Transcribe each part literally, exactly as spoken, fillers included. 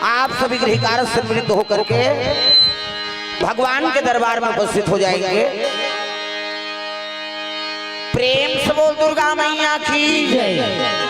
आप सभी गृहकारक से मिलित होकर के भगवान के दरबार में उपस्थित हो जाएंगे। प्रेम से बोल दुर्गा मैया की जय।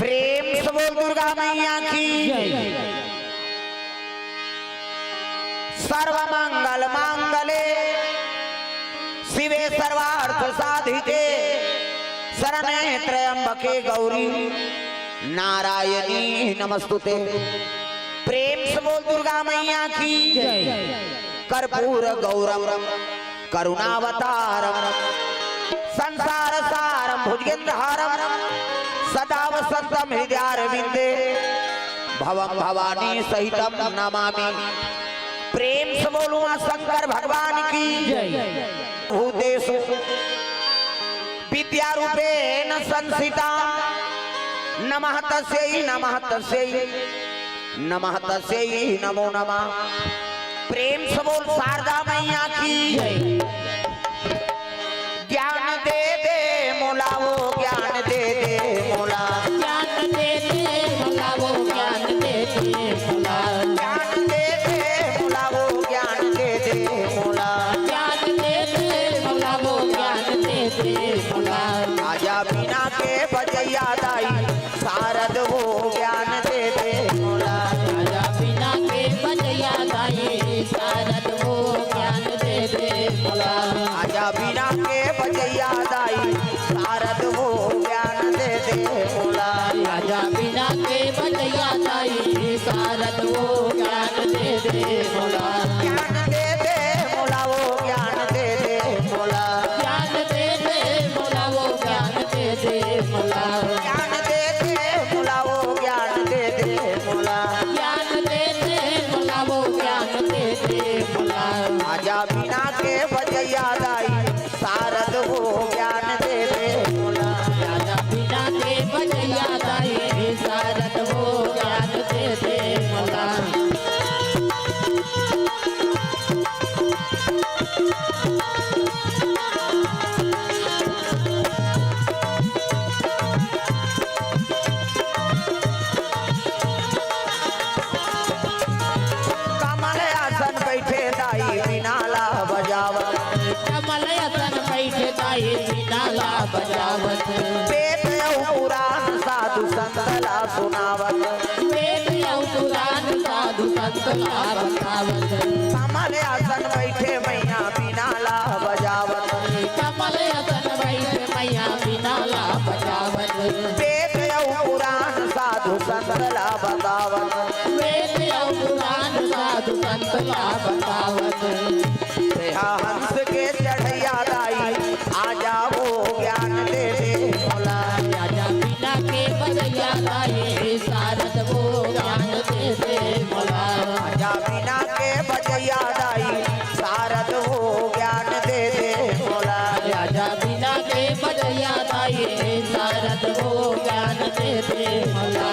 प्रेम से बोल दुर्गा मैया की जय। सर्व मंगल मांगले शिवे सर्वार्थ साधिके शरणे त्र्यंबके गौरी नारायणी नमस्तुते। प्रेम से बोल दुर्गा मैया की जय। कर्पूर गौरम करुणावतारम संसार सारम भुजगेंद्रहारम सदा वसंतम हृदयारविंदे भवम भवानी सहितम नमामि। प्रेम से बोलूं शंकर भगवान की जय। भूतेषु विद्यारूपेण संस्थिता नमः तस्यै नमः तस्यै नमः तस्यै नमो नमः। प्रेम से बोल शारदा मैया की जय। ज्ञान दे दे मोला वो ज्ञान दे दे मोला। ज्ञान दे दे मोला वो ज्ञान दे दे मोला। ज्ञान दे दे मोला वो ज्ञान दे दे मोला। ज्ञान दे दे मोला वो ज्ञान दे दे मोला। आजा बीना के बजैया दाई शारद वो ज्ञान दे दे मोला। आजा बीना के बजैया दाई शारद वो ज्ञान दे दे मोला। आजा बीना के बजैया दाई शारद वो ज्ञान दे दे मोला। आजा बीना के बजैया दाई शारद वो ज्ञान दे दे मोला। ज्ञान दे दे मोला वो ज्ञान दे दे मोला। ज्ञान दे दे मोला वो ज्ञान दे दे मोला। ज्ञान दे दे मोला वो ज्ञान दे दे मोला। ज्ञान दे दे मोला वो ज्ञान दे दे मोला। आजा बीना के बजैया दाई शारद वो ज्ञान दे दे मोला। आजा बीना के बजैया दाई शारद वो ज्ञान बजावत। वेद अउ पुराण साधु संत ला सुनावत। वेद अउ पुराण साधु संत ला बतावत। कमल आसन बइठे मइया बीना ला बजावत। कमल आसन बइठे मइया बीना ला बजावत। वेद अउ पुराण साधु संत ला बतावत। वेद अउ पुराण साधु संत ला बतावत। तेहा हंस के चढ़इया दाई, आ जावो ज्ञान दे दे मोला। आजा बीना के बजइया दाई, शारद वो ज्ञान दे दे मोला। आजा बीना के बजइया दाई, शारद वो ज्ञान दे दे मोला। आजा बीना के बजइया दाई, शारद वो ज्ञान दे दे मोला।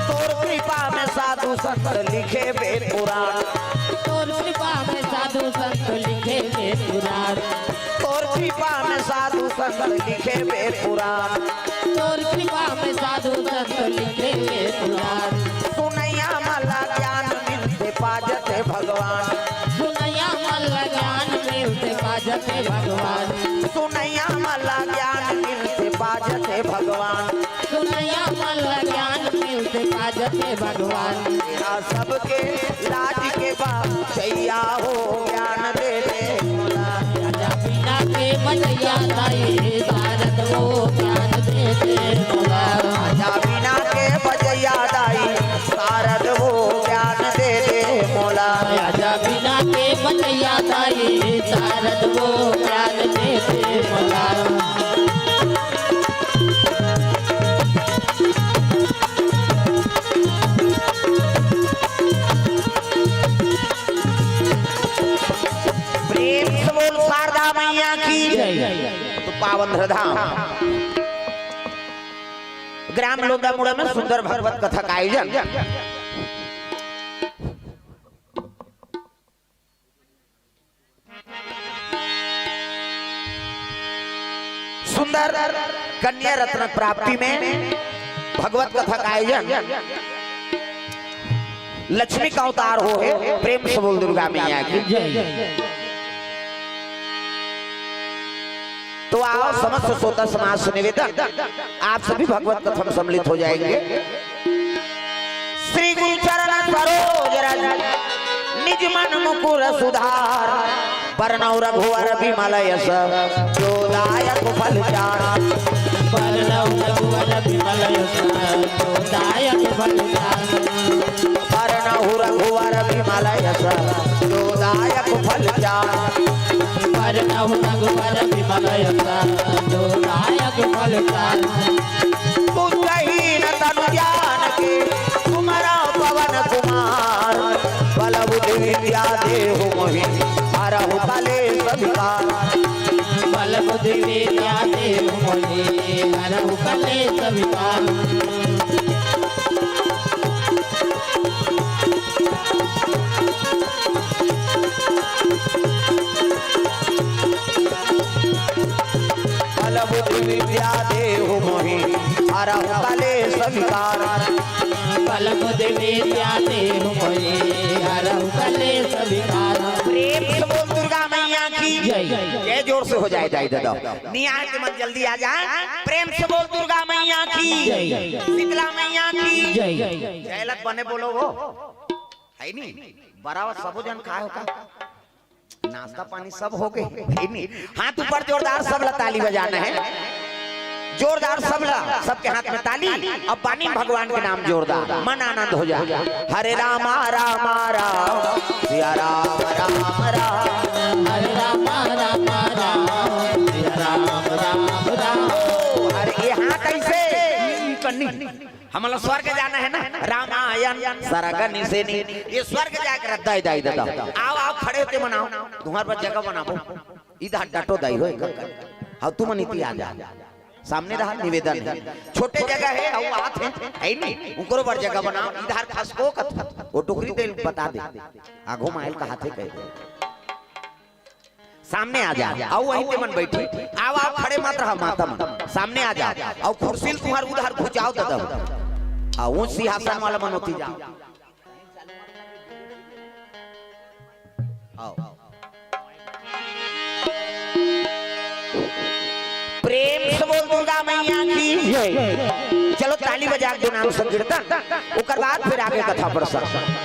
तोर कृपा में साधु संत लिखे वेद पुराण। तोर कृपा में साधु संत लिखे वेद पुराण। तोर कृपा में साधु संत लिखे वेद पुराण। तोर कृपा में साधु संत लिखे वेद पुराण। सुनइया मन ला ज्ञान मिलथे पाजथे भगवान। सुनइया मन ला ज्ञान मिलथे पाजथे भगवान। सुनइया मन ला ज्ञान मिलथे पाजथे भगवान। सुनइया मन ला ज्ञान मिलथे पाजथे भगवान। तेहा सबके लाज के बचइया हो ज्ञान दे दे मोला। आजा बीना के बजइया दाई, शारद वो ज्ञान दे दे मोला। आजा बीना के बजइया दाई, शारद वो ज्ञान दे दे मोला। आजा बीना के बजइया दाई, शारद वो ज्ञान दे दे मोला। प्रेम से बोल शारदा मैया की। जय। तो पावन धाम ग्राम लोंदामुड़ा में सुंदर भगवत कथा का आयोजन। सुंदर कन्या रत्न प्राप्ति में भगवत कथा का आयोजन। लक्ष्मी का अवतार हो हे, प्रेम से बोल दुर्गा मैया की। जय। तो आओ, समस्त श्रोता समाज से निवेदन, आप सभी भगवत कथा में सम्मिलित हो जाएंगे। श्री गुरु चरण सरोज रज, निज मन मुकुर सुधार। बरनउँ रघुवर बिमल यस, जो दायक फल चार। बरनउँ रघुवर बिमल यस, जो दायक फल चार। बरनउँ रघुवर बिमल यस, जो दायक फल चार। बरनउँ रघुवर बिमल यस, जो दायक फल चार। बुद्धहीन तनु जान के, सुमरउँ पवन कुमार। बल बुद्धि विद्या देहु मोहि, हरहु कलेस विकार। बल बुद्धि विद्या देहु मोहि, हरहु कलेस विकार। बल बुद्धि विद्या देहु मोहि, हरहु कलेस विकार। बल बुद्धि विद्या देहु मोहि, हरहु कलेस विकार। प्रेम से बोल दुर्गा मैया की जय। जय जोर से हो जाए दाई ददा। नियाय के मन जल्दी आ जाए। प्रेम से बोल दुर्गा मैया की जय। शीतला मैया की जय। जयलत बने बोलो वो। है नी? बराबर सबो जन खाए हो का? नाश्ता पानी सब हो गए, है नी? हाथ ऊपर जोरदार, सब ला ताली बजाना है। जोरदार सब ला, सबके हाथ में ताली। अब बानी भगवान के नाम जोरदार, मन आनंद हो जा। हरे रामा रामा राम, सिया राम राम राम। हरे रामा रामा राम, सिया राम राम राम। ओ, अरे ये हाथ ऐसे। हमला स्वर्ग जाना है ना, रामायण सरग निसेनी, ये स्वर्ग जाए के रद्दा है दाई ददा। आओ, आओ, खड़े होके मनाओ, तुम्हारे पास जगह बनाबो। इधर डटो दाई हो, एक, एक। हाँ, तुम नीति आ जा, सामने रहा निवेदन है। छोटे जगह है, आओ, आत है, है नहीं, उकरो बर जगह बनाओ, इधर खसको कत, वो टोकरी दे बता दे, आगो माइल कहा थे कह दे। सामने आ जा, अउ वहीं ते मन बैठी। आव, आव, खड़े मत रहा माता मन, सामने आ जा। अउ कुर्सी ल तुंहर उधर घुचाव दे दव। अउ ऊंच सिंहासन वाला मन ओती जा। आओ। प्रेम से बोल दुर्गा मैया की जय। चलो ताली बजा के दो नाम संकीर्तन, ओकर बाद फिर आगे कथा प्रसंग।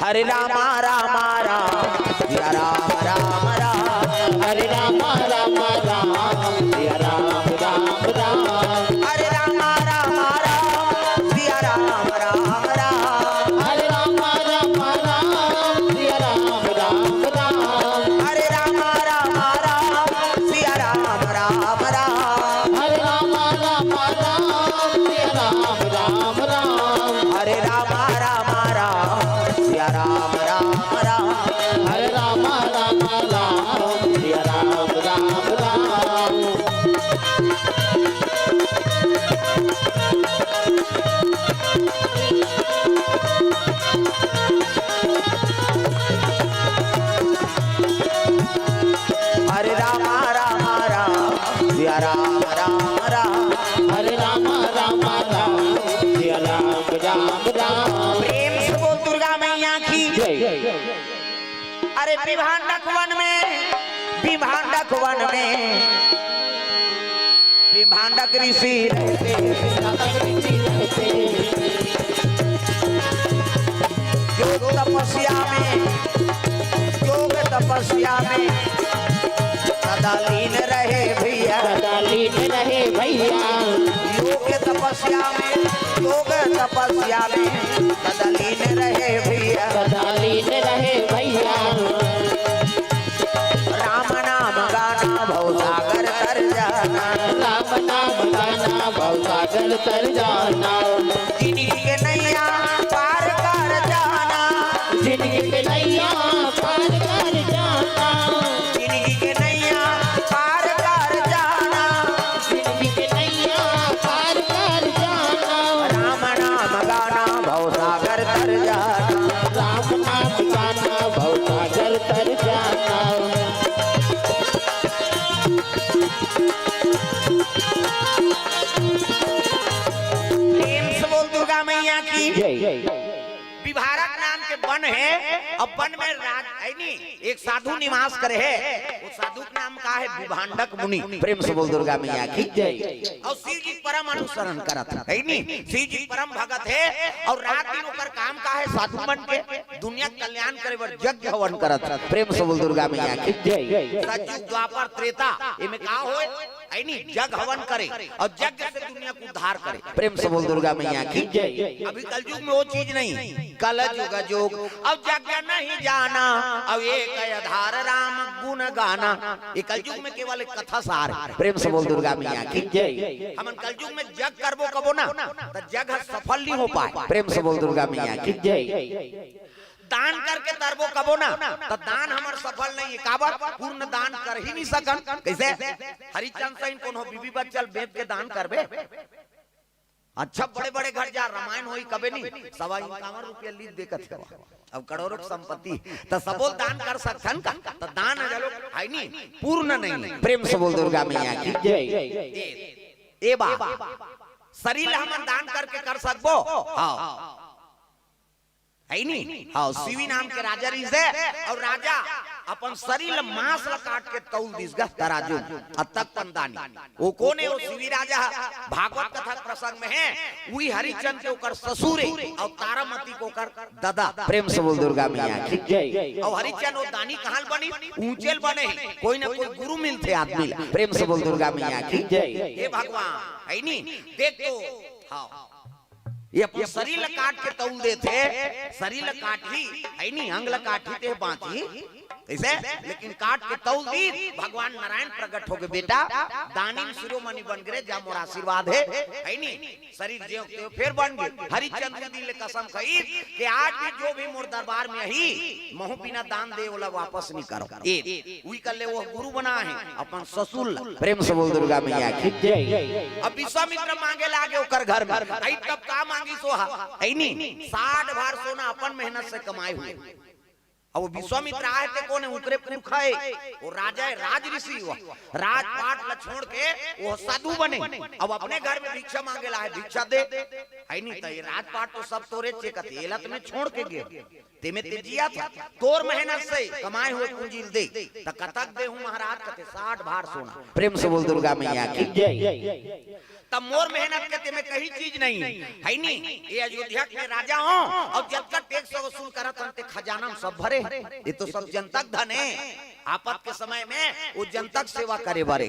हरे रामा रामा राम, सिया राम राम राम। हरे रामा रामा राम, सिया राम राम राम। हरे रामा रामा राम, सिया राम राम राम। हरे रामा रामा राम, सिया राम राम राम। हरे रामा रामा राम, सिया राम राम राम। हरे रामा रामा राम, सिया राम राम राम। हरे रामा रामा राम, सिया राम राम राम। हरे रामा रामा राम, सिया राम राम राम। हरे रामा रामा राम, सिया राम राम राम। हरे रामा रामा राम, सिया राम राम राम। प्रेम से बोल दुर्गा मैया की जय। अरे विभांडक वन में, विभांडक वन में विभांडक ऋषि रहते, विभांडक ऋषि रहते। योग तपस्या में, योग तपस्या में सदा लीन रहे भैया। सदा लीन रहे भैया। योग तपस्या में, योग तपस्या में सदा लीन रहे भैया। सदा लीन रहे भैया। राम नाम गाना भव सागर तर जाना। राम नाम गाना भव सागर तर जाना। जिंदगी के नैया पार कर जाना। जिंदगी के नैया पार कर जाना। जिंदगी के नैया पार कर जाना। जिंदगी के नैया पार कर जाना। राम नाम गाना भव सागर तर जाना। राम नाम गाना भव सागर तर जाना। प्रेम से बोल दुर्गा मैया की जय। विभांडक नाम के वन हे, अउ वन में राज हे नी, एक साधु निवास करे हे। वो साधु के नाम का हे? विभांडक मुनि। प्रेम से बोल दुर्गा मैया की जय। अउ शिव जी परम अनुसरण करत हे नी, शिव जी परम भगत हे। अउ रात दिन ओकर काम का हे? साधु मन के दुनिया के कल्याण करे बर यज्ञ हवन करत हे। प्रेम से बोल दुर्गा मैया की जय। सतयुग द्वापर त्रेता, एमे का होय? हे नी, जग हवन करे अउ यज्ञ से दुनिया को उद्धार करे। प्रेम से बोल दुर्गा मैया की जय। अभी कलयुग में वो चीज नहीं, कलयुग जोग अउ यज्ञ नहीं जाना, अउ एक आधार राम गुण गाना। ये कलयुग में केवल एक कथा सार हे। प्रेम से बोल दुर्गा मैया की जय। हमन कलयुग में जग करबो कबो ना, त जग ह सफल नहीं हो पाए। प्रेम से बोल दुर्गा मैया की जय। दान करके तरबो कबो ना, त दान हमर सफल नहीं हे। काबर? पूर्ण दान कर ही नहीं सकन। कैसे? हरिचंद सहिन कोनो बीबी बच्चा ल बेच के दान करबे? अच्छा, बड़े-बड़े घर जा, रामायण होही कबे नहीं, सवा इक्यावन रुपया लीज देखत हे, अब करोड़ों की संपत्ति, त सबो दान कर सकथन का? त दान ह जलो हे नी, पूर्ण नहीं। प्रेम से बोल दुर्गा मैया की जय। ए, ए बा, शरीर ल हमन दान करके कर सकबो? हाँ। हे नी? हाँ, शिवी नाम के राजा रहिस हे, अउ राजा अपन शरीर ल, मांस ल काट के तौल दिस गा तराजू म, अतक पंदानी। वो कोन हे? वो शिवी राजा ह, भागवत कथा के प्रसंग में हे, उही हरिचंद के ओकर ससुर हे, अउ तारामती के ओकर ददा। प्रेम से बोल दुर्गा मैया की जय। अउ हरिचंद वो दानी कहाँ ल बनिस? ऊंचे ल बने हे, कोई ना कोई गुरु मिलथे आदमी ल। प्रेम से बोल दुर्गा मैया की जय। हे भगवान, हे नी? देख तो, हाँ। ये अपन शरीर ल काट के तौल देथे, शरीर ल काटही, हे नी, अंग ल काटही ते बांचही, अइसे? लेकिन काट के तौल दिस, भगवान नारायण प्रगट होगे, "बेटा, दानी म शिरोमणि बन गे रे, जा मोर आशीर्वाद हे," हे नी? शरीर ज्यों के त्यों फेर बन गे। हरिचंद दिन ले कसम खाइस कि आज भी जो भी मोर दरबार में आही, महूं बिना दान दे ओला वापस नहीं करो। ए, उही कर ले वो गुरु बना हे अपन ससुर ल। प्रेम से बोल दुर्गा मैया की जय। अब विश्वामित्र मांगे लागे ओकर घर में। अई तब का मांगिस ओ हा? अई नी, साठ भार सोना अपन मेहनत से कमाए हुए। अब वो विश्वामित्र आय ते कोन हे? उनकरे पुरखा हे, वो राजा हे, राज ऋषि। वो राजपाट ल छोड़ के वो साधु बने। अब अपने घर में भिक्षा मांगे ला हे, भिक्षा दे, हे नहीं? त ये राजपाट तो सब तोरे चे कथे, एला त मैं छोड़ के गे, तेमे ते जिया था, तोर मेहनत से कमाए हुए पूंजी ल दे। त कतक देहूं महाराज? कथे, साठ भार सोना। प्रेम से बोल दुर्गा मैया की। जय। तब मोर मेहनत के तेमे कहीं चीज नहीं हे, हे नी? ये अयोध्या के राजा हों अउ जतका टैक्स वसूल करत हन ते खजाना में सब भरे हे। ये तो सब जनता के धन हे। आपत के समय में वो जनता के सेवा करे बर हे,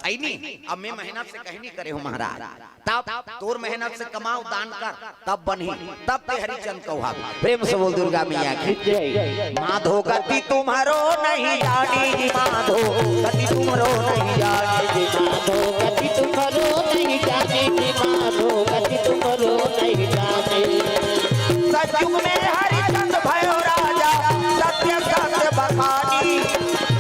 हे नी? अब मैं मेहनत से कहीं नहीं करे हों महाराज। तब तोर मेहनत से कमाओ, दान कर, तब बनही, तब ते हरिचंद कहाबे। प्रेम से बोल दुर्गा मैया की। जय। माधो गति तुम्हरो नहीं जानी जी माधो, गति तुम्हरो नहीं जानी जी माधो, गति तुम्हरो नहीं जानी जी माधो, गति तुम्हरो नहीं जानी। सतयुग में हरिचंद भयो राजा, सत्य सत्य बखानी।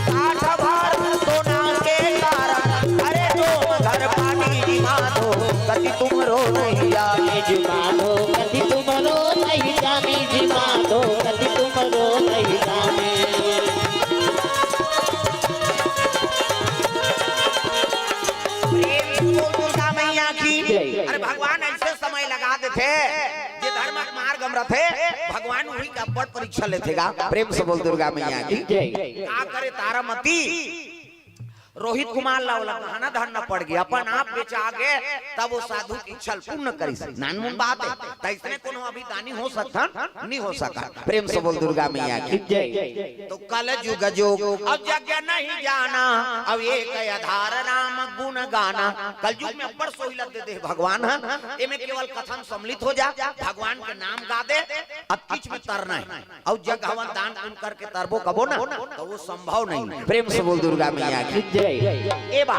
साठ भार सोना के कारण, अरे जो घर पानी जी माधो, गति तुम्हरो नहीं जानी जी माधो, गति तुम्हरो नहीं जानी जी माधो, गति तुम्हरो नहीं जानी। प्रेम से बोल दुर्गा मैया की। जय। अरे भगवान ऐसे समय लगा देथे, जे धर्म के मार्ग में रथे, भगवान उही के अब्बड़ परीक्षा लेथे गा। प्रेम से बोल दुर्गा मैया की। जय। का करे तारामती, रोहित कुमार ला ओला गहना धरना पड़ गे, अपन आप बेचा गे, तब वो साधु के इच्छा ल पूर्ण करिस। नानमुन बात हे, त अइसने कोनो अभी दानी हो सकथन? नहीं हो सकत। प्रेम से बोल दुर्गा मैया की। जय। तो कल जुग जोग अब जग नहीं जाना, अब एक आधार राम गुण गाना। कलयुग में अब्बड़ सोहिलत दे दे भगवान ह, एमे केवल कथा में सम्मिलित हो जा, भगवान के नाम गा दे, अब किछ में तरना हे। अउ जग हवन दान पुण्य करके तरबो कबो ना, त वो संभव नहीं। प्रेम से बोल दुर्गा मैया की। जय। ए बा,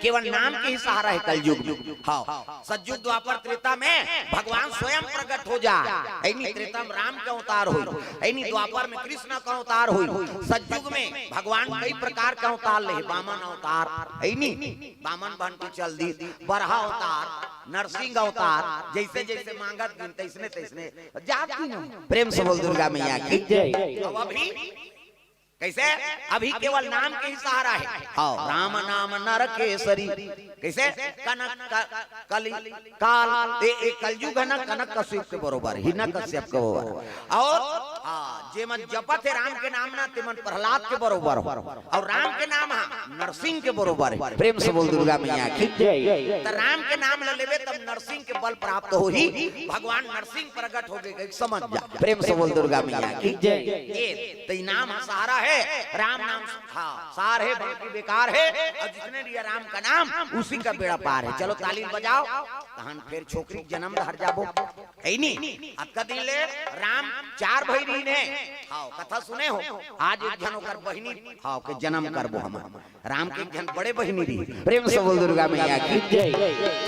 केवल नाम के ही सहारा हे कलयुग में। हाँ, सतयुग द्वापर त्रेता में भगवान स्वयं प्रकट हो जा। हे नी, त्रेता में राम के अवतार होय, हे नी, द्वापर में कृष्ण के अवतार होय, सतयुग में भगवान कई प्रकार के अवतार ले, वामन अवतार, हे नी, वामन बन के चल दी, बरहा अवतार, नरसिंह अवतार, जैसे जैसे मांगत दिन तैसने तैसने जात दिन। प्रेम से बोल दुर्गा मैया की। जय। अब अभी कैसे? अभी केवल नाम के ही सहारा हे। हाँ, राम नाम नर केसरी। कैसे? कनक क-, कली, काल, ए, ए कलयुग हे ना, कनक कश्यप के बरोबर, हिरण्यकश्यप के बरोबर। अउ, हाँ, जे मन जपत हे राम के नाम ना, ते मन प्रहलाद के बरोबर हो। अउ राम के नाम हा नरसिंह के बरोबर हे। प्रेम से बोल दुर्गा मैया की। जय। त राम के नाम ल लेबे तब नरसिंह के बल प्राप्त होही। भगवान नरसिंह प्रकट हो गे, समझ जा। प्रेम से बोल दुर्गा मैया की। जय। ए, त ई नाम हा सहारा हे, राम नाम, हाँ, सार हे, बाकी बेकार हे, अउ जितने लिया राम का नाम, उसी का बेड़ा पार हे। चलो ताली बजाओ, तहन फेर छोकरी के जनम धर जाबो। हे नी, अतका दिन ले राम चार भाई रहिन हे। हाँ, कथा सुने हो, आज एक झन ओकर बहिनी, हाँ, के जनम करबो हमन। राम के एक झन बड़े बहिनी रही। प्रेम से बोल दुर्गा मैया की। जय।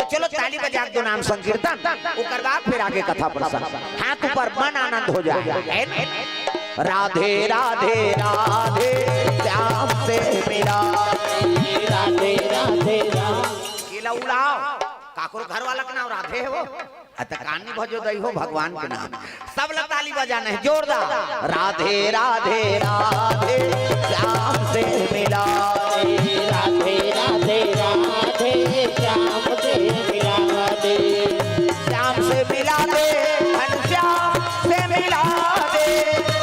त चलो ताली बजा के दो नाम संकीर्तन, ओकर बाद फेर आगे कथा प्रसंग। हाथ ऊपर, मन आनंद हो जाए। हे न? राधे राधे राधे, श्याम से मिला। राधे राधे राधे। ये ला उड़ाओ, काकरो घर वाला के नाम राधे हे वो। अत कानी भजो दई हो भगवान के नाम। सब ला ताली बजाना हे जोरदार। राधे राधे राधे, श्याम से मिला दे। राधे राधे राधे, श्याम से मिला दे। श्याम से मिला दे, घनश्याम से मिला दे।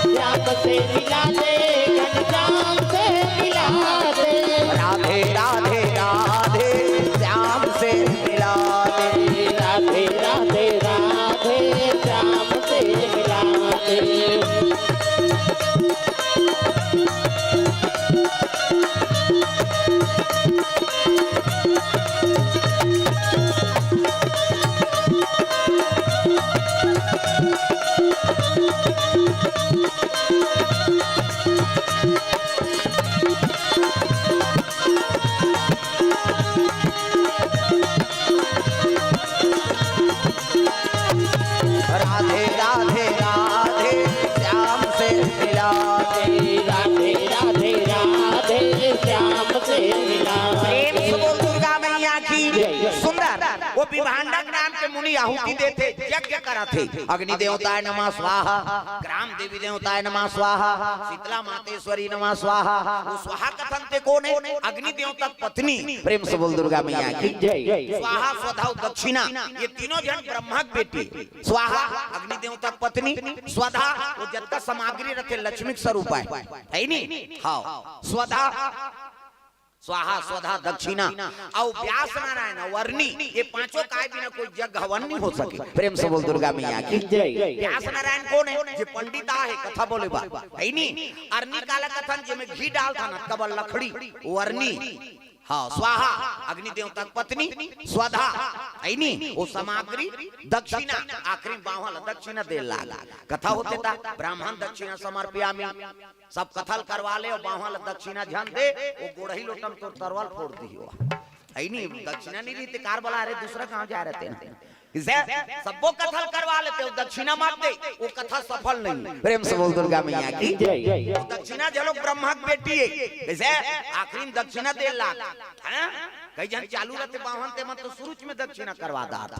श्याम से मिला दे, घनश्याम से मिला दे। राधे राधे राधे, श्याम से मिला दे। राधे राधे राधे, श्याम से मिला दे। राधे राधे राधे, श्याम से मिला दे। राधे राधे राधे, श्याम से मिला दे। प्रेम से बोल दुर्गा मैया की। जय। सुंदर, वो पिंडदान नाम के मुनि आहुति देथे, यज्ञ करथे। अग्नि देवताय नमः स्वाहा, ग्राम देवी देवताय नमः स्वाहा, शीतला मातेश्वरी नमः स्वाहा। वो स्वाहा कथन ते कोन हे? अग्नि देवता के पत्नी। प्रेम से बोल दुर्गा मैया की। जय। स्वाहा, स्वधा अउ दक्षिणा, ये तीनों झन ब्रह्मा के बेटी। स्वाहा अग्नि देवता के पत्नी, स्वधा वो जतका सामग्री रथे लक्ष्मी के स्वरूप हे, हे नी? हाँ, स्वधा, स्वाहा, स्वधा, दक्षिणा अउ व्यास नारायण अउ अरनी, ये पांचों काय बिना कोई यज्ञ हवन नहीं हो सके। प्रेम से बोल दुर्गा मैया की। जय। व्यास नारायण कोन हे? जे पंडित आहे, कथा बोले बा, हे नी? अरनी काला कथन, जेमे घी डालथन, कबल लकड़ी, वो अरनी। हाँ, स्वाहा अग्नि देवता के पत्नी, स्वधा, हे नी? वो सामग्री, दक्षिणा, आखिरी बांह ला दक्षिणा दे लाग। कथा होथे ता, ब्राह्मण दक्षिणा समर्पयामि। सब कथा ल करवा ले अउ बांह ला दक्षिणा झन दे, वो गोड़ही लोटा म तोर तरवा ल फोड़ दिही। हे नी, दक्षिणा नहीं रहिथे, कार बला, अरे दूसरा गांव जा रहे थे ना। किसे? सब्बो कथा ल करवा लेते, वो दक्षिणा मत दे, वो कथा सफल नहीं। प्रेम से बोल दुर्गा मैया की। जय। वो दक्षिणा झलोक ब्रह्मा के बेटी हे। किसे? आखिरी में दक्षिणा दे लाग। हैं? कई झन चालू रहिथे बांह, ते मन तो सुरुच में दक्षिणा करवा दात।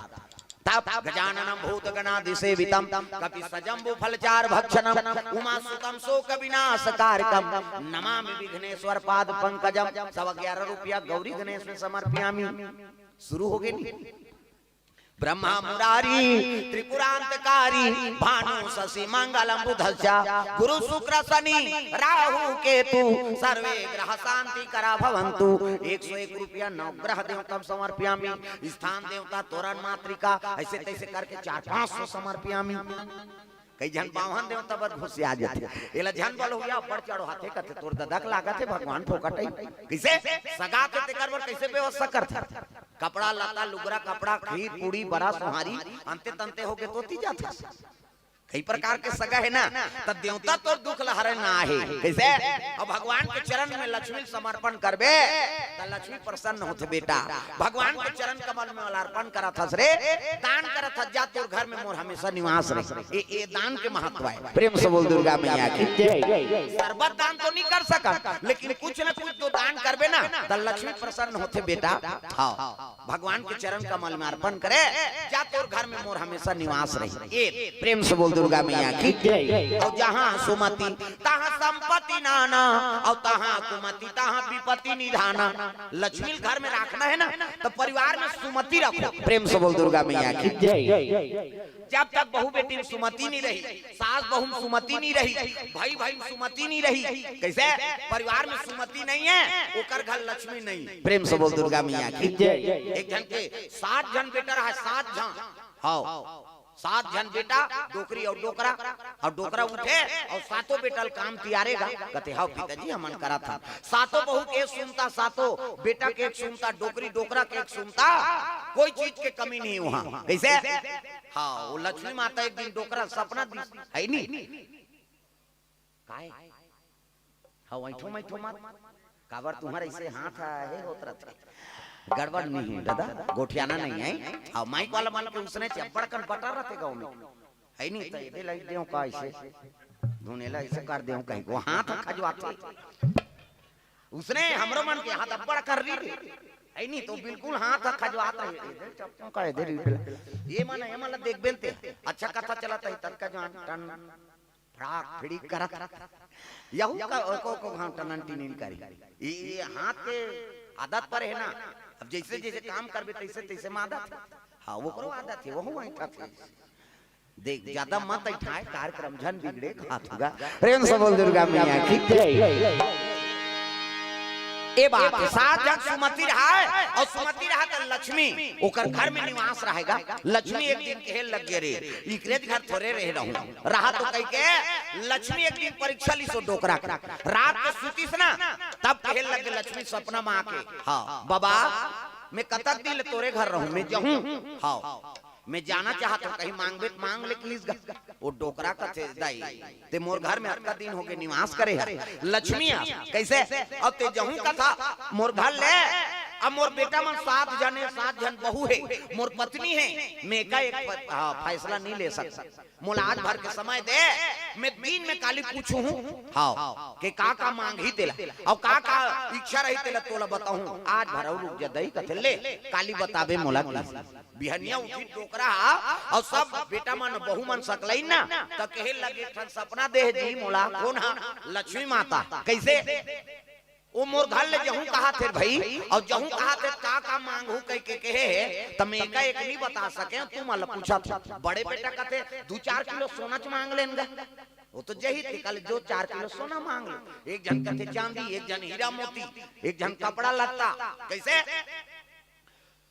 तब गजाननं भूतगणादिसेवितं कपितजम्बूफलचारुभक्षणं उमासुतं शोकविनाशकारकं नमामि विघ्नेश्वर पाद पंकजम। सवा ग्यारह रुपया गौरी गणेश में समर्पयामि। शुरू हो गे नी। ब्रह्मा मुरारी त्रिपुरांतकारी भानु शशि मंगलम बुधश्च गुरु शुक्र शनि राहु केतु सर्वे ग्रह शांति करा भवंतु। एक सौ एक रुपया नवग्रह देवता समर्पयामि। स्थान देवता तोरण मातृका, ऐसे तैसे करके चार पांच सौ समर्पयामि। कई झन बांहन देवता बर घुसिया जाथे। एला झन बल हो गया, अब्बड़ चढ़ो हाथे कथे, तोर ददा के लागत हे भगवान फोकट हे। कइसे सगा के तेकर बर कइसे व्यवस्था करथे? कपड़ा लत्ता, लुगरा कपड़ा, खीर पूड़ी बरा सोहारी, अंते तंते होके तोती जाथे। कई प्रकार के सगा हे ना, त देवता तोर दुख ल हरे ना हे। कइसे? अब भगवान के चरण में लक्ष्मी ल समर्पण करबे, त लक्ष्मी प्रसन्न होथे बेटा। भगवान के चरण कमल में ओला अर्पण करत हस रे, दान करत हस, जा तोर घर में मोर हमेशा निवास रहे। ए, ए दान के महत्व हे। प्रेम से बोल दुर्गा मैया की। जय। सर्वत दान तो नहीं कर सकत, लेकिन कुछ न कुछ तो दान करबे ना, त लक्ष्मी प्रसन्न होथे बेटा। हाँ, भगवान के चरण कमल में अर्पण करे, जा तोर घर में मोर हमेशा निवास रहे। ए प्रेम से बोल दुर्गा मैया की। जय। अउ जहाँ सुमति तहाँ संपत्ति नाना, अउ तहाँ कुमति तहाँ विपत्ति निधाना। लक्ष्मी ल घर में राखना हे ना, त परिवार में सुमति रखो। प्रेम से बोल दुर्गा मैया की। जय। जब तक बहू बेटी में सुमति नहीं रही, सास बहू में सुमति नहीं रही, भाई भाई में सुमति नहीं रही, कइसे? परिवार में सुमति नहीं हे, ओकर घर लक्ष्मी नहीं। प्रेम से बोल दुर्गा मैया की। जय। एक झन के सात झन बेटा रहा, सात झन। हाँ, सात झन बेटा, डोकरी अउ डोकरा, अउ डोकरा उठे अउ सातों बेटा ल काम तियारेगा। कथे, "हव पिताजी, हमन करत हन।" सातों बहू के एक सुनता, सातों बेटा के एक सुनता, डोकरी डोकरा के एक सुनता, कोई चीज के कमी नहीं वहाँ। कइसे? हाँ, वो लक्ष्मी माता एक दिन डोकरा सपना दिस, हे नी? काय? हाँ, वैठो मैठो मत। काबर तुम्हार अइसे हाथ हे होत रथे। गड़बड़ नहीं हे दादा, गोठियाना नहीं हे। हाँ, माइक वाला मन के उसने चे अब्बड़ कन बटर रथे गाँव में। हे नी, त एदे लाइट देव का अइसे? धुनेला अइसे कर देव कहीं को हाथ खजवाथे। उसने हमरो मन के हाथ अब्बड़ कर रही रे। हे नी, तो बिल्कुल हाथ खजवात रहे। एदे चप्पू का एदे रीपला। ये मन, ये मन ला देखबेन ते। अच्छा कथा चलत हे, ततका जान टन फड़ाक फिड़ीक करत। यहू का को, को हाँ टनन टिनिन करी। ये, ये हाथ के आदत पर हे ना। अब जइसे जइसे काम करबे तइसे तइसे में आदत हे। हाँ, ओकरो आदत हे, वहू ऐठथे। देख, ज्यादा मत ऐठाय, कार्यक्रम झन बिगड़े, कहात हँव गा। प्रेम से बोल दुर्गा मैया की। जय। ए बात, सात झन सुमति रहा हे, अउ सुमति रहा त लक्ष्मी ओकर घर में निवास रहेगा। लक्ष्मी एक दिन कहे लग गे रे, इकरेच घर थोरे रहे रहूं, रहा तो कहिके लक्ष्मी एक दिन परीक्षा लिस ओ डोकरा के। रात के सुतिस ना, तब कहे लग गे लक्ष्मी सपना में आके, "हाँ बाबा, मैं कतक दिन ले तोरे घर रहूं, मैं जहूं।" हाँ, मैं जाना चाहत हँव, कहीं मांगबे त मांग ले कहिस गा। ओ डोकरा कथे, "दाई, ते मोर घर में अतका दिन होगे निवास करे हस।" लक्ष्मी ह, कइसे? "अब ते जहूं कथा मोर घर ले, अब मोर बेटा मन सात झन हे, सात झन बहू हे, मोर पत्नी हे, मैं का एक फ-, हाँ, फैसला नहीं ले सकता। मोला आज भर के समय दे, मैं दिन में काली पूछू हूँ, हाँ, के का का मांगही तेला, अउ का का इच्छा रही तेला तोला बताहूँ। आज भर अउ रुक जा दई, कथे ले, काली बताबे मोला की। बिहनिया उठी डोकरा अउ सब बेटा मन बहू मन सकलई ना, त कहे लगे, "एक ठन सपना दे जी मोला।" कोन हा? लक्ष्मी माता। कैसे? वो मोर घर ले जहूँ कहा थे भाई, अउ जहूँ कहा थे का का मांगहू कह के कहे हे, त मैं एका एक नहीं बता सके, तू मन ल पूछा था। बड़े बेटा कथे, "दू चार किलो सोना च मांग लेन गा।" वो तो जही थे, कल जो चार किलो सोना मांग ले। एक झन कथे चांदी, एक झन हीरा मोती, एक झन कपड़ा लत्ता। कैसे?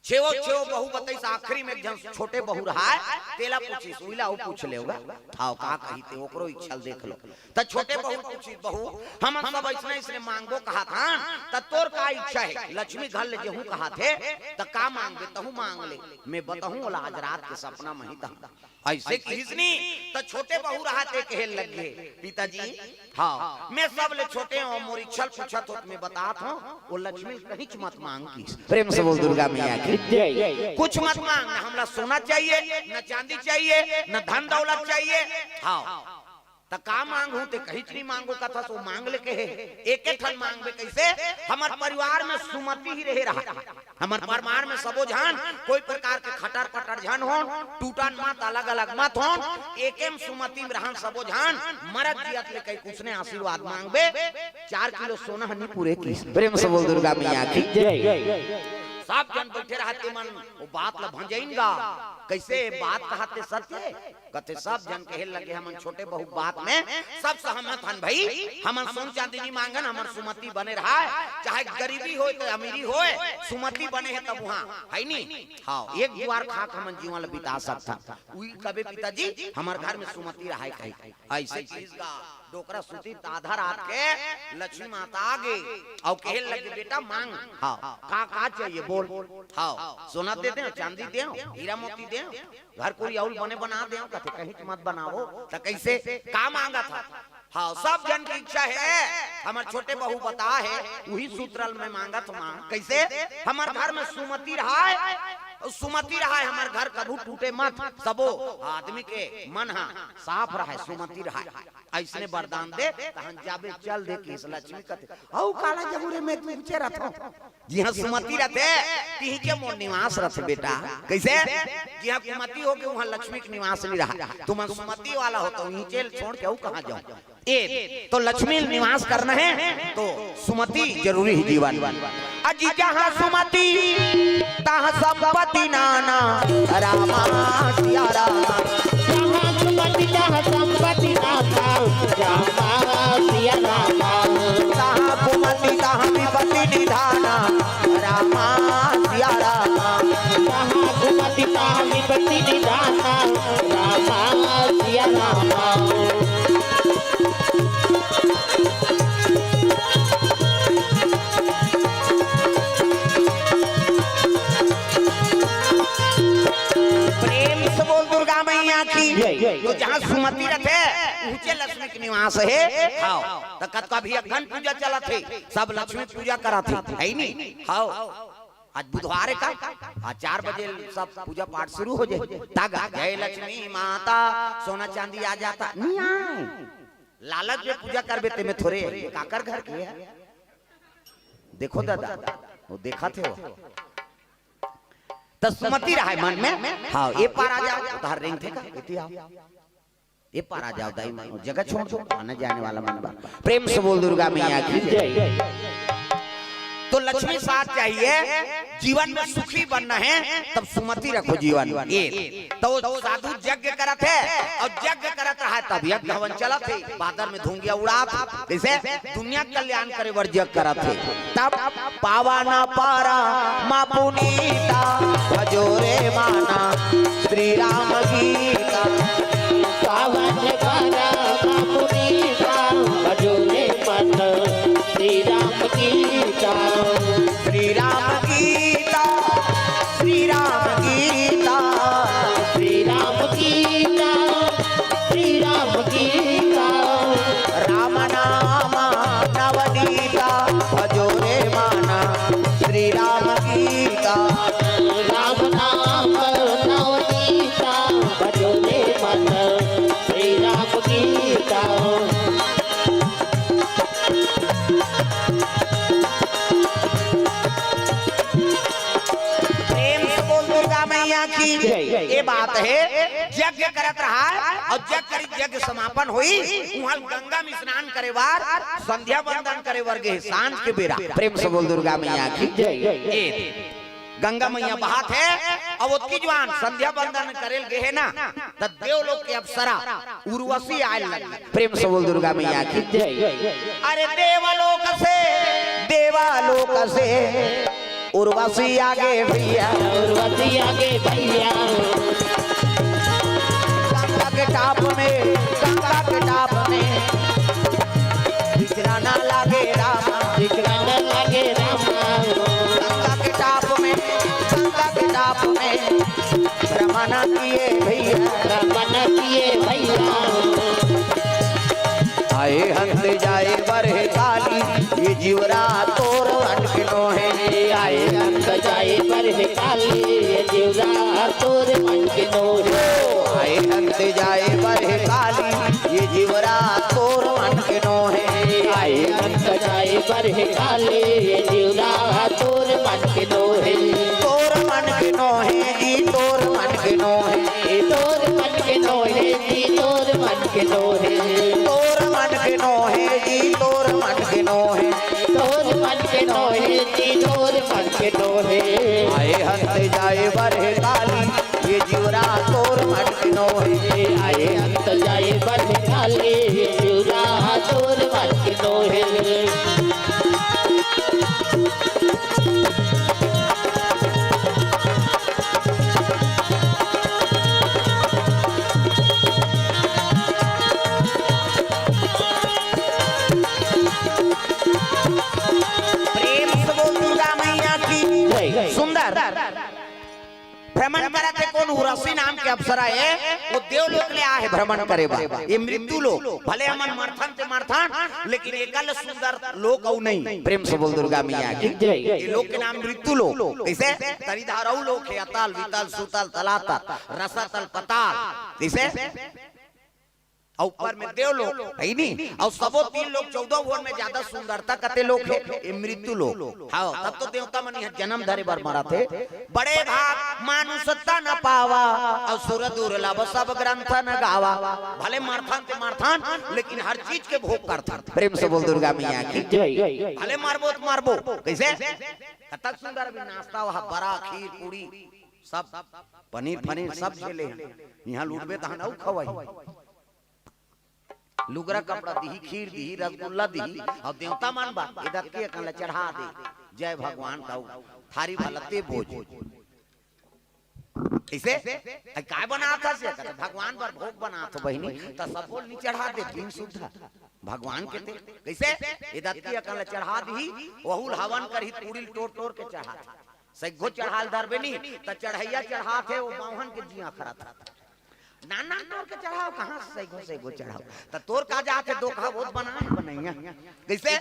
छेवो, छेवो बहू बताइस, आखिरी में एक झन छोटे बहू रहाय, तेला पूछिस, उइला अउ पूछ लेवगा। थाव का कही ते, ओकरो इच्छा ल देख लो। त छोटे बहू पूछिस, "बहू, हमन सब अइसने, अइसने मांगबो कहात हन, त तोर का इच्छा हे?" लक्ष्मी घर ले जेहू कहात हे, "त का मांगबे, तहू मांग ले, मैं बताहूँ ओला आज रात के सपना म ही तहूँ।" अइसे किहिस नी, त छोटे बहू रहाय ते कहे लग गे, "पिताजी, हाँ, मैं सब ले छोटे हूँ, मोर इच्छा ल पूछत हो त मैं बतात हूँ, वो लक्ष्मी ल कहींच मत मांग" किहिस। प्रेम से बोल दुर्गा मैया की जय। कुछ मत मांग, न हमला सोना चाहिए, न चांदी चाहिए, न धन दौलत चाहिए। हाँ, त का मांगहूँ ते कहींच नहीं मांगो कथस, वो मांग ले कहे। एके ठन मांगबे कैसे? हमर परिवार में सुमति ही रहे रहा। हमर परिवार में सबो झन कोई प्रकार के खटर पटर झन होन, टूटन मत, अलग अलग मत होन, एके म सुमति में रहन सबो झन, मरत जियत ले कई कुछ ने आशीर्वाद मांगबे, चार किलो सोना ह नी पूरे किहिस। प्रेम से बोल दुर्गा मैया की जय। सब झन बैठे रहते मन, वो बात ल भंजइन गा, कैसे बात कहत ते सत्य? कथे सब झन कहे लगे, "हमन छोटे बहू बात में सब सहमत हन भाई, हमन सोन चांदी नी मांगन, हमर सुमति बने रहाय, चाहे गरीबी होय त अमीरी होय, सुमति बने हे तब उहाँ, है नी? हाँ, एक जुआर खाके हमन जीवन ल बिता सकथन।" उही कबे पिताजी, "हमर घर में सुमति रहाय" कही। अइसे चीज का डोकरा सुती त आधा रात के लक्ष्मी माता आ गे, अउ कहे लगे, "बेटा मांग, हाँ, का, का चाहिए बोल, हाँ, सोना दे दें, चांदी दें, हीरा मोती दें?" घर कोई अउ ल बने बना देव, कथे, "कहींच मत बनावो।" त कैसे? का मांगत हस? हाँ, सब झन की इच्छा हे, हमर छोटे बहू बता हे, उही सूत्र ल मैं मांगत हूँ मांग। कैसे? हमर घर में सुमति रहाय, सुमति रहाय, हमर घर कभू टूटे मत, सबो आदमी के मन हा साफ रहाय, सुमति रहाय। अइसने वरदान दे, तहन जाबे चल दे किहिस। लक्ष्मी कथे, "अउ काला जहूँ रे, मैं तो ऊंचे रथों।" जिहाँ सुमति रथे, तिही के मोर निवास रथे बेटा। कैसे? जिहाँ कुमति होके उहाँ लक्ष्मी के निवास नहीं रहा। तुमन सुमति वाला हो तो नीचे छोड़ के अउ कहाँ जाओ? ए, तो लक्ष्मी निवास करना है तो सुमति जरूरी है जीवन। अजी जहाँ सुमति तहाँ संपत्ति नाना, रामा सिया रामा। जहाँ सुमति तहाँ संपत्ति नाना, रामा सिया रामा। तहाँ कुमति तहाँ विपत्ति निधाना, रामा सिया रामा। जहाँ कुमति तहाँ विपत्ति निधाना, रामा सिया रामा। प्रेम से बोल दुर्गा मैया की। जय। तो जहाँ सुमति रथे, उहचे लक्ष्मी के निवास हे। हाँ। त कतका भी अखंड पूजा चलत हे, सब लक्ष्मी पूजा करत हे, है नी? हाँ। आज बुधवार हे का? आज चार बजे सब पूजा पाठ शुरू हो जाए। तक जय लक्ष्मी माता, सोना चांदी आ जाता, नहीं आए। लालच में पूजा करबे ते में थोरे, काकर घर के हे? देखो दादा, वो देखत हे वो। त सुमति रहाय मन में, हाँ, ए पार आ जाओ, उधर रेंग थे का, इति आओ। ए पार आ जाओ दाई मन, जगह छोड़ दो, आने जाने वाला मन बा। प्रेम से बोल दुर्गा मैया की जय। तो लक्ष्मी साथ चाहिए, जीवन में सुखी बनना है, तब सुमति रखो जीवन। ए, तो साधु यज्ञ करत हे अउ यज्ञ करत रहा, तब यज्ञ हवन चलत हे, बादर में धुंगिया उड़ात हे। जैसे दुनिया कल्याण करे बर यज्ञ करत हे, तब पावन परम पुनीता, भजो रे माना श्री राम गीता। पावन परम पुनीता, भजो रे मन श्री राम गीता। श्री राम गीता, श्री राम गीता, श्री राम गीता, श्री राम गीता। राम नाम नवनीता, भजो रे माना श्री राम ये बात हे, यज्ञ करत रहा अउ जब करीब यज्ञ समापन होइस, उहाँ गंगा में स्नान करे बर, संध्या वंदन करे बर गे हे, सांझ के बेरा। प्रेम से बोल दुर्गा मैया की। जय। ये गंगा मैया बहात हे, अउ ओतकी जुवार संध्या वंदन करे ल गे हे ना, त देवलोक के अप्सरा उर्वशी आए लगी। प्रेम से बोल दुर्गा मैया की। जय। अरे देवलोक से, देवलोक से उर्वशी आगे भैया। उर्वशी आगे भैया। गंगा के टाप में, गंगा के टाप में बिचराना लागे रामा। बिचराना लागे रामा। गंगा के टाप में, गंगा के टाप में भ्रमण किए भैया। भ्रमण किए भैया। आए अंत जाए बर हे काली, ये जीवरा तोर मन के नोहे। आए अंत जाए बर हे काली, ये जीवरा तोर मन के नोहे। आए अंत जाए बर हे काली, ये जीवरा तोर मन के नोहे। आए अंत जाए बर हे काली, ये जीवरा तोर मन के नोहे। तोर मन के नोहे जी, तोर मन के नोहे। तोर मन के नोहे जी, तोर मन के नोहे। तोर मन के नोहे जी, तोर मन के नोहे। तोर मन के नोहे जी, तोर मन के नोहे। आए अंत जाए बर हे काली, ये जीवरा तोर मन के नोहे। आए अंत जाए बर हे काली, ये जीवरा तोर मन के नोहे। प्रेम से बोल दुर्गा मैया की। जय। सुंदर। भ्रमण करत हे कोन, उर्वशी नाम के अप्सरा हे, वो देवलोक ले आए हे भ्रमण करे बर। ये मृत्यु लोक, भले हमन मरथन ते मरथन, लेकिन एकर ले सुंदर लोक अउ नहीं। प्रेम से बोल दुर्गा मैया की। जय। ये लोक के नाम मृत्यु लोक। कइसे? तरी धारऊ लोक हे, अतल, वितल, सुतल, तलातल, रसातल, पताल। कइसे? अउ ऊपर में देवलोक, हे नी? अउ सबो तीन लोक, चौदह भुवन में ज्यादा सुंदरता कते लोक हे? ये मृत्यु लोक। हाँ, तब तो देवता मन इहाँ जनम धरे बर मरत हे। बड़े भाग मानुष तन पावा, अउ सुर दुर्लभ सब ग्रंथ न गावा। भले मरथन ते मरथन, लेकिन हर चीज के भोग करथन। प्रेम से बोल दुर्गा मैया की। जय। भले मरबो त मरबो। कइसे? कतक सुंदर अभी नाश्ता, वहाँ बरा, खीर, पूड़ी, सब पनीर फनीर सब झेले हे। इहाँ लूटबे तहन अउ खवाही। लुगरा कपड़ा दिही, खीर दिही, रसगुल्ला दिही, अउ देवता मन बर ए दतकी अकन ल चढ़ा दे, जय भगवान कहू, थारी भलते भोज। कइसे? अइ काय बनात हस? कथे, भगवान बर भोग बनात हों बहिनी, त सबो ल नी चढ़ा दे, दिन सुद्धा भगवान के ते। कइसे? ए दतकी अकन ल चढ़ा दिही, वहू ल हवन करही, पूड़ी ल टोर टोर के चढ़ात हे। सइघो चढ़ा ल धरबे नी, त चढ़इया चढ़ात हे, वो बाम्हन के जिया खरात हे। नान नान तोर के चढ़ाव, कहाँ से सइघो सइघो चढ़ाव? त तोर का जात हे, दोखा वो त बनाए हे बनइया। कइसे?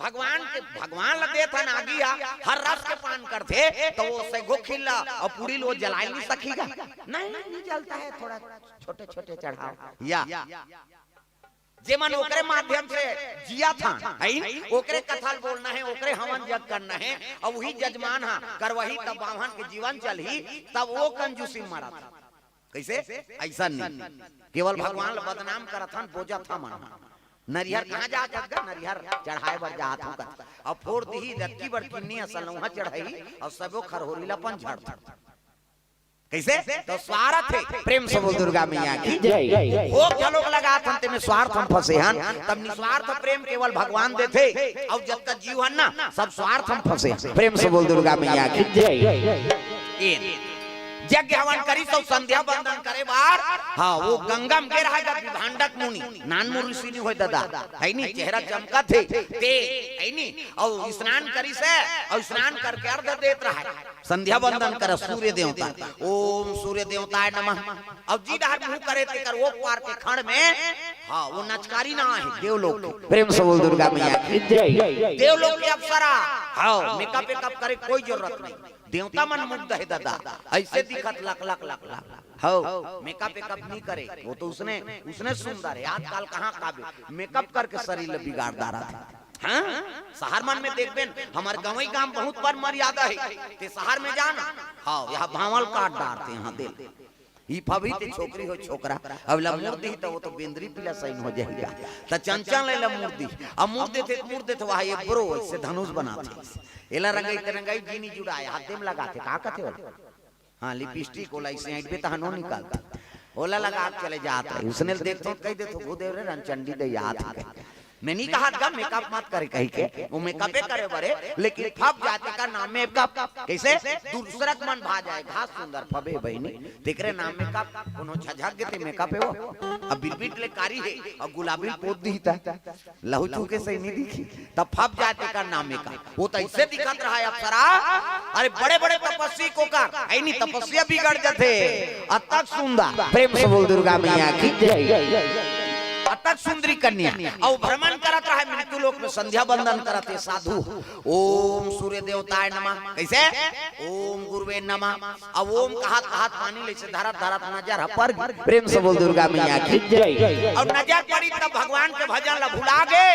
भगवान के, भगवान ल देथन आगी हा, हर रस के पान करथे, त वो सइघो खीर ल अउ पूड़ी ल वो जलाए नी सकही गा। नहीं, नहीं जलता है, थोड़ा छोटे छोटे चढ़ाव। या जेमन ओकरे माध्यम से जियत हन, हइ? ओकरे कथा ल बोलना हे, ओकरे हवन जग करना हे, अउ उही जजमान ह करवाही, तब बाम्हन के जीवन चलही, तब वो कंजूसी मरत हे। कइसे? अइसन नहीं, केवल भगवान ल बदनाम करत हन, बोजत हमन। नरिहर कहाँ जात हस गा? नरिहर चढ़ाए बर जात हँव कथे। अउ फोर दिही, रतकी बड़ किन्नी असन ल उहाँ चढ़ही, अउ सबो खरहोरी ल अपन झड़त। कइसे? त स्वार्थ हे। प्रेम से बोल दुर्गा मैया की। जय। भोग घलोक लगात हन, तेमे स्वार्थ म फँसे हन, तब निस्वार्थ प्रेम केवल भगवान देथे, अउ जतका जीव हन ना, सब स्वार्थ म फँसे हन। प्रेम से बोल दुर्गा मैया की। जय। ए, यज्ञ हवन करिस अउ संध्या वंदन करे बर, हाँ, वो गंगा म गे रहय गा विभांडक मुनि, नानमुन ऋषि नी होय ददा, हइ नी, चेहरा चमकत हे, ते, हइ नी, अउ स्नान करिस हे, अउ स्नान करके अर्घ देत रहय। संध्या वंदन करस सूर्य देवता, ओम सूर्य देवताय नमः। अउ जी डहर मुँह करे तेकर ओ पार के खंड में, हाँ, वो नचकारी ना हे, देवलोक के। प्रेम से बोल दुर्गा मैया की। जय। देवलोक के अप्सरा, हाँ, मेकअप वेकअप करे कोई जरूरत नहीं। देवता मन मुग्ध हे ददा, अइसे दिखत लक लक लक लक। हाँ, मेकअप वेकअप नहीं करे, वो तो उसने, उसने सुंदर हे। आजकल कहाँ का बे-, मेकअप करके शरीर ल बिगाड़ डारत हे। हाँ, शहर मन में देखबे न, हमर गंवई गांव बहुत बड़ मर्यादा हे। ते शहर में जाना, हाँ, यहाँ भांवल काट डारथे, यहाँ दे ले। ई फबही ते छोकरी हो छोकरा, अब ला मुड़ दिही त वो तो बेंदरी पिला सही हो जाही। त चंचल ले ला मुड़ दिही, अब मुड़ देथे, मुड़ देथे, वहाँ ये ब्रो ऐसे धनुष बनाथे, एला रंगई ते रंगई जीनी जुड़ाए, हाथे में लगाथे, का कथे ओला? हाँ, लिपस्टिक ओला ऐसे ऐंठबे तहां ओ निकलथे। ओला लगा के चले जात रहे। उसने देखथों, कहि देथों, "भूदेव रे, रंचंडी दे याद है।" मैं नहीं कहा था, मेकअप मत करे कहि के, वो मेकअपे करे बरे, लेकिन फब जाथे का नाम मेकअप। कैसे? दूसरा के मन भा जाए, घास सुंदर फबे बहिनी, तेकरे नाम मेकअप, कोनो झझक गे ते मेकअप हे वो। अब बिरबिट ले कारी हे, अउ गुलाबी पोत दिही त। लहू चूके सही नहीं दिखी, तब फब जाए तेकर नाम मेकअप। वो तो ऐसे दिखत रहा है अप्सरा, अरे बड़े बड़े तपस्वी को कर, ऐ नहीं तपस्या बिगड़ जाथे। अतक सुंदर, प्रेम से बोल दुर्गा मैया की जय। अतक सुंदरी कन्या, अउ भ्रमण करत रहा है मृत्यु लोक में, संध्या बंदन करत हे साधु। ओम सूर्य देवताय नमः, कैसे? ओम गुरुवे नमः। अब ओम कहत कहत पानी ले से धरत धरत नजर ह पर गे। प्रेम से बोल दुर्गा मैया की जय। अउ नजर पड़ी तब भगवान के भजन ला भुला गे,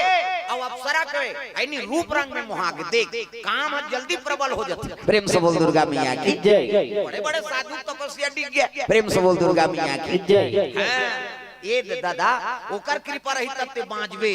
अउ अप्सरा के ऐनी रूप रंग में मोहा गे। देख, काम ह जल्दी प्रबल हो जाथे। प्रेम से बोल दुर्गा मैया की जय। बड़े बड़े साधु तपस्या डिग गया। प्रेम से बोल दुर्गा मैया की जय। हाँ, ये द-, दादा, ओकर कृपा रही तब ते बांचबे।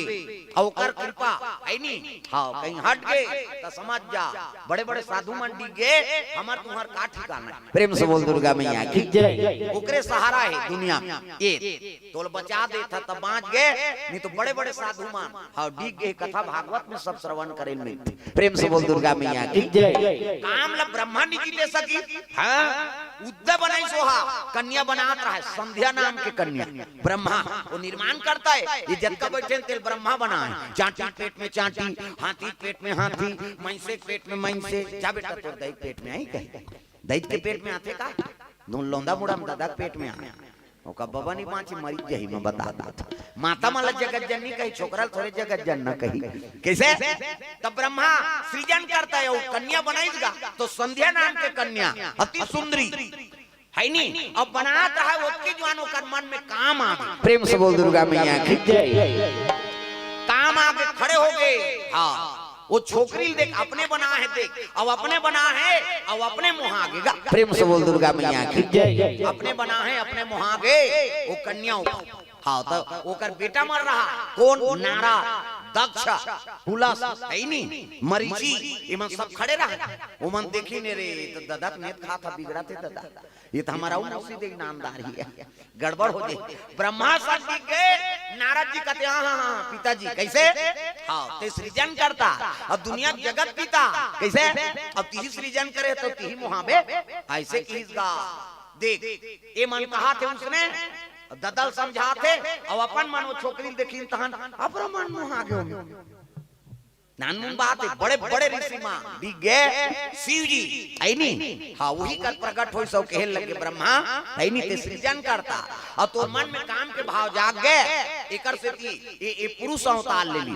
अउ ओकर कृपा है नी, हाँ, कहीं हट गे त समझ जा, बड़े बड़े साधु मन डिग गे, हमर तुम्हर का ठिकाना है। प्रेम से बोल दुर्गा मैया की जय। ओकरे सहारा है दुनिया में। ये तोल बचा देथा त बांच गे, नहीं तो बड़े बड़े साधु मन, हाँ, डिग गे, कथा भागवत में सब श्रवण करे मिलथे। प्रेम से बोल दुर्गा मैया की जय। काम ला ब्रह्मा नहीं जीते सकी, हाँ, उद्दा बनाई सोहा, कन्या बनात रहा है, संध्या नाम के कन्या। ब्रह्मा वो निर्माण करता है, ये जतका बैठे तेल ब्रह्मा बना है। चांटी पेट में चांटी, हाथी पेट में हाथी, मइसे पेट में मइसे। जा बेटा, तोर दई पेट में आई कहे, दई के पेट में आथे का? नून लौंदा मुड़ा में दादा के पेट में आए। ओका बबा नहीं बांची, मरी जही में बता दात। माता माला जगत जननी कही, छोकरा ल थोरे जगत जनना कही। कैसे? तब ब्रह्मा सृजन करता है, वो कन्या बनाई गा, तो संध्या नाम के कन्या, अति सुंदरी, है नी? अब बनात रहा, ओतके जुआन ओकर मन में काम आ गे। प्रेम से बोल दुर्गा मैया की जय। काम आ गे, खड़े हो गे। हाँ, वो छोकरी ल देख, अपने बना है, देख, अब अपने बना है, अब अपने मोहा गे गा। प्रेम से बोल दुर्गा मैया की जय। अपने बना है, अपने मोहा गे, वो कन्या हो। हाँ, तो ओकर बेटा मर रहा, कौन? नारद, दक्ष, पुलस, है नी, मरीचि, इमन सब खड़े रहा। ओमन देखी ने रे, तो दादा के नेत खा था, बिगड़ा थे दादा। ये तो हमारा उसी दे नामदार ही है, गड़बड़ हो जाए। ब्रह्मा सब दिख गए, नारद जी कहते, "हाँ, हाँ, हाँ, पिताजी, कैसे? हाँ, ते सृजन करता, अब दुनिया के जगत पिता, कैसे? अब तिही सृजन करे तो तिही मुहाबे, ऐसे किहिस गा।" देख, ये मन कहा थे उसने, ददल समझा थे, अब अपन मन वो छोकरी देखी तहन, अब मन मुहा गयो। नानमुन बात है, बड़े बड़े ऋषि मान, डिग गे शिव जी, है नी? हाँ, वही कर प्रकट होई, सब कहे लगे ब्रह्मा, है नी? ते सृजन करता, और तोर मन में काम के भाव जाग गे, एकर सेती ये, ये पुरुष अवतार ले ली।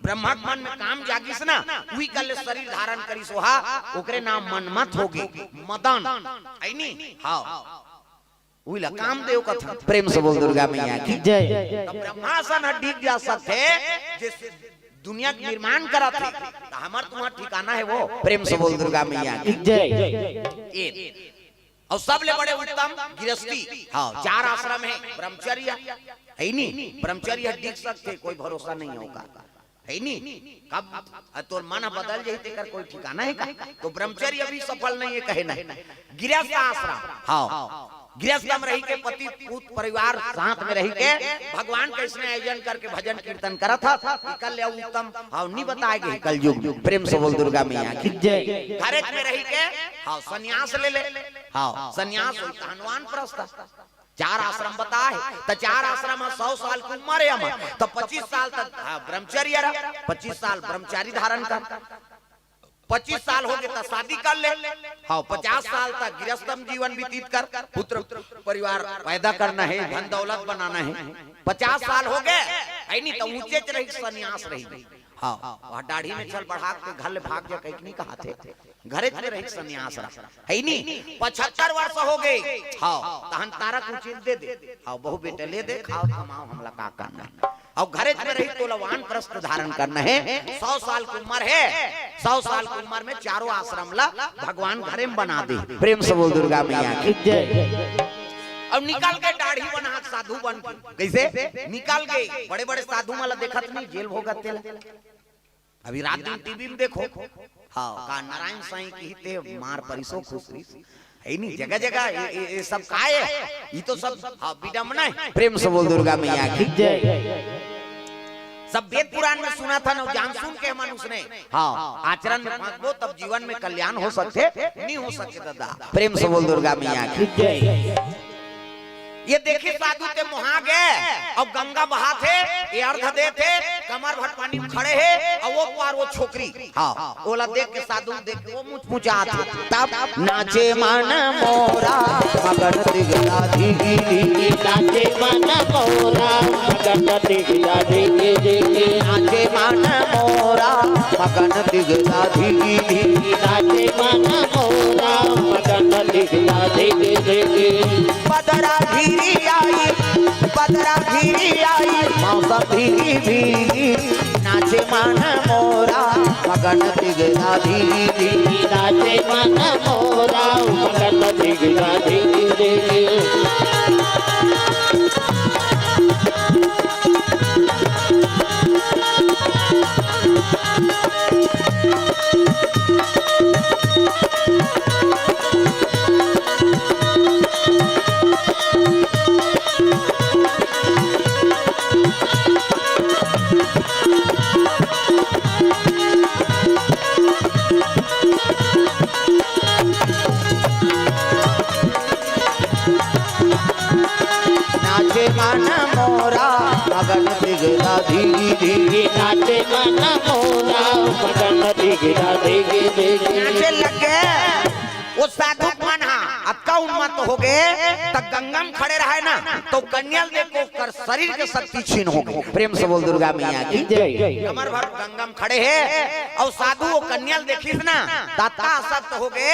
ब्रह्मा के मन में काम जागिस ना, वही कर ले शरीर धारण करिस, ओहा, ओकरे नाम मनमथ होगे, मदन, है नी? हाँ। उइला कामदेव कथा। प्रेम से बोल दुर्गा मैया की जय। तब ब्रह्मासन ह डिग जा सकथे, जे दुनिया के निर्माण करत हे, त हमर तुम्हर ठिकाना है वो। प्रेम से बोल दुर्गा मैया की जय। ये। और सबले बड़े उत्तम गृहस्थी, हाँ, चार आश्रम है, ब्रह्मचर्य, है नी? ब्रह्मचर्य डिग सकथे, कोई भरोसा नहीं होगा। है नी? कब तोर मन ह बदल जाही, तेकर कोई ठिकाना है का? तो ब्रह्मचर्य भी सफल नहीं है, कहे नहीं। गृहस्थ आश्रम, हाँ, गृहस्थ में रही के पति पूत परिवार साथ में रही के भगवान कैसने आयोजन करके भजन कीर्तन करत ह, इकर ले उत्तम, हाँ, नहीं बताए गए कलयुग में। प्रेम से बोल दुर्गा मैया की जय। घरे में रही के, हाँ, संन्यास ले ले, हाँ, संन्यास होई तहन वानप्रस्थ। चार आश्रम बताए, त चार आश्रम ह सौ साल के उम्र है हमर, त पच्चीस साल तक, हाँ, ब्रह्मचर्य रहा, पच्चीस साल ब्रह्मचारी धारण कर, पच्चीस साल हो गए त शादी कर ले, हाँ, पचास साल तक गृहस्थम जीवन व्यतीत कर, पुत्र परिवार पैदा करना है, धन दौलत बनाना है, पचास साल हो गए, है नी, त ऊंचे च रही, संन्यास रही। हाँ, वह दाढ़ी में चल बढ़ा के घर ले भाग जा कहिके नहीं कहाथे। घरेच में रहिके संन्यास रहा, हइ नी? पचहत्तर वर्ष हो गे। हाँ, तहन तारक उचित दे दे। हाँ, बहू बेटा ले दे, खाव कमाव, हमला का करना हे? अउ घरेच में रहिके तोला वानप्रस्थ धारण करना हे। सौ साल के उमर हे, सौ साल के उमर में चारों आश्रम ला भगवान घरे में बना दे। प्रेम से बोल दुर्गा मैया की। जय। अउ निकल गे दाढ़ी बनात साधु बन के। कइसे? निकल गे। बड़े-बड़े साधु मन ला देखत नहीं, जेल भोगत तेला। अभी रात दिन टीवी में देखो, हाँ, का नारायण साईं किहिस ते मार परिसो खुसरिस। हइ नी, जगह-जगह ये, ये, ये सब काय हे? ये तो सब, हाँ, विडम्बना हे। प्रेम से बोल दुर्गा मैया की। जय। सब वेद पुराण में सुनत हन, जान सुन के मन उसने, हाँ, आचरण में फँसबो तब जीवन में कल्याण हो सकथे, नहीं हो सकथे दादा। प्रेम से बोल दुर्गा मैया की। जय। ये देखिस साधु ते मोहा गे, अउ गंगा बहाथे, ये अर्घ देथे, कमर भर पानी में खड़े हे, अउ वो पार वो छोकरी, हाँ, ओला देख के साधु देख के वो मुचमुचात हे। तब नाचे मन मोरा मगन दिगला धिगी धिगी। नाचे मन मोरा मगन दिगला धिगी धिगी। नाचे मन मोरा मगन दिगला धिगी धिगी। नाचे मन मोरा मगन दिगला धिगी धिगी। बदरा घिरी आई, बदरा घिरी आई, मौसम भीगी भीगी, नाचे मन मोरा मगन दिगला धिगी धिगी। नाचे मन मोरा मगन दिगला धिगी धिगी। नाचे मन मोरा मगन दिगला धिगी धिगी। नाचे मन मोरा मगन दिगला धिगी धिगी। नाचे लग गे। वो साधु मन हा अतका उन्मत्त हो गे, त गंगा में खड़े रहे ना, त कन्या ल देख के ओकर शरीर के शक्ति छीन हो गे। प्रेम से बोल दुर्गा मैया की। जय। कमर भर गंगा में खड़े हे, अउ साधु वो कन्या ल देखिस ना, त अतका आसक्त हो गे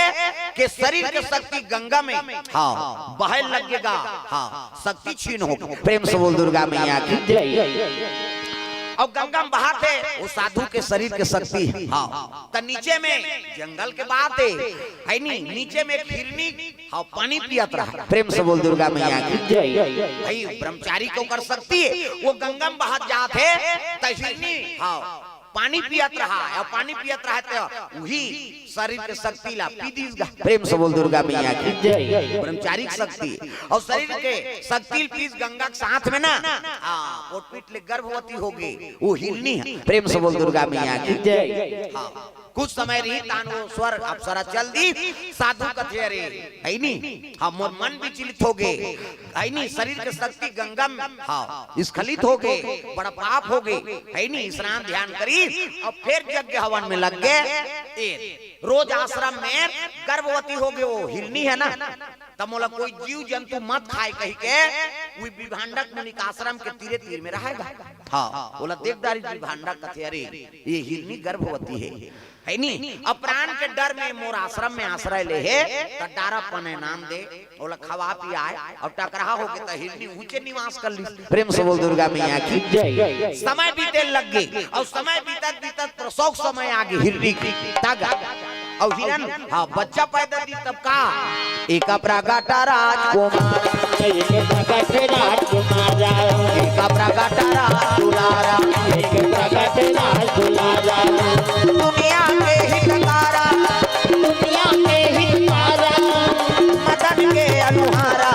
के शरीर के शक्ति गंगा में, हाँ, बहे लग गे गा, हाँ, शक्ति छीन हो गे। प्रेम से बोल दुर्गा मैया की। जय। अउ गंगा में बहाथे, वो साधु के शरीर के शक्ति, हाँ, त नीचे में जंगल के बात हे, हइ नी? नीचे में एक हिरनी, हाँ, पानी पियत रहा। प्रेम से बोल दुर्गा मैया की। जय। हइ ब्रह्मचारी के ओकर शक्ति हे, वो गंगा में बहत जात हे, त हिरनी, हाँ, पानी पियत रहा, अउ पानी पियत रहा त उही शरीर के शक्ति ला पी दिस गा। प्रेम से बोल दुर्गा मैया की। जय। ब्रह्मचारी के शक्ति अउ शरीर के शक्ति ल पीस गंगा के साथ में ना, हाँ, पोटपीट ले गर्भवती हो गे, वो हिरनी हे। प्रेम से बोल दुर्गा मैया की। जय। हाँ, कुछ समय रही तान वो स्वर अप्सरा चल दी, साधु कथे, अरे, हइ नी, हाँ, मोर मन विचलित हो गे, हइ नी, शरीर के शक्ति गंगा में, हाँ, स्खलित हो गे, बड़ा पाप हो गे, हइ नी, स्नान ध्यान करी, अउ फेर यज्ञ हवन में लग गे। ए, रोज आश्रम में गर्भवती हो गे, वो हिरनी हे ना, त मोला कोई जीव जंतु मत खाए कहिके, वो विभांडक मुनि के आश्रम के तीरे तीर में रहे गा। हाँ, ओला देख डारिस विभांडक, कथे, अरे, ये हिरनी गर्भवती हे, हइ नी? अउ प्राण के डर में मोर आश्रम में आश्रय ले हे, त डारा पने नाम दे, ओला खवा पियाए, अउ टकराहा हो गे त हिरनी ऊंचे निवास कर लिस। प्रेम से बोल दुर्गा मैया की। जय। समय बीते लग गे, अउ समय बीतत बीतत प्रसव समय आ गे हिरनी के, तब अउ हिरन, हाँ, बच्चा पैदा दी तब का? एक प्रगट राजकुमार। एक प्रगट राजकुमार। एक प्रगट राज दुलारा। एक प्रगट राज दुलारा। दुनिया के हितकारा। दुनिया के हितकारा। मदन के अनुहारा,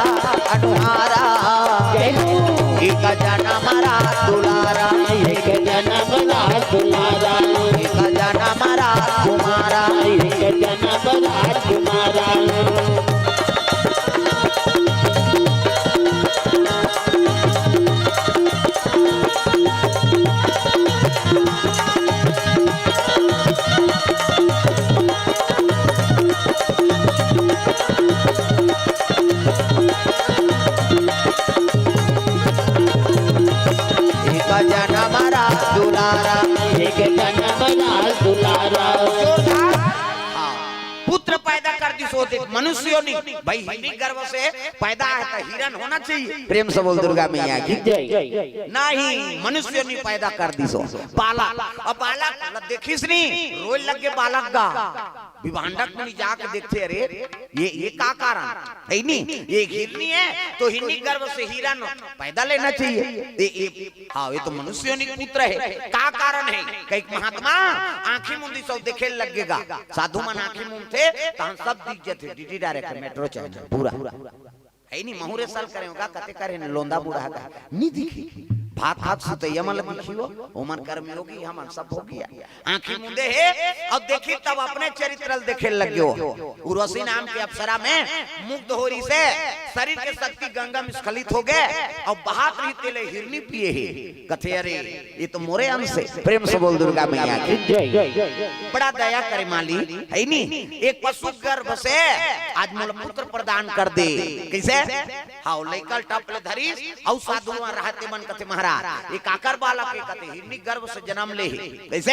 अनुहारा। जय हो। एक जनम राज दुलारा। एक जनम राज दुलारा। एक जनम राजकुमारा। एक जनम राजकुमारा। एक जनम राज दुलारा। के जनम लाल दुलारा। जोरदार। हाँ। पुत्र पैदा कर दिस, वो देख, मनुष्य योनि। भाई, हिरनी गर्भ से पैदा है तो हिरण होना चाहिए। प्रेम से बोल दुर्गा मैया की। जय। नहीं, मनुष्य योनि पैदा कर दिस, वो बालक। अब बालक ला देखिस नहीं, रोए लग गे बालक गा। विभांडक मुनि जाके देखथे, अरे, ये, ये का कारण है? नहीं, ये हिरनी है तो हिरनी गर्भ से हिरण पैदा लेना चाहिए। ये, ये हाँ, ये तो मनुष्य योनि पुत्र है, का कारण है? कहिके महात्मा आँखी मूंदिस, सब देखे लग गे गा। साधु मन आँखी मूंदथे, तहन सब दिख जथे, डीडी डायरेक्ट मेट्रो चले पूरा। है नहीं, महूरे सल करे होगा, कते करे ने लोंदा बूढ़ा का, नहीं दिखी। भात खात सुतैया मन ल दिखी हो, ओमन कर्मयोगी, हमन सब भोगी। आँखी मूंदे हे, अब देखी तब अपने चरित्र ल देखे लग गे हो। उर्वशी नाम के अप्सरा में मुग्ध हो रहिसे, शरीर के शक्ति गंगा में स्खलित हो गे, अउ बहात रहिस तेला हिरनी पिए हे। कथे, "अरे, ये तो मोरे अंश हे।" प्रेम से बोल दुर्गा मैया की। जय। बड़ा दया करे माली, है नी? एक पशु गर्भ से आज मोला पुत्र प्रदान कर दे। कइसे? हाँ, लइका ल टप ले धरिस, अउ साधु मन रहथे मन कथे, "महाराज, ये काकर बालक हे?" कथे, "हिरनी गर्भ से जनम ले हे।" कइसे?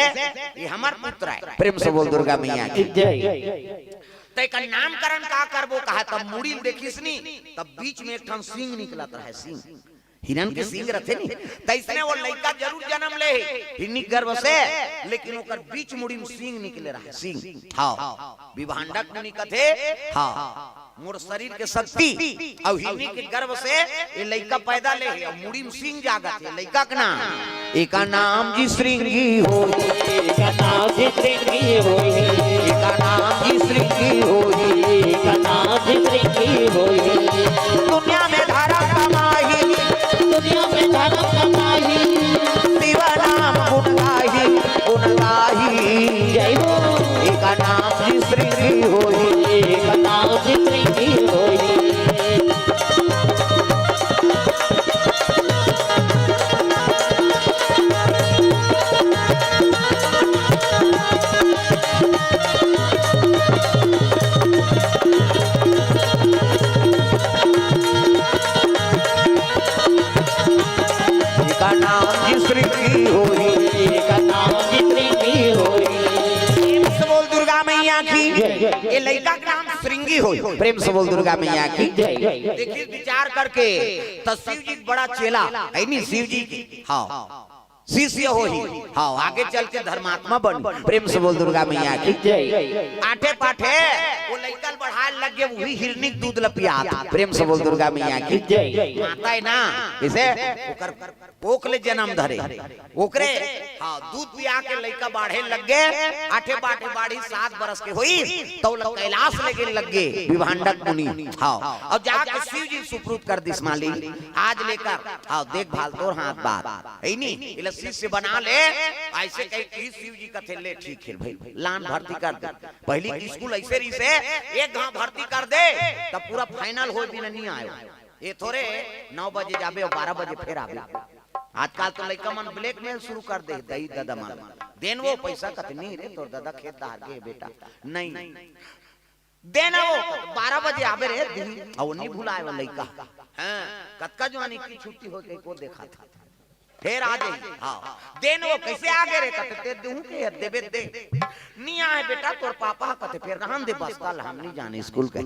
"ये हमर पुत्र हे।" प्रेम से बोल दुर्गा मैया की। जय। त एकर नामकरण का करबो कहा, तब मुड़ी ल देखिस नी, तब बीच में एक ठन सींग निकलत रहे, सींग। हिरन के सींग रथे नी, तइसने वो लइका जरूर जनम ले हे, हिरनी गर्भ से, लेकिन ओकर बीच मुड़ी में सींग निकले रहे, सींग। हाँ, विभांडक मुनि कथे, हाँ, मोर शरीर के शक्ति अउ हिरनी के गर्भ से ये लइका पैदा ले हे, अउ मुड़ी में सींग जागत हे, लइका के नाम, एका नाम जी श्रृंगी होही। एका नाम जी श्रृंगी होही। एका नाम जी श्रृंगी होही। एका नाम जी श्रृंगी होही। दुनिया में धरम कमाही। दुनिया में धरम कमाही। शिव नाम गुण गाही, गुण गाही। जय हो। एका नाम जी श्रृंगी होही। एका नाम जी श्रृंगी होही। एका नाम जी श्रृंगी होही। एका नाम जी श्रृंगी होही। प्रेम से बोल दुर्गा मैया की। जय। ये लइका के नाम श्रृंगी होही। प्रेम से बोल दुर्गा मैया की। जय। देखिए, विचार करके तो शिव जी के बड़ा चेला है नी, शिव जी के, हाँ, शिष्य होही, हाँ, आगे चल के धर्मात्मा बन। प्रेम से बोल दुर्गा मैया की। जय। आठे पाठे वो लइका ल बढ़ाए लग गे, वही हिरनी के दूध ल पियात। प्रेम से बोल दुर्गा मैया की। जय। माता है ना, इसे ओकर कोख ले जनम धरे, ओकरे, हाँ, दूध पिया के लइका बाढ़े लग गे। आठे पाठे बाढ़ी, सात बरस के होई, त ओला कैलाश ले गे लग गे विभांडक मुनि। हाँ, अउ जाके शिव जी सुप्रुत कर दिस, माली, आज लेकर, हाँ, देखभाल तोर हाथ बात। है नी? एला शिष्य बना ले, अइसे कहिके शिव जी कथे, "ले ठीक हे भाई, लान भर्ती कर दे।" पहिली के स्कूल अइसे रहिसे, एक घांव भर्ती कर दे, तब पूरा फाइनल होय बिना नी आयो। ये थोरे नौ बजे जाबे अउ बारह बजे फेर आबे। आजकल तो लइका मन ब्लैकमेल शुरू कर दे, दई ददा मन। देन वो पैसा कथे, "नी रे, तोर ददा खेत डहर गे हे बेटा।" "नहीं।" देना वो, बारह बजे आबे रे, दिही। अउ नी भुलाए वो लइका। हाँ, कतका जुआनी के छुट्टी हो गई, को देखा था। फेर आ जाई। हाँ, देना वो, "कइसे आ गे रे?" कथे, "ते देहूं के देबे दे।" "नी आए बेटा, तोर पापा ह," कथे, "फेर रहन दे, बस कल हम नी जाने स्कूल के।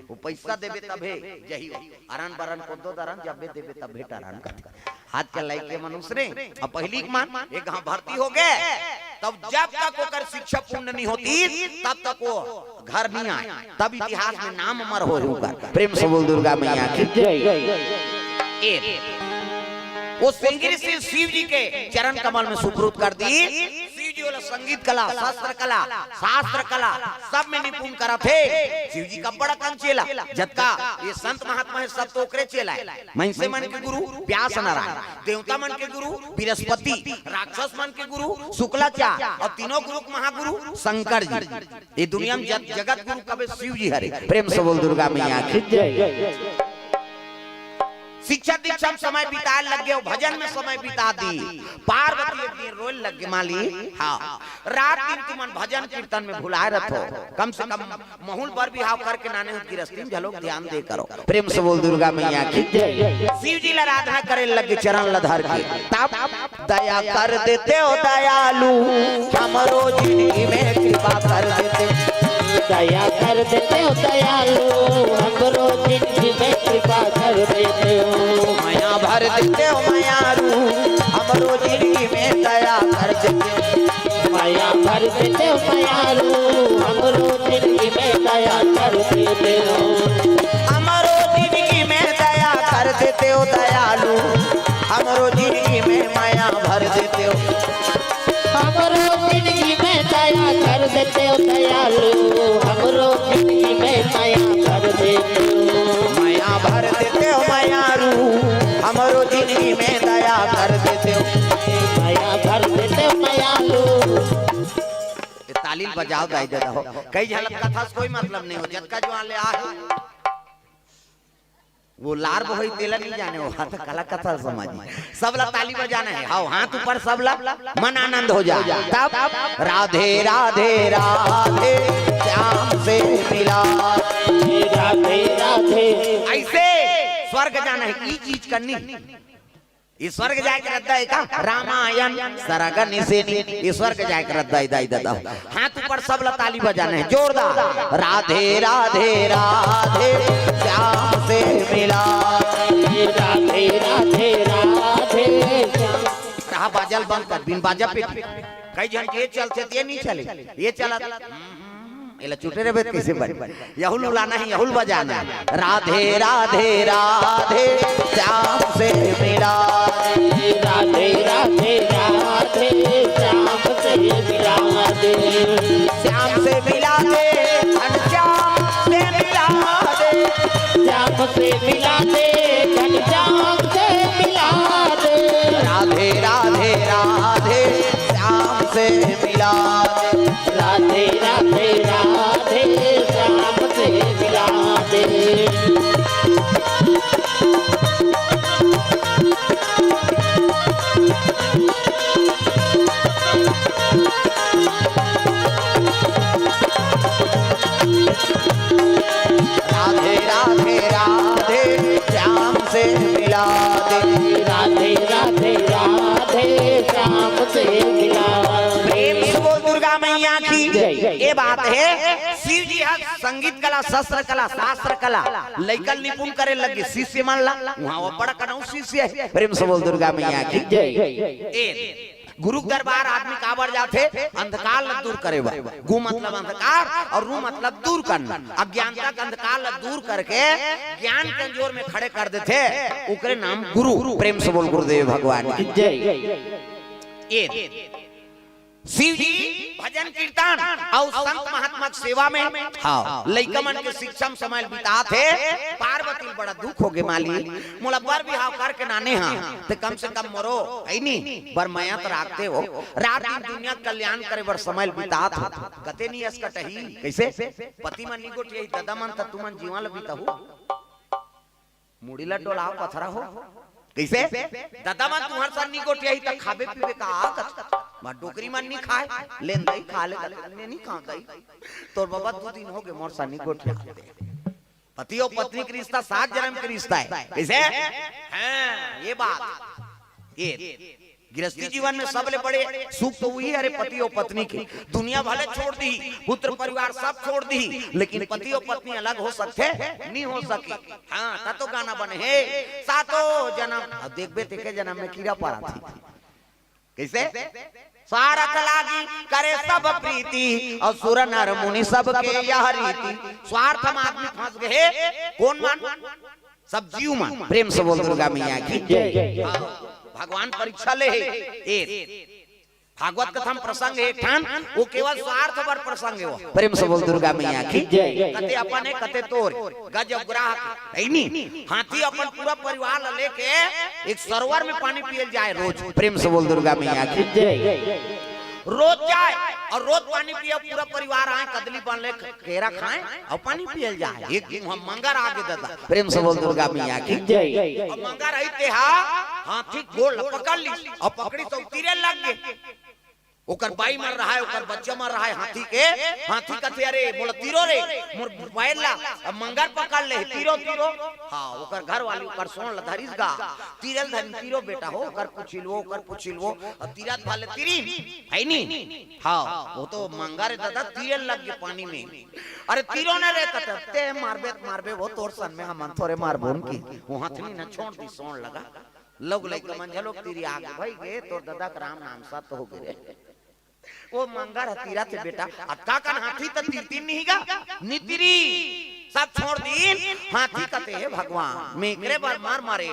वो पैसा देबे तभे जही, अरन बरन को दो दरन, जबे देबे तभे टरन," कथे। आज के लइके मन उसरे, अब पहिली के मन, एक घांव भर्ती हो गे, तब जब तक ओकर शिक्षा पूर्ण नहीं होती, तब तक वो घर नहीं आए, तब इतिहास में नाम अमर हो ओकर। प्रेम से बोल दुर्गा मैया की। जय। ए, वो श्रृंगी ऋषि शिव जी के चरण कमल में सुप्रुत कर दी। शिव जी वाला संगीत कला, शस्त्र कला, शास्त्र कला, सब में निपुण करत हे। शिव जी का बड़ा कन चेला, जतका ये संत महात्मा हे, सब तो ओकरे चेला हे। मइनसे मन के गुरु व्यास नारायण, देवता मन के गुरु बृहस्पति, राक्षस मन के गुरु शुक्लाचार्य, अउ तीनों गुरु के महागुरु शंकर जी। ये दुनिया में जग-, जगत गुरु कबे शिव जी हरे। प्रेम से बोल दुर्गा मैया की। जय। शिक्षा दीक्षा में समय बिताए लग गे, भजन में समय बिता दी। पार्वती एक दिन रोए लग गे, माली, हाँ, रात दिन तुमन भजन कीर्तन में भुलाए रथो, कम से कम महूँ ल बर बिहाव करके नाने हो, गिरस्ती में घलोक ध्यान दे करो। प्रेम से बोल दुर्गा मैया की जय। शिव जी ला आराधना करे लग गे चरण ला धर के, तब दया कर देते हो दयालु, हमरो जिंदगी में कृपा कर देते हो। दया कर देते हो दयालु, हमरो जिंदगी में कृपा कर देते हो। मया भर देते हो मयारू, हमरो जिंदगी में दया कर देते हो। मया भर देते हो मयारू, हमरो जिंदगी में दया कर देते हो। हमरो जिंदगी में दया कर देते हो दयालु, हमरो जिंदगी में मया भर देते हो। हमरो जिंदगी में दया कर देते हो दयालु, हमरो जिंदगी में मया भर देते हो। मया भर देते हो मयारू, हमरो जिंदगी में दया कर देते हो। मया भर देते हो मयालु। ये ताली बजाओ दाई ददा हो, कई झलक कथा से कोई मतलब नहीं हो, जतका जुआर ले आ हे। वो लार बोहई तेला नहीं जाने हो, हाथ कला कथा समझ। सबला ताली बजाना है, हाव, हाथ ऊपर सबला, मन आनंद हो जा। तब राधे राधे राधे श्याम से मिला। राधे राधे। ऐसे स्वर्ग जाना है, ई चीज करनी। ये स्वर्ग जाए के रद्दा है का? रामायण सरग निसेनी। ये स्वर्ग जाए के रद्दा है, दाई ददा। हाथ ऊपर सबला ताली बजाना है, जोरदार। राधे राधे राधे श्याम से मिला। राधे राधे राधे श्याम। रहा बाजल बंद कर, बिन बाजा पे कई झन के चलथे, ये नहीं चले, ये चलत। एला चुटे रहे त कैसे बने? यहुल उलाना है, यहुल बजाना है। राधे राधे राधे श्याम से मिला। राधे राधे राधे श्याम से मिला दे। श्याम से मिला दे, घनश्याम से मिला दे। श्याम से मिला दे, घनश्याम से मिला दे। राधे राधे राधे श्याम से मिला दे। राधे राधे राधे श्याम से मिला दे। राधे राधे राधे श्याम से मिला दे। राधे राधे राधे श्याम से मिला दे। प्रेम से बोल दुर्गा मैया की जय। ये बात है, शिव जी ह संगीत कला, शस्त्र कला, शास्त्र कला, लइकल निपुण करे लगे शिष्य मन ला, वहाँ वो बड़ा कनऊ शिष्य है। प्रेम से बोल दुर्गा मैया की जय। ए, गुरु के दरबार आदमी काबर जाथे? अंधकार ला दूर करे बर। गु मतलब अंधकार और रू मतलब दूर करना। अज्ञानता के अंधकार ला दूर करके ज्ञान के अंजोर में खड़े कर देथे, ओकरे नाम गुरु। प्रेम से बोल गुरुदेव भगवान की जय। ए, शिव जी भजन कीर्तन अउ संत महात्मा के सेवा में, हाँ, लइका मन के शिक्षा में समय बिताथे। पार्वती ल बड़ा दुख होगे, माली, मोला बर बिहाव करके नाने हा, ते कम से कम मोरो, है नी, बर मया त राखते हो। रात दिन दुनिया के कल्याण करे बर समय बितात हो। कते नी अस कटही, कैसे? पति मन नी गोठियाही, ददा मन त तुमन जीवन ल बिताहू। मुड़ी ला डोलाव पथरा हो। कैसे? ददा मन तुहर सन नी गोठियाही त खाबे पीबे का आ कच। मैं डोकरी मन नी खाए, लेन दई खा ले, ले नी खाओ दई। तोर बाबा दू दिन होगे मोर सन नी गोठिया। पति अउ पत्नी के रिश्ता सात जन्म के रिश्ता है। कैसे? हाँ, ये बात। ये गृहस्थी जीवन में सबले बड़े सुख तो वही हरे, पति अउ पत्नी के। दुनिया भले छोड़ दी, पुत्र परिवार सब छोड़ दी, लेकिन पति अउ पत्नी अलग हो सकथे? नहीं हो सके। हाँ, त तो गाना बने हे, सातों जन्म। अब देखबे तेके जन्म में कीड़ा पड़ा थी। कैसे? स्वार्थ लागी करे सब प्रीति, अउ सुर नर मुनि सबके यह रीति। स्वार्थ में आदमी फंस गए। कौन मन? सब जीव मन। प्रेम से बोल दुर्गा मैया की जय। हाँ, भगवान परीक्षा ले हे। ए, भागवत कथा में प्रसंग हे एक ठन, वो केवल स्वार्थ बर प्रसंग हे वो। प्रेम से बोल दुर्गा मैया की जय। कते अपन हे, कते तोर, गज अउ ग्राह के, है नी? हाथी अपन पूरा परिवार ला लेके एक सरोवर में पानी पियल जाए रोज। प्रेम से बोल दुर्गा मैया की जय। रोज जाय अउ रोज पानी पिये, पूरा परिवार आय, कदली बन ले, केरा खाय अउ पानी पियल जाय। एक दिन वहाँ मंगर आगे दादा, प्रेम से बोल दुर्गा मैया की। जय। अउ मंगर आई ते हा हाथी गोड़ ल पकड़ ली अउ पकड़ी तो तीरे लग गे। ओकर बाई मर रहा है, ओकर बच्चा मर रहा है हाथी के। हाथी कथे, "अरे मोला तीरो रे, मोर पैर ला।" अब मंगर पकड़ ले, "तीरो, तीरो।" हाँ, ओकर घर वाली ओकर सोंड़ ल धरिस गा, "तीरे ल धरिन, तीरो बेटा हो, ओकर पूछी लुवो, ओकर पूछी लुवो।" अब तीरत भाले तीरी, है नी? हाँ, वो तो मंगर है दादा, तीरे लग गे पानी में। "अरे तीरो न रे," कथे, "ते मारबे त मारबे, वो तोर सन में हमन थोरे मारबो न की।" वो हथनी न छोंड़ दी सोंड़ लगा। लोग लइका मन झलोक तीरी आगे, "भई गे, तोर ददा के राम नाम सत हो गे रे।" वो मंगर ह तीरत हे बेटा, अतका कन हाथी त तीरतिन नहीं गा, नी तीरी, सब छोंड़ दीन। हाथी कथे, "हे भगवान, मैं एकरे बर मर मरे,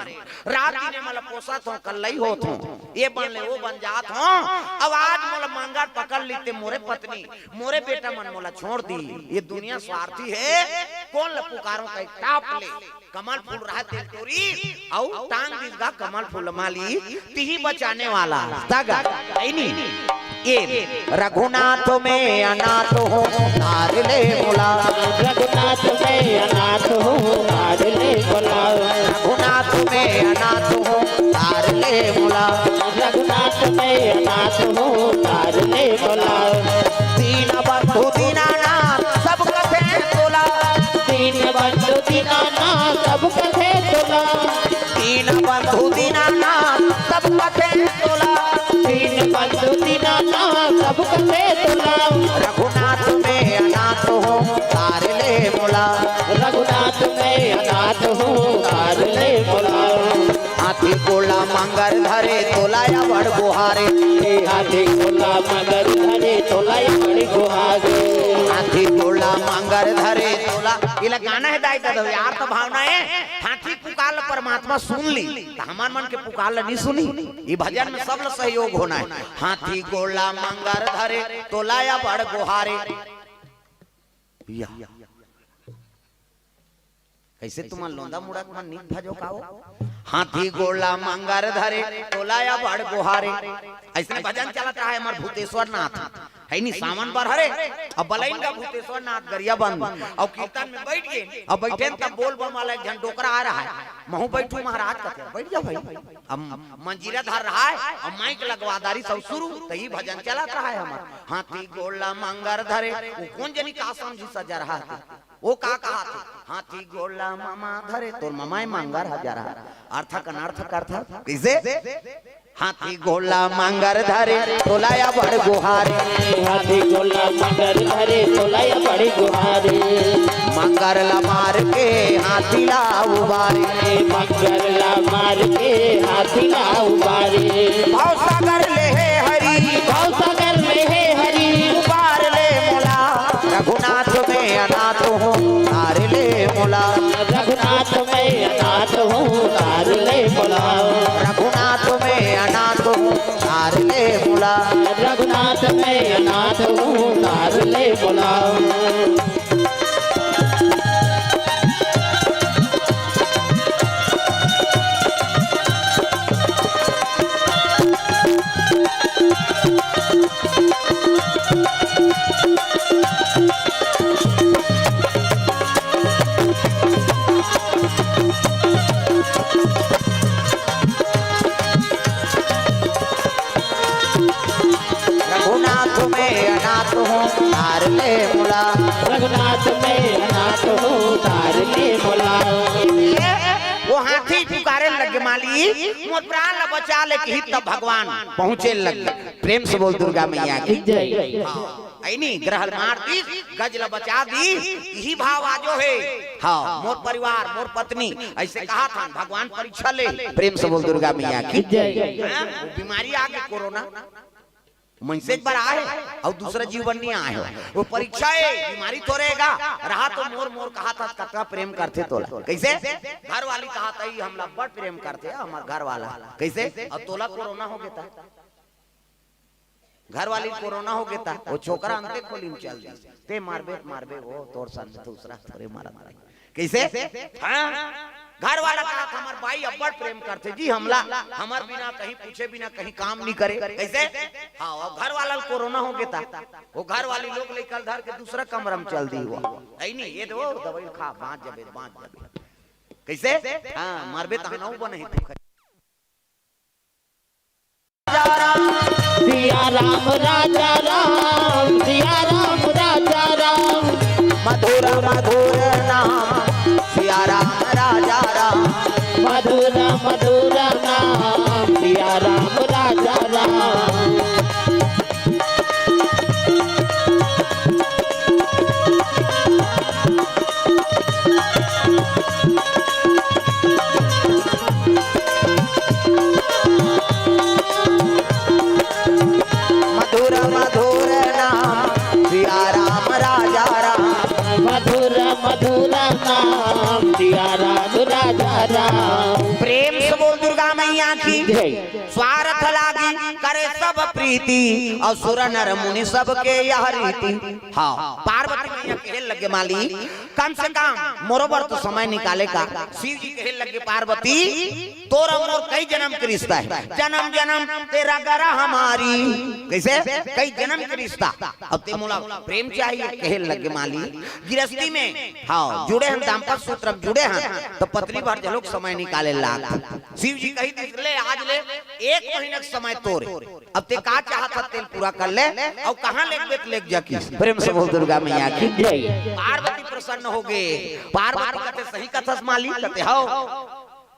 रात दिन मोला पोसत हों, कल्लई होत हों, ये बन ले, वो बन जात हों, अब आज मोला मंगर पकड़ ली ते मोरे पत्नी, मोरे बेटा मन मोला छोंड़ दी, ये दुनिया स्वार्थी हे, कोन ल पुकारों कहि टाप ले।" कमल फूल रहा तेल टोरी, अउ टांग दिस गा कमल फूल माली, तिही बचाने वाला। तगा, ऐनी। ए, रघुनाथ मैं अनाथ हूँ, तार ले मोला। रघुनाथ मैं अनाथ हूँ, तार ले मोला। रघुनाथ मैं अनाथ हूँ, तार ले मोला। रघुनाथ मैं अनाथ हूँ, तार ले मोला। दीन बंधु दीनानाथ, सब कथे तोला। दीन बंधु दीनानाथ, सब कथे तोला। दीन बंधु दीनानाथ, सब कथे तोला। दीन बंधु दीनानाथ, सब कथे तोला। रघुनाथ मैं अनाथ हूँ, तार ले मोला। रघुनाथ मैं अनाथ हूँ, तार ले मोला। हाथी गोड़ ला मंगर धरे, तोला अबड़ गोहारे। हाथी गोड़ ला मंगर धरे, तोला अबड़ गोहारे। हाथी गोड़ ला मंगर धरे, तोला। ये ला गाना है दाई ददा, यार तो भावना है। हाथी पुकार ल परमात्मा सुन ली, त हमर मन के पुकार ल नहीं सुनी। ये भजन में सब ल सहयोग होना है। हाथी गोड़ ला मंगर धरे, तोला अबड़ गोहारे। या। कइसे तुमन लोंदा मुड़ा के मन नीक भजो का हो? हाथी गोड़ ला मंगर धरे, तोला अबड़ गोहारे। अइसने भजन चलत रहा है हमर भूतेश्वर नाथ, है नी, सावन बर हरे। अब बलइन गा भूतेश्वर नाथ गरिया बंद, अउ कीर्तन में बइठ गे। अब बइठेन तब बोल बम वाला एक झन डोकरा आ रहा है, महूं बइठूं महाराज कथे, बइठ जा भई। अब मंजीरा धर रहा है, अब माइक लगवा दारी सब शुरू, त ई भजन चलत रहा है हमर। हाथी गोड़ ला मंगर धरे, वो कोन जनी का समझी सजा रहा है। वो का कहा थे? हाथी गोड़ ला ममा धरे, तोर ममाए मंगर ह जरा। अर्थ अनर्थ करथा। कइसे? हाथी गोड़ ला मंगर धरे, तोला अबड़ गोहारे। हाथी गोड़ ला मंगर धरे, तोला अबड़ गोहारे। मंगर ला मार के हाथी ला उबारे। मंगर ला मार के हाथी ला उबारे। भवसागर ले हे हरी, भवसागर ले हे हरी। उबार ले मोला, रघुनाथ मैं अनाथ हूँ, तार ले मोला। रघुनाथ मैं अनाथ हूँ, तार ले मोला। रघुनाथ मैं अनाथ हूँ, तार ले मोला। रघुनाथ मैं अनाथ हूँ, तार ले मोला। रघुनाथ मैं अनाथ हूँ, तार ले मोला। रघुनाथ मैं अनाथ हूँ, तार ले मोला। वो हाथी पुकारे लगे, माली, मोर प्राण ला बचा ले, कही तब भगवान पहुँचे लगे। प्रेम से बोल दुर्गा मैया की। जय। हाँ, ऐनी ग्रह मार दी, गज ला बचा दी, यही भाव आजो है। हाँ, मोर परिवार, मोर पत्नी, ऐसे कहा था, भगवान परीक्षा ले। प्रेम से बोल दुर्गा मैया की। जय। हाँ, वो बीमारी आ गई कोरोना, मनसे बर आए अउ दूसरा जीवन नहीं आए हो। वो परीक्षा है, बीमारी तो रहेगा। रहा तो मोर मोर कहा था, कतका प्रेम करथे तोला। कैसे? घर वाली कहा था, "ई हमला बड़ प्रेम करथे, हमर घर वाला।" कैसे? अउ तोला कोरोना हो गया था, घर वाली कोरोना हो गया था, वो छोकरा अंते खोली में चल दी। ते मारबे त मारबे, वो तोर सन दूसरा थोरे मारा मारे। कैसे? हाँ? घर वाला कहा, "हमर बाई अब्बड़ प्रेम करथे जी हमला, हमर बिना कहीं पूछे बिना कहीं काम नहीं करे।" कैसे? हाँ, और घर वाला ल कोरोना हो गया था, वो घर वाली लोग लेकर धर के दूसरा कमरा में चल दी हुआ। है नहीं, ये दो दवाई खा, बाँच जाबे, बाँच जाबे। कैसे? हाँ, मरबे तहाँ ना बने है तू। सिया राम राजा राम, सिया राम राजा राम। मधुर मधुर नाम सिया राम राजा राम। मधुर मधुर नाम सिया राम राजा राम। मधुर मधुर नाम सिया राम राजा राम। मधुर मधुर नाम सिया राम राजा राम। प्रेम से बोल दुर्गा मैया की जय। स्वार्थ लागी करे सब प्रीति, और सुर नर मुनि सबके यह रीति। हाँ, पार्वती मैया कहे लगे, माली, कम से कम मोरो बर तो समय निकाले का। शिव जी कहे लगे, पार्वती, तोर अउ मोर कई जन्म के रिश्ता है, जन्म जन्म तेरा गरा हमारी। कैसे? कई जन्म के रिश्ता। अब ते मोला प्रेम चाहिए, कहे लगे, माली, गिरस्ती में, हाँ, जुड़े हन, दाम्पत्य सूत्र में जुड़े हन, तो पत्नी बर जलोक समय निकाले लाग। शिव जी कही दिस, "ले, आज ले, एक महीना के समय तोरे।" अब ते का चाहत हस, तेल पूरा कर ले, अउ कहाँ लेगबे त लेग जा किस। प्रेम से बोल दुर्गा मैया की जय। पार्वती प्रसन्न हो गए। पार्वती कथे, "सही कथस माली?" कथे, "हव,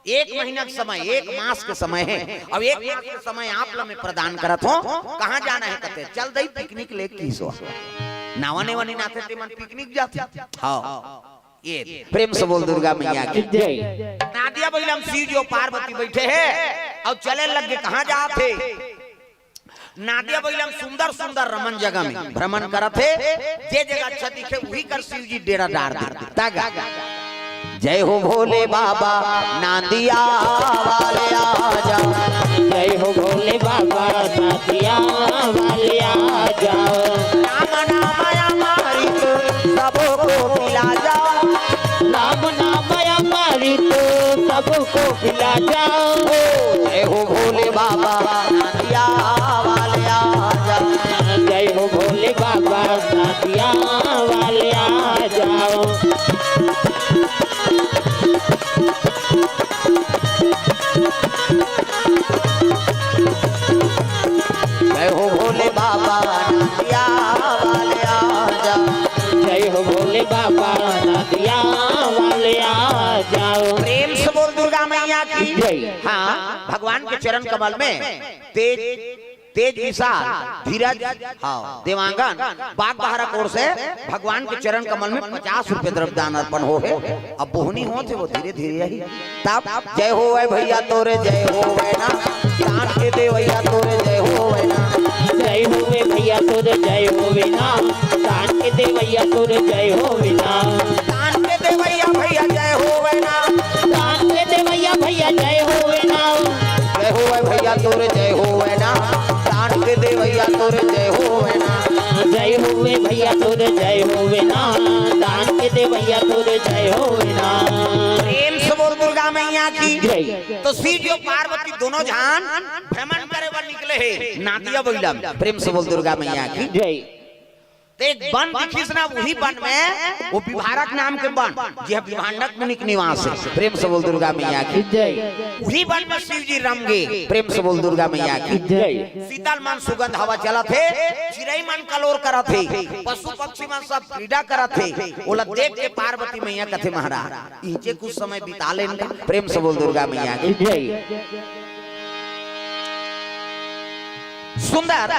एक महीना के समय, एक मास के समय है, अब एक मास के समय आप ल मैं प्रदान करत हो, कहाँ जाना है?" कथे, "चल दई पिकनिक ले किसो।" नावा नेवा नी नाथे ते मन पिकनिक जाथे। हव, ये प्रेम से बोल दुर्गा मैया की जय। नादिया बइला म शिव जी अउ पार्वती बैठे हे अउ चले लगे, कहाँ जात हे? नादिया बइला म सुंदर सुंदर रमन जगह में भ्रमण करत हे, जे जगह अच्छा दिखे उही कर शिव जी डेरा डार दे। तगा जय हो भोले बाबा नादिया वाले आजा। जय हो भोले बाबा नादिया वाले आजा। राम नाम अमृत सबको पिला जा। राम नाम अमृत सबको पिला जा। जय हो भोले बाबा नादिया वाले आजा। जय हो भोले बाबा नादिया वाले आ जाओ। जय हो भोले बाबा नादिया वाले आ जाओ। जय हो भोले बाबा नादिया वाले आ जाओ। प्रेम से बोल दुर्गा मैया की जय। हाँ, भगवान के चरण कमल में तेज, तेज विशाल, धीरज, हाँ, देवांगन, बाग बहारा कोर से भगवान के चरण कमल में पचास रुपए द्रव्य दान अर्पण हो हे। अब बोहनी होत हे, वो धीरे धीरे ही। तब जय होवे भैया तोरे जय होवे ना, दान के देवैया तोरे जय होवे ना। जय होवे भैया तोरे जय होवे ना, दान के देवैया तोरे जय होवे ना। दान के देवैया भैया जय होवे ना। दान के देवैया भैया जय होवे ना। जय होवे भैया तोरे जय होवे ना, दान के देवैया तोरे जय होवे ना। जय होवे भैया तोरे जय होवे ना, दान के देवैया तोरे जय होवे ना। प्रेम से बोल दुर्गा मैया की जय। तो शिव जी अउ पार्वती दोनों झन भ्रमण करे बर निकले हे नादिया बइला म। प्रेम से बोल दुर्गा मैया की जय। तो एक बन दिखिस ना, उही बन में, वो विभारक नाम के बन, जे विभांडक मुनि के निवास हे। प्रेम से बोल दुर्गा मैया की जय। उही बन में शिव जी रम गे। प्रेम से बोल दुर्गा मैया की जय। शीतल मन सुगंध हवा चलत हे, चिरई मन कलोर करत हे, पशु पक्षी मन सब क्रीड़ा करत हे। ओला देख के पार्वती मैया कथे, महाराज, इहिंचे कुछ समय बिता लेन का। प्रेम से बोल दुर्गा मैया की जय। सुंदर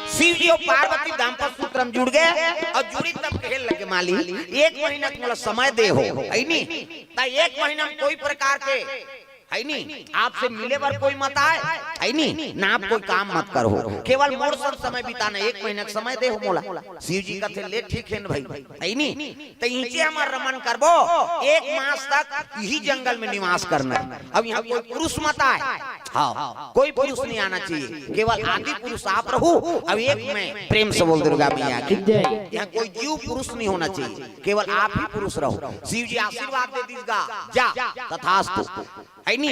शिव जी अउ पार्वती दाम्पत्य सूत्र म जुड़ गे अउ जुड़ी तब कहे लगे, माली, एक महीना के मोला समय दे हो, है नी? त एक महीना में कोई प्रकार के, है नी, आपसे मिले बर कोई मत आए, है नी, ना आप कोई काम मत करो, केवल मोर संग समय बिताना, एक महीना के समय दे हो मोला। शिव जी कथे, ले ठीक हे न भाई, है नी? त इहिंचे हमर रमन करबो, एक मास तक इही जंगल में निवास करना हे। अब इहाँ कोई पुरुष मत आए, हाँ, कोई पुरुष नहीं आना चाहिए, केवल आदि पुरुष आप रहू, अब एक मैं। प्रेम से बोल दुर्गा मैया की। जय। यहाँ कोई जीव पुरुष नहीं होना चाहिए, केवल आप ही पुरुष रहो। शिव जी आशीर्वाद दे दीस गा, जा, तथास्तु। है नी?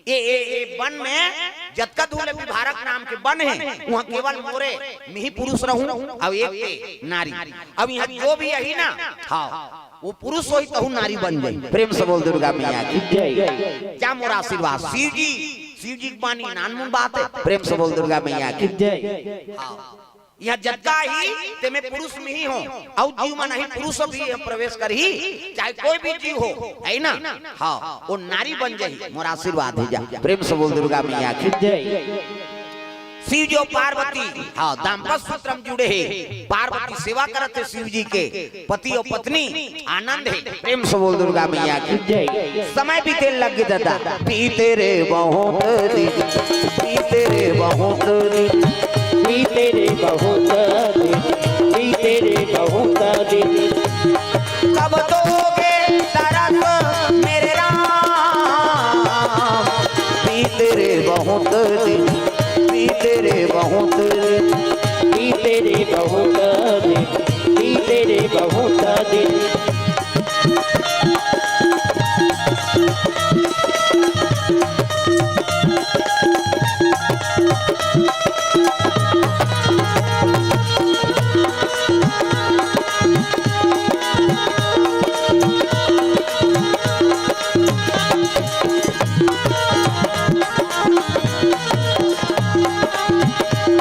ये, ये, ये वन में जतका धूल है, विभारक नाम के वन है, वहाँ केवल मोरे में ही पुरुष रहूं, अब एक ते नारी। अब यहाँ जो भी यही ना, हाँ, वो पुरुष होई तहु नारी बन जाई। प्रेम से बोल दुर्गा मैया की। जय। क्या मोर आशीर्वाद। शिव जी, शिव जी की बानी नानमुन बात है। प्रेम से बोल दुर्गा मैया की। जय। हाँ। यहाँ जतका ही ते में पुरुष में ही हो, अउ जीव मन ही पुरुष भी हम प्रवेश करही, चाहे कोई भी जीव हो, है ना? हाँ, वो नारी बन जाही, मोर आशीर्वाद है जा। प्रेम से बोल दुर्गा मैया की। जय। शिव जो पार्वती, हाँ, दाम्पत्य सूत्र में जुड़े हैं, पार्वती सेवा करत हे शिव जी के, पति और पत्नी आनंद है। प्रेम से बोल दुर्गा मैया की। जय। समय बीते लग गए दादा, बीते रे बहुत दिन, बीते रे बहुत दिन, बीते रे बहुत दिन, बीते रे बहुत दिन। कब दोगे दरस मेरे राम, बीते रे बहुत दिन, बीते रे बहुत दिन, बीते रे बहुत दिन, बीते रे बहुत दिन।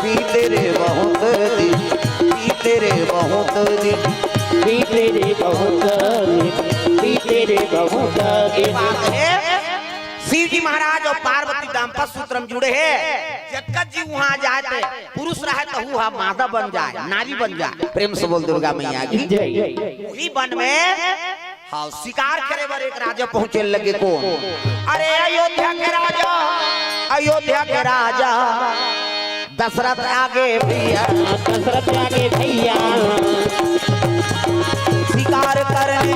बीते रे बहुत दिन, बीते रे बहुत दिन, बीते रे बहुत दिन, बीते रे बहुत दिन। बात है, शिव जी महाराज और पार्वती दाम्पत्य सूत्र में जुड़े हैं। जतका जीव वहां जाए थे, पुरुष रहे तो हु हा मादा बन जाए, नारी बन जाए। प्रेम से बोल दुर्गा मैया की। जय। वही वन में हाँ, शिकार करे बर एक राजा पहुंचे लगे। कौन? अरे अयोध्या के राजा, अयोध्या के राजा दशरथ आगे भैया, दशरथ आगे भैया। शिकार करने,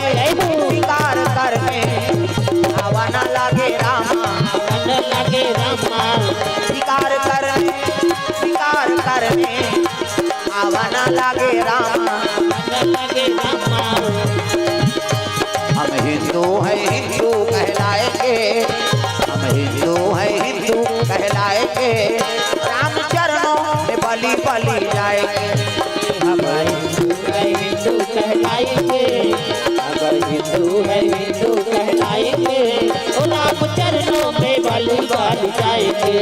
शिकार करने आवा ना लागे रामा, आवा ना लागे रामा। शिकार करने, शिकार करने आवा ना लागे रामा, आवा ना लागे रामा। हम हिंदू हैं, हिंदू कहलाएंगे, हम हिंदू हैं, हिंदू कहलाएंगे, राम चरणों में बलि बलि जाएंगे। हम हिंदू हैं, हिंदू कहलाएंगे, अगर हिंदू हैं, हिंदू कहलाएंगे, ओ राम चरणों में बलि बलि जाएंगे।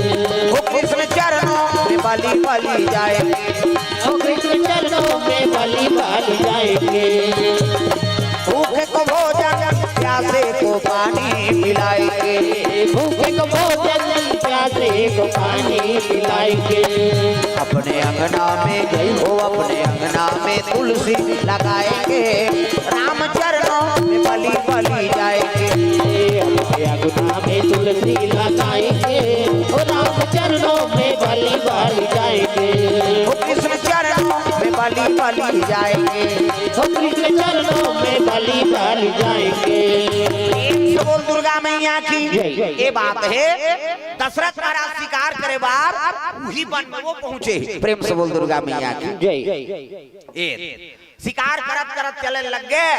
ओ कृष्ण चरणों में बलि बलि जाएंगे। ओ कृष्ण चरणों में बलि बलि जाएंगे। भूखे को भोजन, प्यासे को पानी पिलाएंगे। भूखे को भोजन, प्यासे को पानी पिलाएंगे। अपने अंगना में जय हो, अपने अंगना में तुलसी लगाएंगे। राम चरणों में बलि बलि जाएंगे। अपने अंगना में तुलसी लगाएंगे। ओ राम चरणों में बलि बलि जाएंगे। ओ कृष्ण चरणों में बलि बलि जाएंगे। ओ कृष्ण चरणों में बलि बलि जाएंगे। प्रेम से बोल दुर्गा मैया की। जय। ये बात है, दशरथ महाराज शिकार करे बार वही वन में वो पहुंचे। प्रेम से बोल दुर्गा मैया की। जय। ए, शिकार करत करत चले लग गए।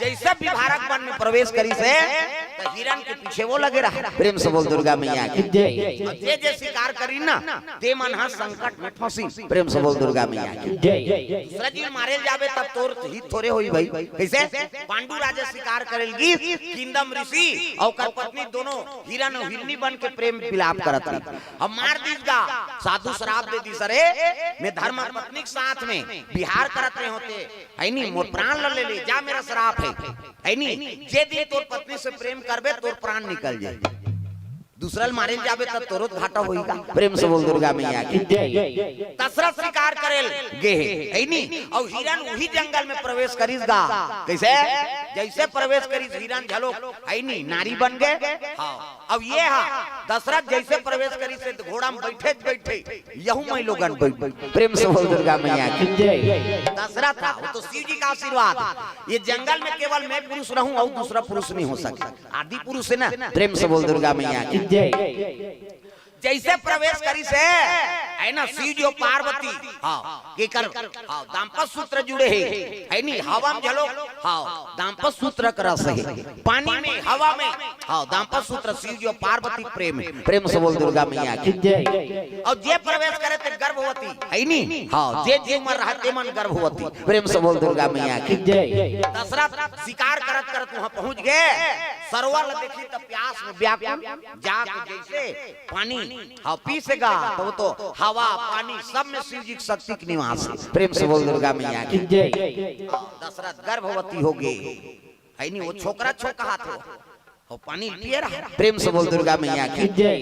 जैसे विभारक वन में प्रवेश करिस हे, तो हिरण के पीछे वो लगे रहा। प्रेम से बोल दुर्गा मैया की। जय। और जे जे शिकार करी ना, ते मन हा संकट में फंसी। प्रेम से बोल दुर्गा मैया की। जय। दूसरा जीव मारे जाबे तब तोर हित थोरे होई भाई। कैसे? पांडु राजा शिकार करे लगी, किंदम ऋषि और ओकर पत्नी दोनों हिरण और हिरनी बन के प्रेम विलाप करत रही। हम मार दीस गा, साधु श्राप दे दीस, अरे मैं धर्म पत्नी के साथ में विहार करत रहे होते, है नी, मोर प्राण ल ले ले, जा, मेरा श्राप है, है नी, जे दिन तोर पत्नी से प्रेम करबे तोर प्राण निकल जाए, दूसरा ल मारे ल जाबे तब तोरो घाटा होई गा। प्रेम से बोल दुर्गा मैया की। जय। दशरथ शिकार करे ल गे हे, है नी, और हिरण वही जंगल में प्रवेश करिस गा। कैसे? जैसे प्रवेश करिस हिरण झलोक, है नी, नारी बन गए। हाँ। अब ये हा, दशरथ जैसे प्रवेश करिस हे, घोड़ा में बैठे बैठे यहू माई लोगन बैठ। प्रेम से बोल दुर्गा मैया की। जय। दशरथ हा, वो तो शिव जी का आशीर्वाद। ये जंगल में केवल मैं पुरुष रहूं और दूसरा पुरुष नहीं हो सके। आदि पुरुष है ना। प्रेम से बोल दुर्गा मैया की। जय। जैसे प्रवेश करिस हे, है ना, शिव जी अउ पार्वती, हाँ, केकर, हाँ, दाम्पत्य सूत्र जुड़े हे, है नी, हवा म झलो, हाँ, दाम्पत्य सूत्र करस हे, पानी में, हवा में, हाँ, दाम्पत्य सूत्र शिव जी अउ पार्वती प्रेम, प्रेम से बोल दुर्गा मैया की। जय। अउ जे प्रवेश करे ते गर्भवती, है नी, हाँ, जे जीव म रहे ते मन गर्भवती, प्रेम से बोल दुर्गा मैया की। जय। दशरथ शिकार करत करत वहां पहुंच गे, सरवा ल देखिस त प्यास में व्याकुल, जाके जैसे पानी, हाँ, पीस गा, त वो तो हवा, पानी, सब में शिव जी के शक्ति के निवास हे। प्रेम से बोल दुर्गा मैया की। जय। हाँ, दशरथ गर्भवती हो गे, है नी, वो छोकरा छोकहात हे, वो पानी पिए रहा। प्रेम से बोल दुर्गा मैया की। जय।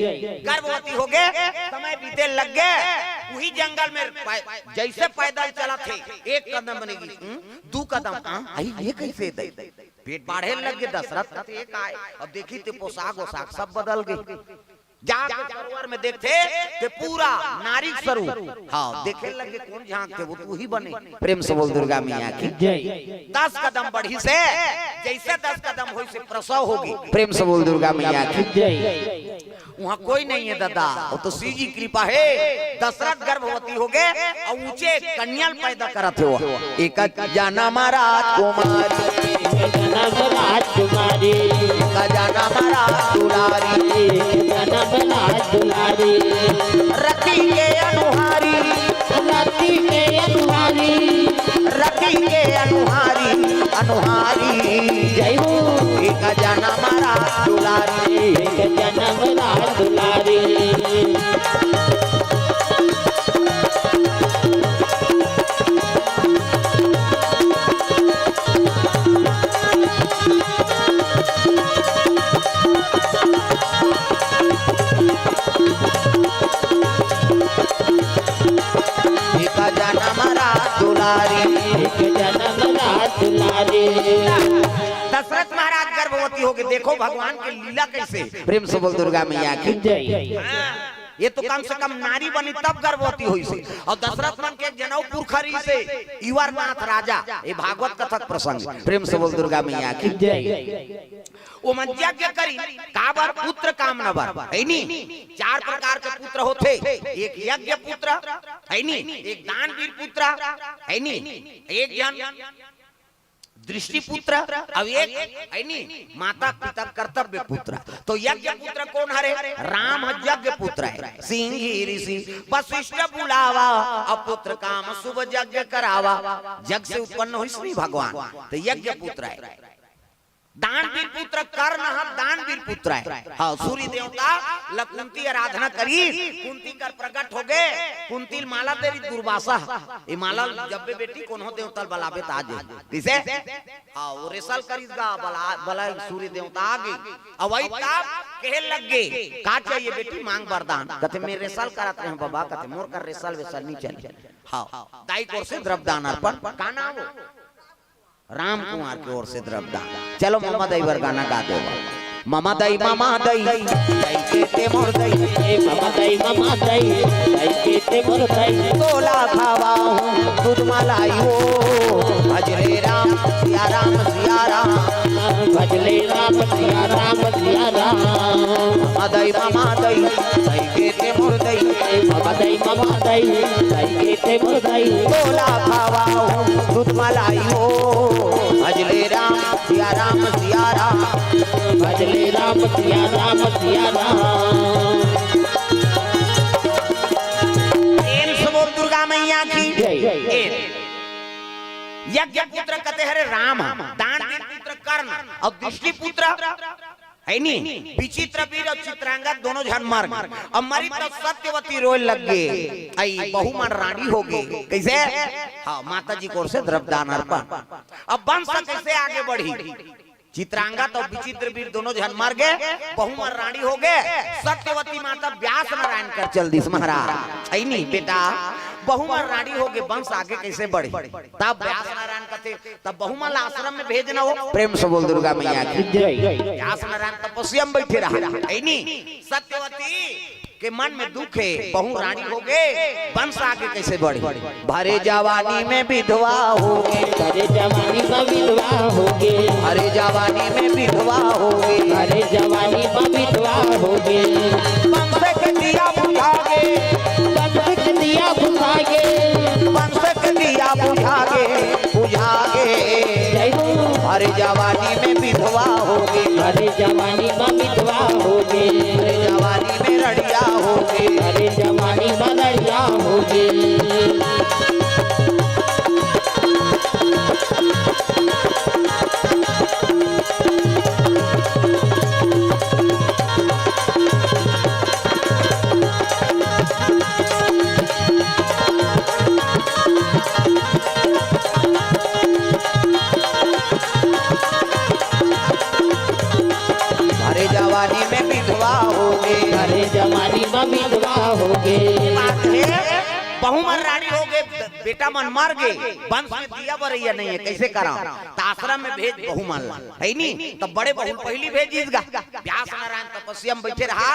गर्भवती हो गे, समय बीते लग गे, उही जंगल में पै-, जैसे पैदल चलत हे, एक कदम बने गे, हम्म, दू कदम, हाँ, आई, ये कैसे दे? पेट बाढ़े लग गे दशरथ का, तो एक आए, अब देखिस ते पोशाक वोशाक सब बदल गे। जाके सरोवर में देखथे ते पूरा नारी स्वरूप। हाँ, देखे लगे कोन झांकथे, वो तो उही बने। प्रेम से बोल दुर्गा मैया की। जय। दस कदम बढ़िस हे, जैसे दस कदम होइस हे प्रसव हो गे। प्रेम से बोल दुर्गा मैया की। जय। वहाँ कोई नहीं है दादा, वो तो शिव जी कृपा हे। दशरथ गर्भवती हो गे अउ ऊंचे कन्या ल पैदा करत हे वो। एक जनम राजकुमारी, एक जनम राजकुमारी, एक जनम राजदुलारी, एक जनम राजदुलारी। रति के अनुहारी, रति के अनुहारी, रति के अनुहारी, अनुहारी। जय हो। एक जनम राजदुलारी, एक जनम राजदुलारी। एक जनम राजदुलारी, एक जनम राजदुलारी। दशरथ महाराज गर्भवती हो गे। देखो भगवान के लीला कैसे। प्रेम से बोल दुर्गा मैया की। जय। हाँ, ये तो कम से कम नारी बनी तब गर्भवती होइस हे। अउ दशरथ मन के एक जनऊ पुरखा रहिस हे, इवरनाथ राजा। ये भागवत कथा के प्रसंग। प्रेम से बोल दुर्गा मैया की। जय। ओमन यज्ञ करिन, काबर? पुत्र कामना बर, है नी? चार प्रकार के पुत्र होथे, एक यज्ञ पुत्र, है नी? एक दानवीर पुत्र, है नी? एक जन दृष्टि पुत्र, अउ एक, है नी, माता पिता कर्तव्य पुत्र। तो यज्ञ पुत्र कोन हरे? राम ह यज्ञ पुत्र हे। सिंही ऋषि वशिष्ठ बुलावा, अउ पुत्र काम शुभ यज्ञ करावा। जग से उत्पन्न होइस नी भगवान, तो यज्ञ पुत्र हे। दानवीर पुत्र कर्ण ह दानवीर पुत्र हे। हाँ, सूर्य देवता ल कुंती आराधना करी, कुंती कर प्रकट हो गे, कुंती ल माला दे रही दुर्वासा। ये माला जब भी बेटी कोनो देवता ल बलाबे त आ जाए। किसे? हाँ, वो रेसल करिस गा, बला, बला सूर्य देवता आ गे। अउ वही तब कहे लग गे, "का चाहिए बेटी, मांग वरदान।" कथे, "मैं रेसल करत रहे बाबा," कथे, "मोर कर रेसल वेसल नहीं चले।" हाँ, दाई कोर से द्रव्यदान अर्पण, का नाम वो? राम कुमार के ओर से द्रव्यदान। चलो, ममा दई बर गाना गा दे। ममा दई, ममा दई, दई के ते मोर दई। ए ममा दई, ममा दई, दई के ते मोर दई। तोला खवाहूँ दूध मलाई वो, भजले राम, सिया राम, सिया राम। भजले राम, सिया राम, सिया राम। ममा दई, ममा दई, दई के ते मोर दई। ए ममा दई, ममा दई, दई के ते मोर दई। तोला खवाहूँ दूध मलाई वो, भजले राम, सिया राम, सिया राम। भजले राम, सिया राम, सिया राम। प्रेम से बोल दुर्गा मैया की। जय। ए, यज्ञ पुत्र कथे हरे राम, दानवीर पुत्र कर्ण, अउ दृष्टि पुत्र, है नी, विचित्र वीर अउ चित्रांगद दोनों झन मर गे। अब मरी तब सत्यवती रोए लग गे, आई बहू मन रानी हो गे। कैसे? हाँ, माता जी कोर से द्रव्यदान अर्पण। अब वंश कैसे आगे बढ़ी? चित्रांगद अउ विचित्र वीर दोनों झन मर गे, बहू मन रानी हो गे। सत्यवती माता व्यास नारायण कर चल दिस महाराज। है नी बेटा, बहू मन रानी हो गे, वंश आगे कैसे बढ़ी? तब व्यास नारायण कथे, तब बहू मन ला आश्रम में भेजना हो। प्रेम से बोल दुर्गा मैया की। जय। व्यास नारायण तपस्या में बैठे रहा, है नी? सत्यवती के मन में दुख हे, बहू रानी हो गे, वंश आगे कैसे बढ़ी? भरे जवानी में विधवा हो गे। भरे जवानी में विधवा हो गे। भरे जवानी में विधवा हो गे। भरे जवानी में विधवा हो गे। वंश के दिया अरे जवानी में विधवा होगे। अरे जवानी में विधवा होगे। अरे जवानी में रड़िया होगे। अरे जवानी में रड़िया होगे। अरे जवानी में विधवा होगे। अरे जवानी में विधवा होगे। बात हे, बहू मन रानी होगे, बेटा मन मर गे, वंश में दिया बरइया नहीं हे, कइसे करा? त आश्रम में भेज बहू मन ला, हे नी? त बड़े बहू पहिली भेजिस गा। व्यास नारायण तपस्या में बइठे रहा,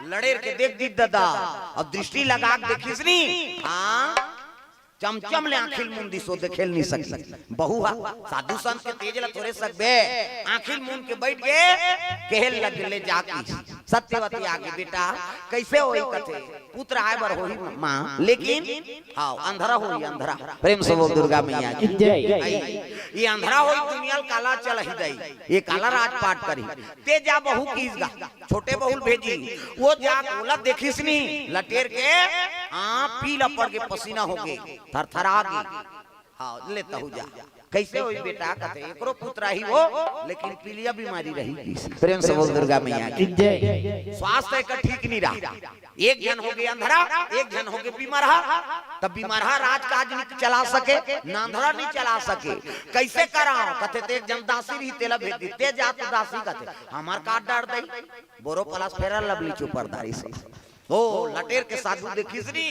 लड़ेर के देख दिस ददा, अब दृष्टि लगा के देखिस नी, हाँ, चमचम ले आँखी ल मूंद दिस, ओ देखे ल नइ सकिस। बहू हा साधु संत के तेज ल थोरे सकबे, आँखी ल मूंद के बइठ गे, कहे ल लगे ले जाके सत्यवती आगे, बेटा कइसे होही? कथे पुत्र आय बर होही माँ, लेकिन हाँ अंधरा होही, अंधरा। प्रेम से बोल दुर्गा मैया की जय। ये अंधरा होही, दुनिया ल काला चलही दई, ये काला राजपाट करही। ते जा बहू किहिस गा, छोटे बहू ल भेजिस, ओ जा ओला देखिस नी, लटेर के हाँ पीला पड़ गे, पसीना होगे, थरथरा गे। हाँ, ले तहू जा। कइसे होही बेटा? कथे एकरो पुत्र आही ओ, लेकिन पीलिया बीमारी रही। प्रेम से बोल दुर्गा मैया की जय। स्वास्थ्य एकर ठीक नइ रहा। एक झन होगे अंधरा, एक झन होगे बीमरहा। त बीमरहा राजकाज नइ चला सके, न अंधरा नइ चला सके। कइसे करा? कथे ते एक झन दासी रही, तेला भेज दिस, ते जा त दासी। कथे हमर का डर दई, बोरो प्लस फेयर लवली चुपर दारी से। ओ लटेर के साधु देखिस नी,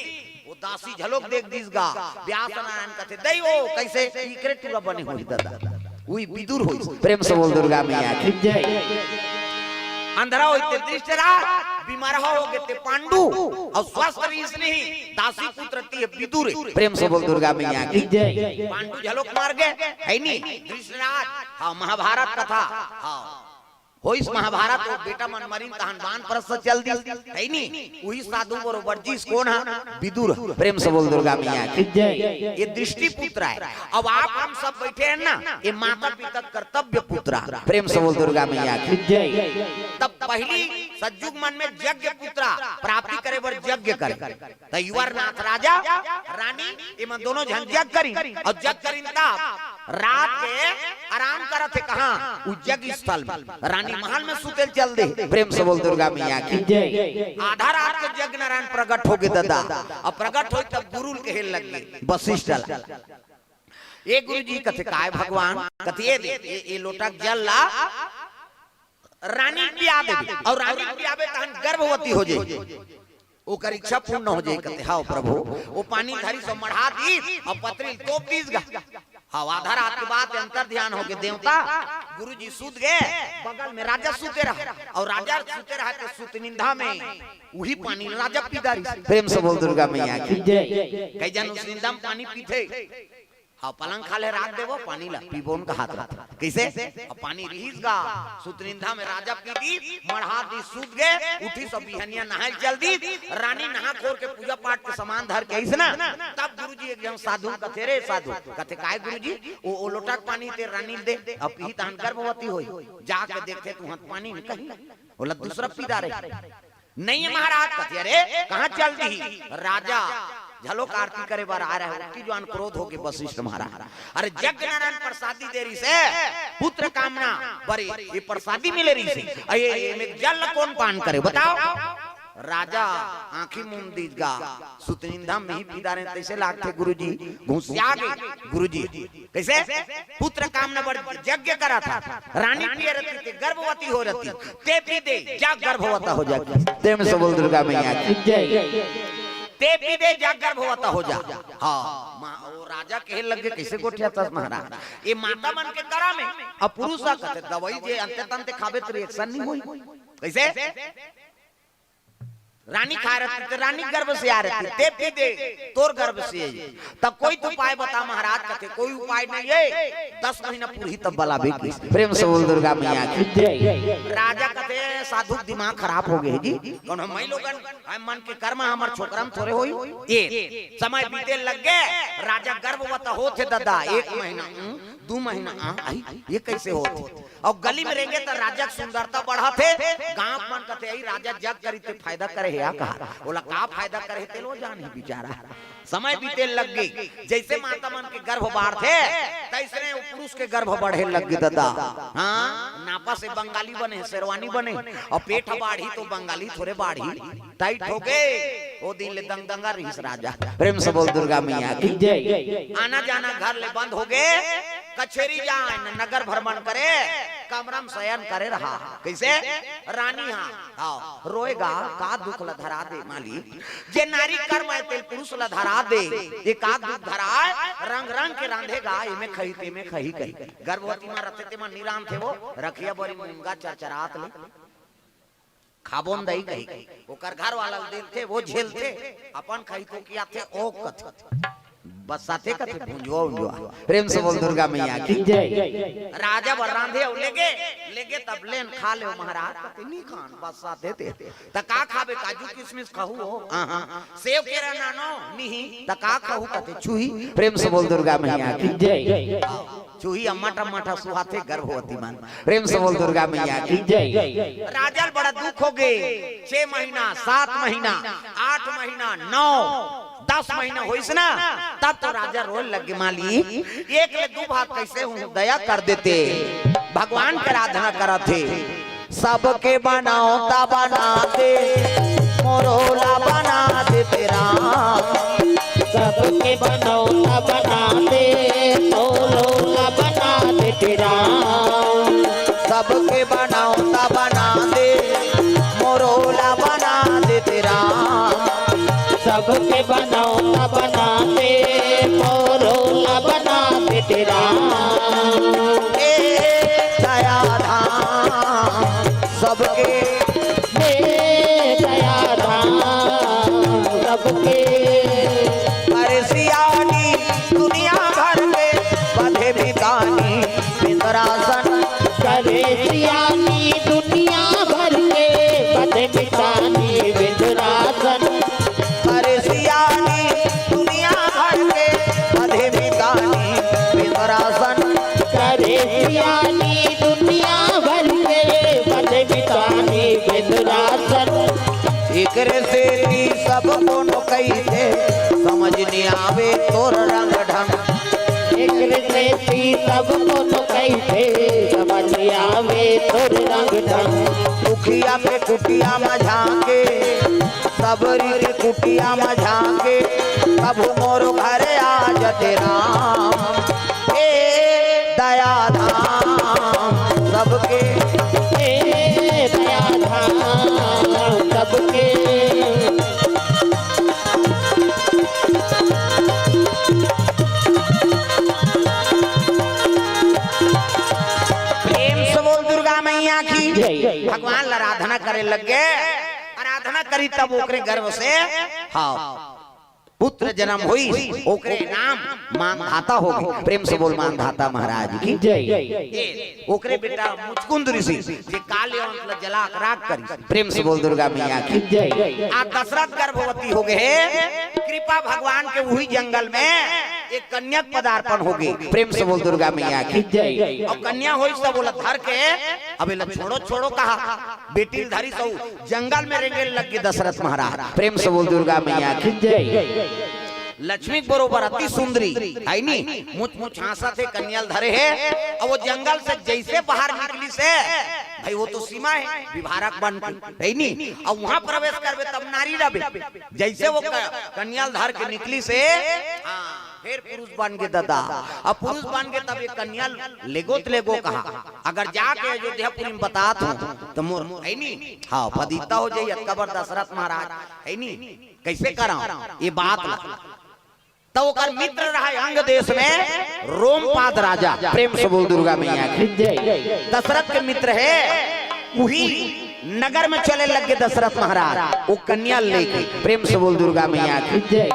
ओ दासी झलोक देख दिस गा। व्यास नारायण कथे, दई ओ कइसे? इकरे टूरा बने होही ददा, उही विदुर होइस। प्रेम से बोल दुर्गा मैया की जय। अंधरा होइस ते धृतराष्ट्र, बीमरहा होगे ते पांडु, अउ स्वस्थ रहिस नी, दासी पुत्र तिहे विदुर। प्रेम से बोल दुर्गा मैया की जय। पांडु झलोक मर गे, हे नी? धृतराष्ट्र, हाँ, महाभारत कथा, हाँ। होइस महाभारत, ओ बेटा मन मरिन, तहन बानप्रस्थ चल दिस, हे नी? उही साधु बरोबर जिस, कोन हा? विदुर। प्रेम से बोल दुर्गा मैया की जय। ये धृष्टि पुत्र हे। अब आप हम सब बइठे हन ना, ये माता पिता कर्तव्य पुत्र। प्रेम से बोल दुर्गा मैया की जय। तब पहिली सतयुग मन में यज्ञ पुत्र प्राप्ति करे बर यज्ञ करे। त युवरनाथ राजा, रानी, एमन दोनों झन जग करिन, अउ जग करिन त रात के आराम करत हे कहाँ? उ जग स्थल में, रानी महल में सुते ल चल दे। प्रेम से बोल दुर्गा मैया की जय। आधा रात के जग नारायण प्रगट होगे ददा, अब प्रगट होइस तब गुरु ल कहे लग गे वशिष्ठ ला, ए गुरु जी, कथे काय भगवान, कथे ए दे, ए, ए लोटा के जल ला रानी ल पिया देबे, अउ रानी ल पियाबे तहन गर्भवती हो जाही, ओकर इच्छा पूर्ण हो जाही। कथे, "हव प्रभु।" ओ पानी धरिस अउ मढ़ा दिस, अउ पतरी ल तोप दिस गा। हव, आधा रात के बाद अंतर ध्यान होगे देवता, गुरुजी सुत गे, बगल में राजा सुते रहा, अउ राजा सुते रहा त सुतनिंदा में उही पानी ल राजा पी डारिस। प्रेम से बोल दुर्गा मैया की जय। कई झन सुतनिंदा में पानी पीथे, हाँ, पलंग खाल्हे राख देबो, पानी ला पीबो न कहत रहिथे। कइसे? अब पानी रिहिस गा, सुतनिंदा में राजा पी दिस, मढ़ा दिस, सुत गे, उठिस अउ बिहनिया नहाय ल चल दिस। रानी नहा खोर के पूजा पाठ के सामान धर के आइस ना, तब गुरुजी एक झन साधु ल कथे, "रे साधु," कथे, "काय गुरुजी?" "ओ, ओ लोटा के पानी ते रानी ल दे, अब पीही तहन गर्भवती होही।" जाके देखथे तुहंत पानी नइ कहीं, ओला दूसरा पी डारे। "नइ हे महाराज।" कथे, "अरे, कहाँ चल दिही?" "राजा झलोक आरती करे बर आय रहे, ओतकी जुवार क्रोध होगे वशिष्ठ महाराज।" "अरे, जग नारायण प्रसादी दे रिहिसे, पुत्र कामना बर ये प्रसादी मिले रिहिसे, अउ ये, एमे जल ल कोन पान करे, बताव?" राजा आँखी मूंद दिस गा, सुतनिंदा में ही पी डारेन तइसे लागथे गुरुजी, घुसिया गे गुरुजी। कइसे? पुत्र कामना बर यज्ञ करत हस, रानी पिए रतिस ते गर्भवती हो रतिस, ते पी दे, जा गर्भवती हो जा। प्रेम से बोल दुर्गा मैया की जय। ते पी दे, जा गर्भवती हो जा। हाँ, माँ, ओ राजा कहे लगे, "कइसे गोठियाथस महाराज? ये माता मन के करा में, अउ पुरुष ह," कथे, "दवई जे अंते तंते खाबे त reaction नइ होही।" कइसे? रानी खाय रतिस ते रानी गर्भ से आय रतिस, ते पी दे, तोर गर्भ से आय। त कोई तो उपाय बता महाराज। कथे, "कोई उपाय नइ हे, दस महीना पूरही तब बलाबे।" प्रेम से बोल दुर्गा मैया की जय। राजा कथे, साधु के दिमाग खराब हो गे हे जी। कोनो मई लोगन, हम मन के कर्म हमर छोकरा म थोरे होई। ए समय बीते लग गे, राजा गर्भवत होत हे ददा, एक महीना, हम्म, दू महीना, आ, आई, ये कैसे होत हे? अउ गली में रेंगे त राजा के सुंदरता बढ़त हे, गांव मन कथे, "आई राजा जग करी ते फायदा करे हे या कहा?" ओला का फायदा करे हे, ते लो जान ही बेचारा। समय बीते लग गे, जैसे माता मन के गर्भ बाढ़थे, तैसने वो पुरुष के गर्भ बढ़े लग गे ददा। हाँ, नापा से बंगाली बने, शेरवानी बने, अउ पेट ह बाढ़ी तो बंगाली थोरे बाढ़ी, टाइट हो गे। ओ दिन ले दंगदंगा रहिस राजा। प्रेम से बोल दुर्गा मैया की। जय। आना जाना घर ले बंद हो गे, कचेरी जाए न नगर भ्रमण करे, कमरा में शयन करे रहा। कैसे? रानी हा, हाँ, रोएगा, का दुख ल धरा दे मालिक। जे नारी कर्म आय तेल पुरुष ल धरा दे, ये का दुख धरा आय, रंग रंग के रांधेगा, एमे खही, तेमे खही कही। गर्भवती मां रथे तेमा नी रांधथे वो, रखिया बरी मुनगा चरचरात ले। खाबोन दई कही, ओकर घर वाला ल देथे, वो झेलथे, अपन खही तो किया थे, ओ कथे। बस्साथे कथे, भुंजवा उंजवा। प्रेम से बोल दुर्गा मैया की। जय। राजा बर रांधे अउ लेगे, लेगे तब लेन खा ले महाराज, कथे, "नी खान, बस्साथे ते।" "त का खाबे, काजू किशमिश खाहू हो?" "हाँ, हाँ।" "सेव केरा नानो?" "निही।" "त का खाहू?" कथे, "छुही।" प्रेम से बोल दुर्गा मैया की। जय। छुही अम्मट अम्मट सुहाथे गर्भवती मन। प्रेम से बोल दुर्गा मैया की। जय। राजा ल बड़ा दुख हो गे। छह महीना, सात महीना, आठ महीना, नौ, दस महीना होइस ना, तब तो राजा रोए लग गे, "मालिक, एक ले दू भाग कैसे हूँ, दया कर देते।" भगवान के आराधना करत हे। सबके बनौता बना दे, मोरो ला बना दे तेरा। सबके बनौता बना दे, मोरो ला बना दे तेरा। सबके बनौता बना दे, मोरो ला बना दे तेरा। सबके बनौता बना दे, मोरो ला बना दे तेरा। ए दया धाम सबके, हे दया धाम सबके। अरे सियानी दुनिया भर में बंधे मितानी विंदरासन। करे सियानी दुनिया भर के बंधे मितानी विंदरासन। अरे सियानी दुनिया भर के बंधे मितानी विंदरासन। करे सियानी दुनिया भर के बंधे मितानी विंदरासन। एकरे सेती सब कोनो कहिथे, समझ नी आवे तोर रंग ढंग। एकरे सेती सब कोनो कहिथे, समझ नी आवे तोर रंग ढंग। दुखिया के कुटिया म झांके, सबरी के कुटिया म झांके, कभू मोर घरे आ जते राम। हे दया धाम सबके, हे दया धाम सबके। प्रेम से बोल दुर्गा मैया की। जय। भगवान ल आराधना करे लग गे, आराधना करी तब ओकरे गर्भ से, हाँ, पुत्र जन्म होइस, ओकरे नाम मानधाता हो गे। प्रेम से बोल मानधाता महाराज की। जय। ए, ओकरे बेटा मुचकुंद ऋषि, जे काल यवन ल जला के राख करिस। प्रेम से बोल दुर्गा मैया की। जय। आ दशरथ गर्भवती हो गे हे, कृपा भगवान के उही जंगल में एक कन्या के पदार्पण हो गे। प्रेम से बोल दुर्गा मैया की। जय। अउ कन्या होइस त ओला धर के, "अब एला छोड़ो, छोड़ो," कहा, बेटी ल धरिस अउ जंगल में रेंगे लग गे दशरथ महाराज। प्रेम से बोल दुर्गा मैया की। जय। लक्ष्मी के बरोबर अति सुंदरी, हे नी? मुच मुच हाँसत हे, कन्या ल धरे हे। अउ वो जंगल से जैसे बाहर निकलिस हे, भाई, वो तो सीमा हे विभारक वन के, हे नी? अउ वहाँ प्रवेश करबे तब नारी रहबे। जैसे वो क-, कन्या ल धर के निकलिस हे, हाँ, फेर पुरुष बन गे ददा। अब पुरुष बन गे तब ये कन्या ल लेगो त लेगो कहा। अगर जाके अयोध्यापुरी में बतात हूँ त मोर, हे नी? हाँ, फदीता हो जाई, अतका बर दशरथ महाराज, हे नी? कैसे कराओ ये बात ला? त ओकर मित्र रहा अंग देश में रोमपाद राजा। प्रेम से बोल दुर्गा मैया की। जय। दशरथ के मित्र हे, उही नगर में चले लगे दशरथ महाराज, वो कन्या लेके। प्रेम से बोल दुर्गा मैया की। जय।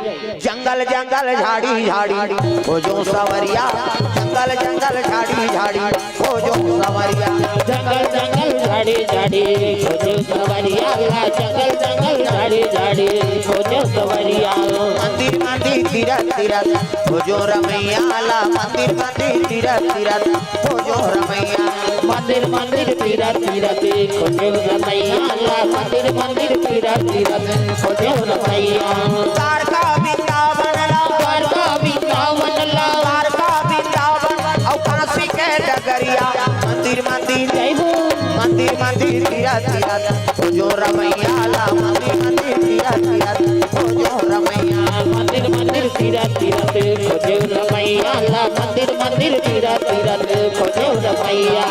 जंगल जंगल झाड़ी झाड़ी खोजो सवरिया, जंगल जंगल झाड़ी झाड़ी खोजो सवरिया। जंगल जंगल झाड़ी झाड़ी खोजो सवरिया, जंगल जंगल झाड़ी झाड़ी खोजो सवरिया। मंदिर मंदिर तीरथ तीरथ खोजो रमैया ला, मंदिर मंदिर तीरथ तीरथ खोजो रमैया। मंदिर मंदिर तीरथ तीरथ खोजो रमैया ला, मंदिर मंदिर तीरथ तीरथ खोजो रमैया। द्वारका वृंदावन ला, द्वारका वृंदावन ला, द्वारका वृंदावन अउ काशी के डगरिया। मंदिर मंदिर जय हो। मंदिर मंदिर तीरथ तीरथ खोजो रमैया ला, मंदिर मंदिर तीरथ तीरथ खोजो रमैया। मंदिर मंदिर तीरथ तीरथ खोजो रमैया ला, मंदिर मंदिर तीरथ तीरथ खोजो रमैया।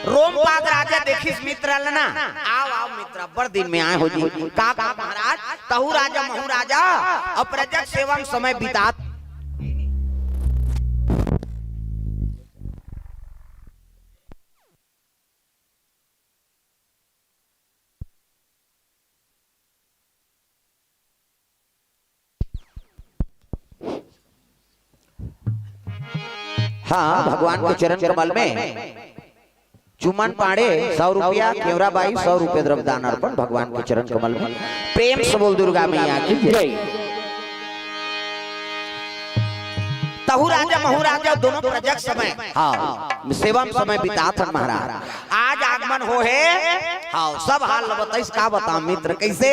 रोमपाद राजा देखिस मित्र ल ना, "आव, आव मित्र, बड़ दिन में आए हो जी।" "का, का महाराज?" "तहू राजा, महू राजा, अप्रजक सेवा म समय बितात।" हाँ, भगवान के चरण कमल में चुमन पांडे सौ रुपया, केवरा बाई सौ रुपया द्रव्य दान अर्पण भगवान के चरण कमल में। प्रेम से बोल दुर्गा मैया की जय। तहु राजा महु राजा दोनों प्रजक समय, हाँ, सेवा में समय बितात हन महाराज। आज आगमन हो हे, हाँ, सब हाल ल बताइस, का बता मित्र, कैसे?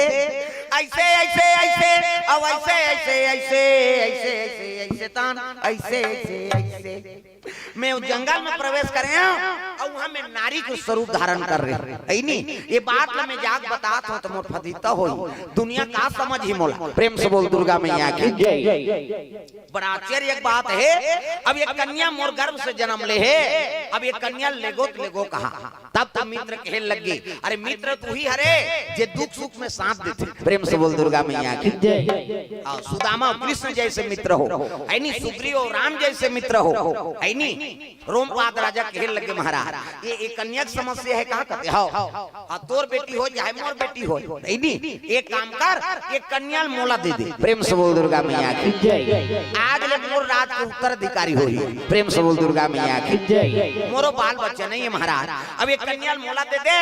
ऐसे, ऐसे, ऐसे, अब ऐसे, ऐसे, ऐसे, ऐसे, ऐसे, ऐसे, तान, ऐसे, ऐसे, ऐसे। मैं वो जंगल में प्रवेश करे हूँ और वहाँ मैं नारी के स्वरूप धारण कर रहे हूँ, है नी? ये बात ला मैं जाके बतात हूँ तो मोर फजीता होई, दुनिया का समझ ही मोला। प्रेम से बोल दुर्गा मैया की जय। बड़ा आश्चर्य एक बात है, अब ये कन्या मोर गर्भ से जन्म ले हे, अब ये कन्या लेगो त लेगो कहाँ? तब तो मित्र कहे लगे, "अरे मित्र, तू ही हरे जे दुख सुख में साथ देथे।" प्रेम से बोल दुर्गा मैया की जय। हाँ, सुदामा कृष्ण जैसे मित्र हो, है नी? सुग्रीव राम जैसे मित्र हो, है नी? रोमपाद राजा कहे लगे, "महाराज, ये, ये कन्या के समस्या है, का कहते हो? हाँ, तोर बेटी हो चाहे मोर बेटी हो, है नी? एक काम कर, एक कन्या ल मोला दे दे।" प्रेम से बोल दुर्गा मैया की जय। आज ले मोर राज के उत्तराधिकारी होही। प्रेम से बोल दुर्गा मैया की जय। मोरो बाल बच्चा नहीं है महाराज, अब एक कन्या ल मोला दे दे,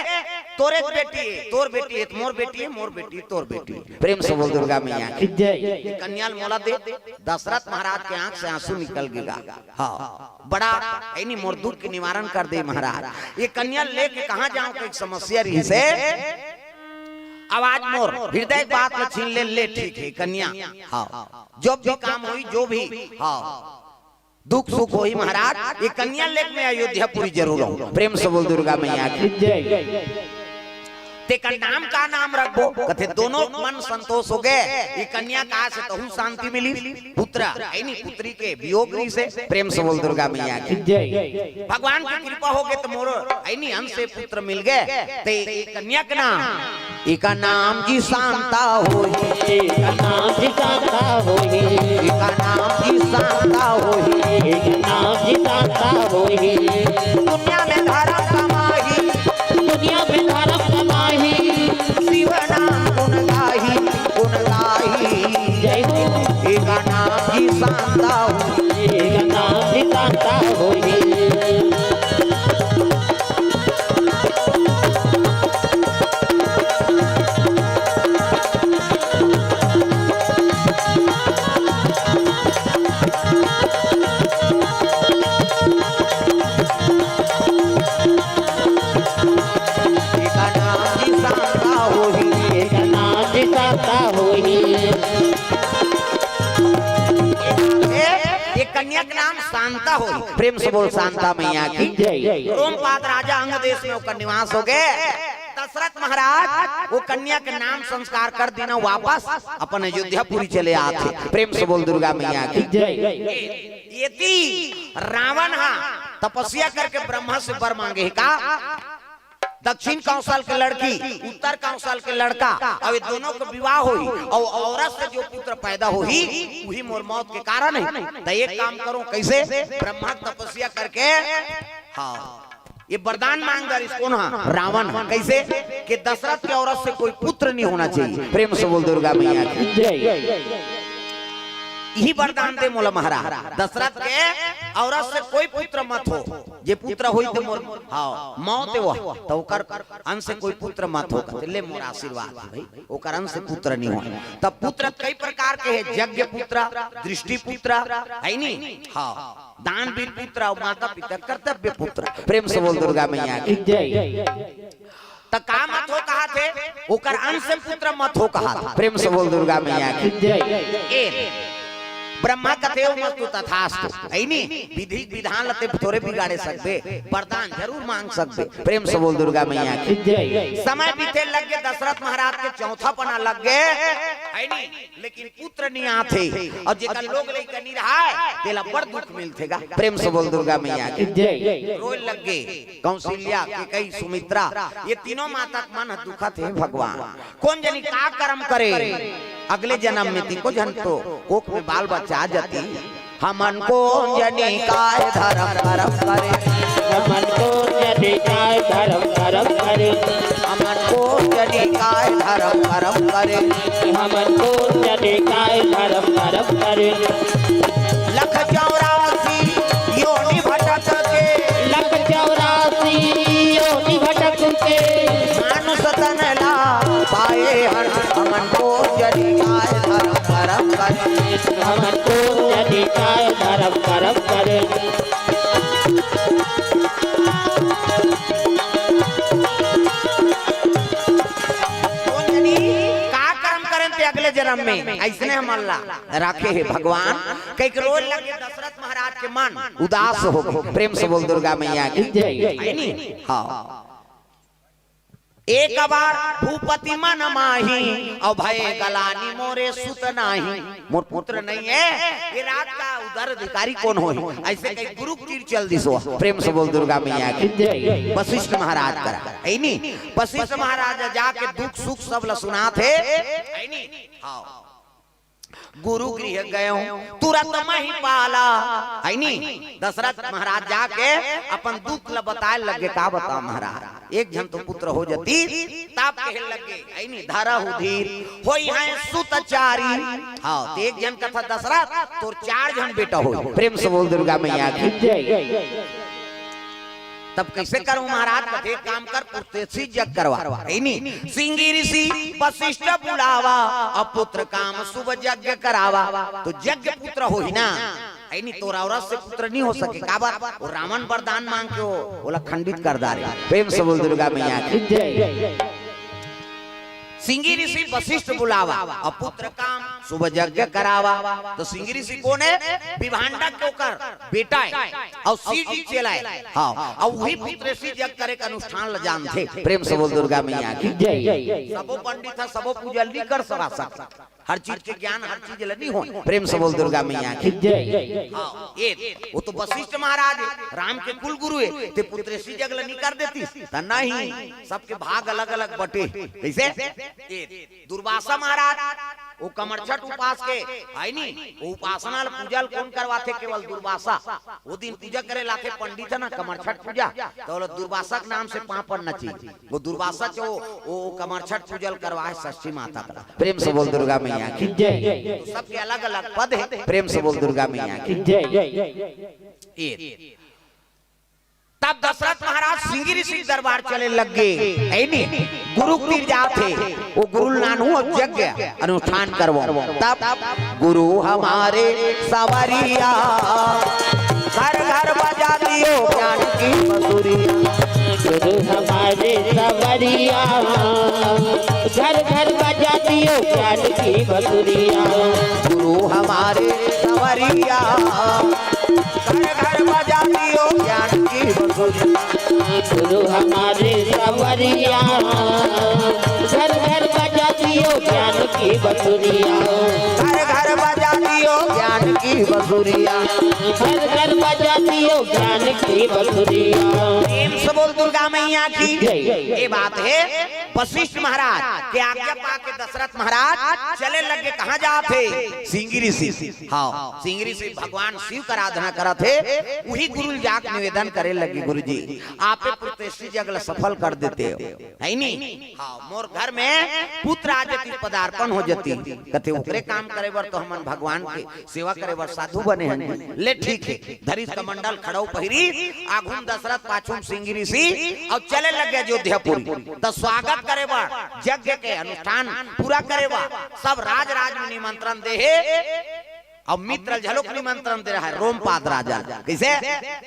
तोरे बेटी है, तोर बेटी है, मोर बेटी है, मोर बेटी है, तोर बेटी है। प्रेम से बोल दुर्गा मैया की जय। कन्या ल मोला दे, दशरथ महाराज के आंख से आंसू निकल गेगा। हाँ, बड़ा, है नी, मोर दुख के निवारण कर दे महाराज। ये कन्या लेके कहाँ जाऊं, कोई समस्या रही से। अब आज मोर हृदय बात ल छीन ले, ले ठीक है कन्या। हाँ, जब भी काम होई, जो भी, हाँ, दुख सुख होई महाराज, ये कन्या लेके मैं अयोध्यापुरी जरूर आऊं। प्रेम से बोल दुर्गा मैया की जय। तेकर नाम का नाम रखबो? कथे दोनों मन संतोष हो गए, ये कन्या का से तहू शांति मिली, पुत्र, है नी, पुत्री के वियोग रही से। प्रेम से बोल दुर्गा मैया की जय। भगवान की कृपा हो गए तो मोर, है नी, अंश से पुत्र मिल गए, ते ये कन्या के नाम, एका नाम जी शांता होही। एका नाम जी शांता होही। एका नाम जी शांता होही। एका नाम जी शांता होही। दुनिया में धर्म कमाही। दुनिया में धर्म कमाही। शिव नाम गुण गाही, गुण गाही। जय हो। एका नाम जी शांता होही। एका नाम जी शांता होही। एका नाम जी शांता होही। एका नाम जी शांता होही। ए, ये कन्या के नाम शांता होही। प्रेम से बोल शांता मैया की जय। रोमपाद राजा अंग देश में ओकर निवास हो गए। दशरथ महाराज वो कन्या के नाम संस्कार कर देना, वापस अपन अयोध्यापुरी चले आथे। प्रेम से बोल दुर्गा मैया की जय। यदि रावण हा तपस्या करके ब्रह्मा से वर मांगे हे का, दक्षिण कौशल के लड़की, उत्तर कौशल के लड़का, अउ ये दोनों के विवाह होही, अउ औरत से जो पुत्र पैदा होही, वही मोर मौत के कारण हे। त एक काम करो, कैसे? ब्रह्मा के तपस्या करके, हाँ, ये वरदान मांग डारिस कोन हा? रावण हा। कैसे? कि दशरथ के औरत से कोई पुत्र नहीं होना चाहिए। प्रेम से बोल दुर्गा मैया की। जय। यही वरदान दे मोला महाराज, दशरथ के औरत से कोई पुत्र मत हो, जे पुत्र होई त मोर, हाँ, मौत हे वह, त ओकर अंश से कोई पुत्र मत हो। कहते, ले मोर आशीर्वाद हे भाई, ओकर अंश से पुत्र नहीं हो। तब पुत्र कई प्रकार के हे, यज्ञ पुत्र, दृष्टि पुत्र, है नी? हाँ, दानवीर पुत्र अउ माता पिता कर्तव्य पुत्र। प्रेम से बोल दुर्गा मैया की। जय। त का मत हो कहाथे? ओकर अंश से पुत्र मत हो कहाथे। प्रेम से बोल दुर्गा मैया की। जय। ए, ब्रह्मा कथे, "ओमस्तु तथास्तु।" है नी? विधि विधान ल ते थोरे बिगाड़े सकबे, वरदान जरूर मांग सकबे। प्रेम से बोल दुर्गा मैया की। जय। समय बीते लग गे, दशरथ महाराज के चौथा पना लग गे, है नी? लेकिन पुत्र नहीं आथे, अउ जेकर लोग लइका नहीं रहाय, तेला बड़ दुख मिलथे गा। प्रेम से बोल दुर्गा मैया की। जय। रोए लग गे कौशल्या, कैकई, सुमित्रा, ये तीनों माता के मन ह दुखत हे भगवान। कोन जनी का करम करे, अगले जनम में तिको झन तो कोख में बाल बच्चा आ जाती। हमन कोन जनी काय धरम करम करे। हमन कोन जनी काय धरम करम करे। हमन कोन जनी काय धरम करम करे। हमन कोन जनी काय धरम करम करे। लख चौरासी योनि भटक के। लख चौरासी योनि भटक के। मानुष तन ला पाए हन। हमन कोन जनी काय धरम करम करे। हमन कोन जनी काय धरम करम करे। कोन जनी का करम करे ते अगले जनम में, अइसने हमन ला राखे हे भगवान। कहिके रोए लगे दशरथ महाराज के मन उदास हो गे। प्रेम से बोल दुर्गा मैया की। जय। है नी? हाँ। एक बार भूपति मन माही, अउ भय गलानी मोरे सुत नाही। मोर पुत्र नहीं हे, ये राज का उत्तराधिकारी कोन होही? अइसे कहिके गुरु के तीर चल दिस ओ। प्रेम से बोल दुर्गा मैया की। जय। वशिष्ठ महाराज करा, है नी? वशिष्ठ महाराज जाके दुख सुख सब ल सुनाथे, है नी? हाँ। गुरु गृह गयो तुरत महिपाला, है नी? दशरथ महाराज जाके अपन दुख ल बताए लगे, का बताओ महाराज, एक झन तो पुत्र हो जाती, तब कहे लगे, है नी, धरहु धीर, होई है सुत चारी। हाँ, तो एक झन कथा दशरथ, तोर चार झन बेटा हो। प्रेम से बोल दुर्गा मैया की। जय। तब कैसे करूं महाराज? कथे, "काम कर, पुत्र से यज्ञ करवा।" है नी? सिंगी ऋषि वशिष्ठ बुलावा, अब पुत्र काम शुभ यज्ञ करावा। तो यज्ञ पुत्र होही ना, है नी? तोर औरत से पुत्र नहीं हो सके। काबर? वो रावण वरदान मांग के वो, ओला खंडित कर डारे। प्रेम से बोल दुर्गा मैया की। जय। सिंगी ऋषि वशिष्ठ बुलावा, अब पुत्र काम शुभ यज्ञ करावा। तो सिंगी ऋषि कोन हे? विभांडक के ओकर बेटा हे, अउ शिव जी चेला हे। हाँ, अउ वही पुत्र से यज्ञ करे के अनुष्ठान ल जानथे। प्रेम से बोल दुर्गा मैया की। जय। सबो पंडित ह, सबो पूजा ल नहीं कर सका सकता। हर चीज के ज्ञान हर चीज ल नहीं हो। प्रेम से बोल दुर्गा मैया की। जय। हाँ, ये वो तो वशिष्ठ महाराज हे, राम के कुल गुरु हे, ते पुत्र से यज्ञ ल नहीं कर देतिस? त नहीं, सबके भाग अलग-अलग बटे। कैसे? ये दुर्वासा महाराज, वो कमरछठ उपास के, है नी? वो उपासना ल, पूजा ल कोन करवाथे? केवल दुर्वासा। वो दिन पूजा करे लाथे पंडित ह ना, कमरछठ पूजा, तो बोला दुर्वासा के नाम से पांव पड़ना चाहिए। वो दुर्वासा च वो, वो कमरछठ पूजा ल करवाए षष्ठी माता का। प्रेम से बोल दुर्गा मैया की। जय। तो सबके अलग-अलग पद हे। प्रेम से बोल दुर्गा मैया की। जय। ये तब दशरथ महाराज सिंगी ऋषि के दरबार चले लग गे, है नी? गुरु के तीर जाथे, वो गुरु ल नानहू अउ यज्ञ अनुष्ठान करवो। तब गुरु हमारे सांवरिया, घर घर बजा दियो ज्ञान की बसुरिया। गुरु हमारे सांवरिया, घर घर बजा दियो ज्ञान की बसुरिया। गुरु हमारे सांवरिया, घर घर बजा दियो ज्ञान की बसुरी। गुरु हमारे सांवरिया, घर घर बजा दियो ज्ञान की बसुरिया। घर घर बजा दियो ज्ञान की बसुरिया। घर घर बजा दियो ज्ञान की बसुरिया। प्रेम से बोल दुर्गा मैया की जय। ये बात है वशिष्ठ महाराज के आज्ञा पाके दशरथ महाराज चले लगे। कहाँ जात हे? सिंगी ऋषि। हाँ, सिंगी ऋषि भगवान शिव का आराधना करत हे। वही गुरु ल जाके निवेदन करे लगे, गुरुजी, आपे पुत्रसी जग ल सफल कर देते हो, है नी? हाँ, मोर घर में पुत्र आ जती, पदार्पण हो जती। कथे, ओकरे काम करे बर तो हमन भगवान के सेवा करे बर साधु बने हन। ले ठीक है, धरिस कमंडल खड़ऊ पहिरी, आघुम दशरथ पाछुम सिंगी ऋषि, और चले लगे अयोध्यापुरी। त स्वागत करे बर, यज्ञ के अनुष्ठान पूरा करे बर सब राज राज में निमंत्रण दे हे। अब मित्र ल झलोक निमंत्रण दे रहा है रोमपाद राजा ल। कैसे?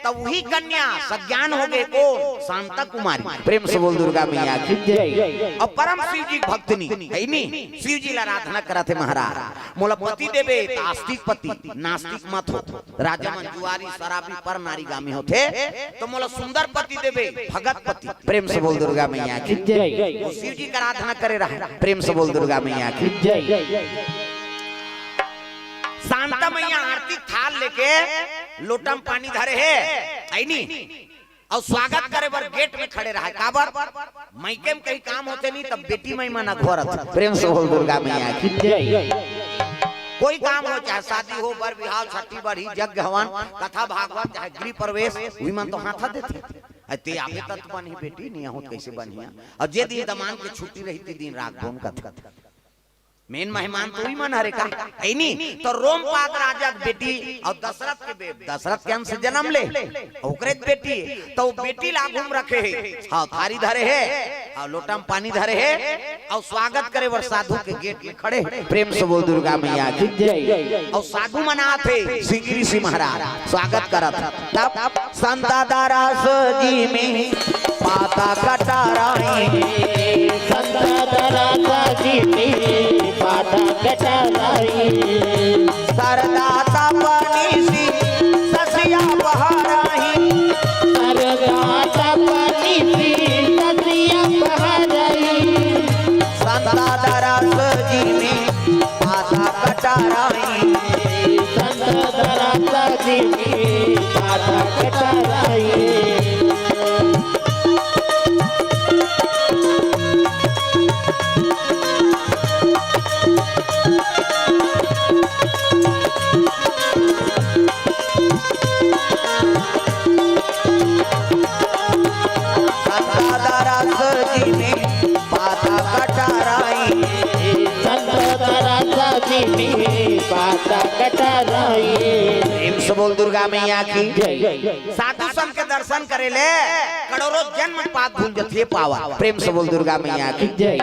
तब वही कन्या सज्ञान हो गए, कौन? शांता कुमारी। प्रेम से बोल दुर्गा मैया की जय। अब परम शिव जी भक्तनी है नी, शिव जी ला आराधना करत हे महाराज। मोला पति देबे त आस्तिक पति, नास्तिक मत हो। राजा मन जुआरी, शराबी, पर नारीगामी होथे, तो मोला सुंदर पति देबे, भगत पति। प्रेम से बोल दुर्गा मैया की जय। वो शिव जी का आराधना करे रहा, प्रेम से बोल दुर्गा मैया की जय। शांता मैया आरती थाल लेके लोटा म पानी धरे हे, है नी? और स्वागत करे बर गेट में खड़े रहा। काबर? मइके में कहीं काम होथे नहीं, तब बेटी मई मन अघोरत। प्रेम से बोल दुर्गा मैया की जय। कोई काम हो, चाहे शादी हो, बर बिहाव, छठी बरही, यज्ञ हवन, कथा भागवत, चाहे गृह प्रवेश, उही मन तो हाथा देथे। अरे ते आपे तत बनही बेटी, नहीं हो त कैसे बनही? और जे दिन दमान के छुट्टी रही, ते दिन राख बोन कथे। मेन मेहमान तो ही मन हरे का, है नी? तो रोमपाद राजा के बेटी और दशरथ के बे-, दशरथ के अंश से जन्म ले, ओकरे बेटी, तो वो बेटी ला आघू म रखे हे, हाँ, थारी धरे हे, और लोटा म पानी धरे हे, और स्वागत करे बर साधु के गेट में खड़े हे। प्रेम से बोल दुर्गा मैया की जय। और साधु मन आत हे, सिंगी ऋषि महाराज स्वागत करत हे। तब संत दरस जिमि पाता कटाराई। संत दरस जिमि पाता कटाराई। सरदा तप निसि ससिया पहराई। सरदा तप निसि ससिया पहराई। संत दरस जिमि पाता कटाराई। संत दरस जिमि पाता कटाराई। संत दरस जिमि पाता कटाराई। संत दरस जिमि पाता कटाराई। प्रेम से बोल दुर्गा मैया की जय। साधु संत के दर्शन करे ले करोड़ों जन्म पाप धुल जथे पावा। प्रेम से बोल दुर्गा मैया की जय।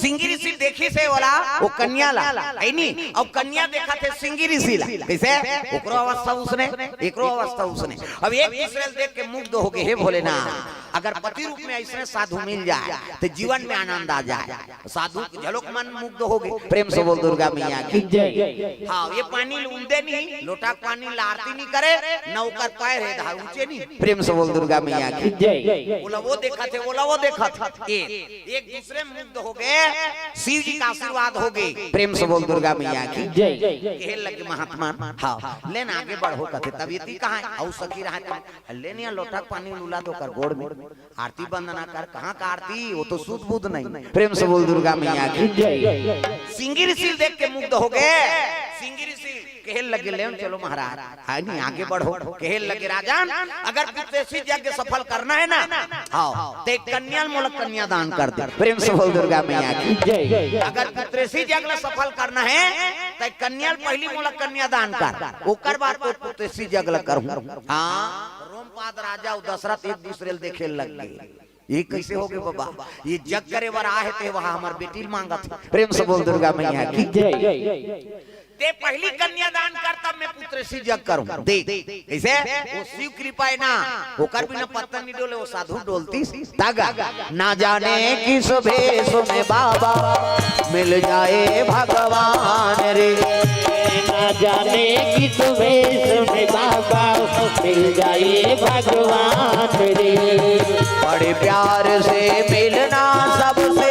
सिंगी ऋषि देखिस हे ओला, वो कन्या ला, है नी? और कन्या देखत हे सिंगी ऋषि ला। कैसे? ओकरो अवस्था उसने, एकरो अवस्था उसने। अब एक दूसरे ल देख के मुग्ध हो गए, हे भोलेनाथ, अगर पति रूप में ऐसने साधु मिल जाए, तो जीवन में आनंद आ जाए। साधु के झलोक मन मुग्ध हो गए। प्रेम से बोल दुर्गा मैया की जय। हाँ, ये पानी ल उंदे नहीं, लोटा के पानी ल आरती नहीं करे, न ओकर पैर हे धार ऊंचे नहीं। प्रेम से बोल दुर्गा मैया की जय। ओला वो देखत हे, ओला वो देखत हे। एक दूसरे में मुग्ध हो गए, शिव जी का आशीर्वाद हो गए। प्रेम से बोल दुर्गा मैया की जय। कहे लगे महात्मा, हाँ, लेन आगे बढ़ो कथे, तब ये ती कहाँ है? और सखी रहा है, लेन या लोटा के पानी ल उला दो कर गोड़ में, आरती वंदना कर। कहाँ का आरती? वो तो सुध बुध नहीं। प्रेम से बोल दुर्गा मैया की जय। सिंगी ऋषि ल देख के मुग्ध हो गए। सिंगी ऋषि कहे लगे, "ले चलो महाराज, है नहीं, आगे बढ़ो।" कहे लगे, "राजन, अगर पुत्रेसी यज्ञ सफल करना है ना, हाँ, ते कन्या ल मोला कन्यादान कर दे।" प्रेम से बोल दुर्गा मैया की जय। अगर पुत्रेसी यज्ञ सफल करना है, ते कन्या ल पहली मोला कन्यादान कर, ओकर बाद तो पुत्रेसी यज्ञ करूँ। हाँ, रोमपाद राजा अउ दशरथ एक दूसरे ल देखे लग गए। ये कैसे हो गए बाबा? ये जग करे बर आहे, ते वहां हमर बेटी ल मांगत हे। प्रेम से बोल दुर्गा मैया की जय। ते पहली कन्यादान कर, तब मैं पुत्रेसी जग करूं। देख, कैसे? वो शिव कृपा है ना, ओकर बिना पत्थर नहीं डोले, वो साधु डोलतीस। तागा, ना जाने किस भेष में बाबा मिल जाए भगवान रे। ना जाने किस भेष में बाबा मिल जाए भगवान रे। बड़े प्यार से मिलना सबसे,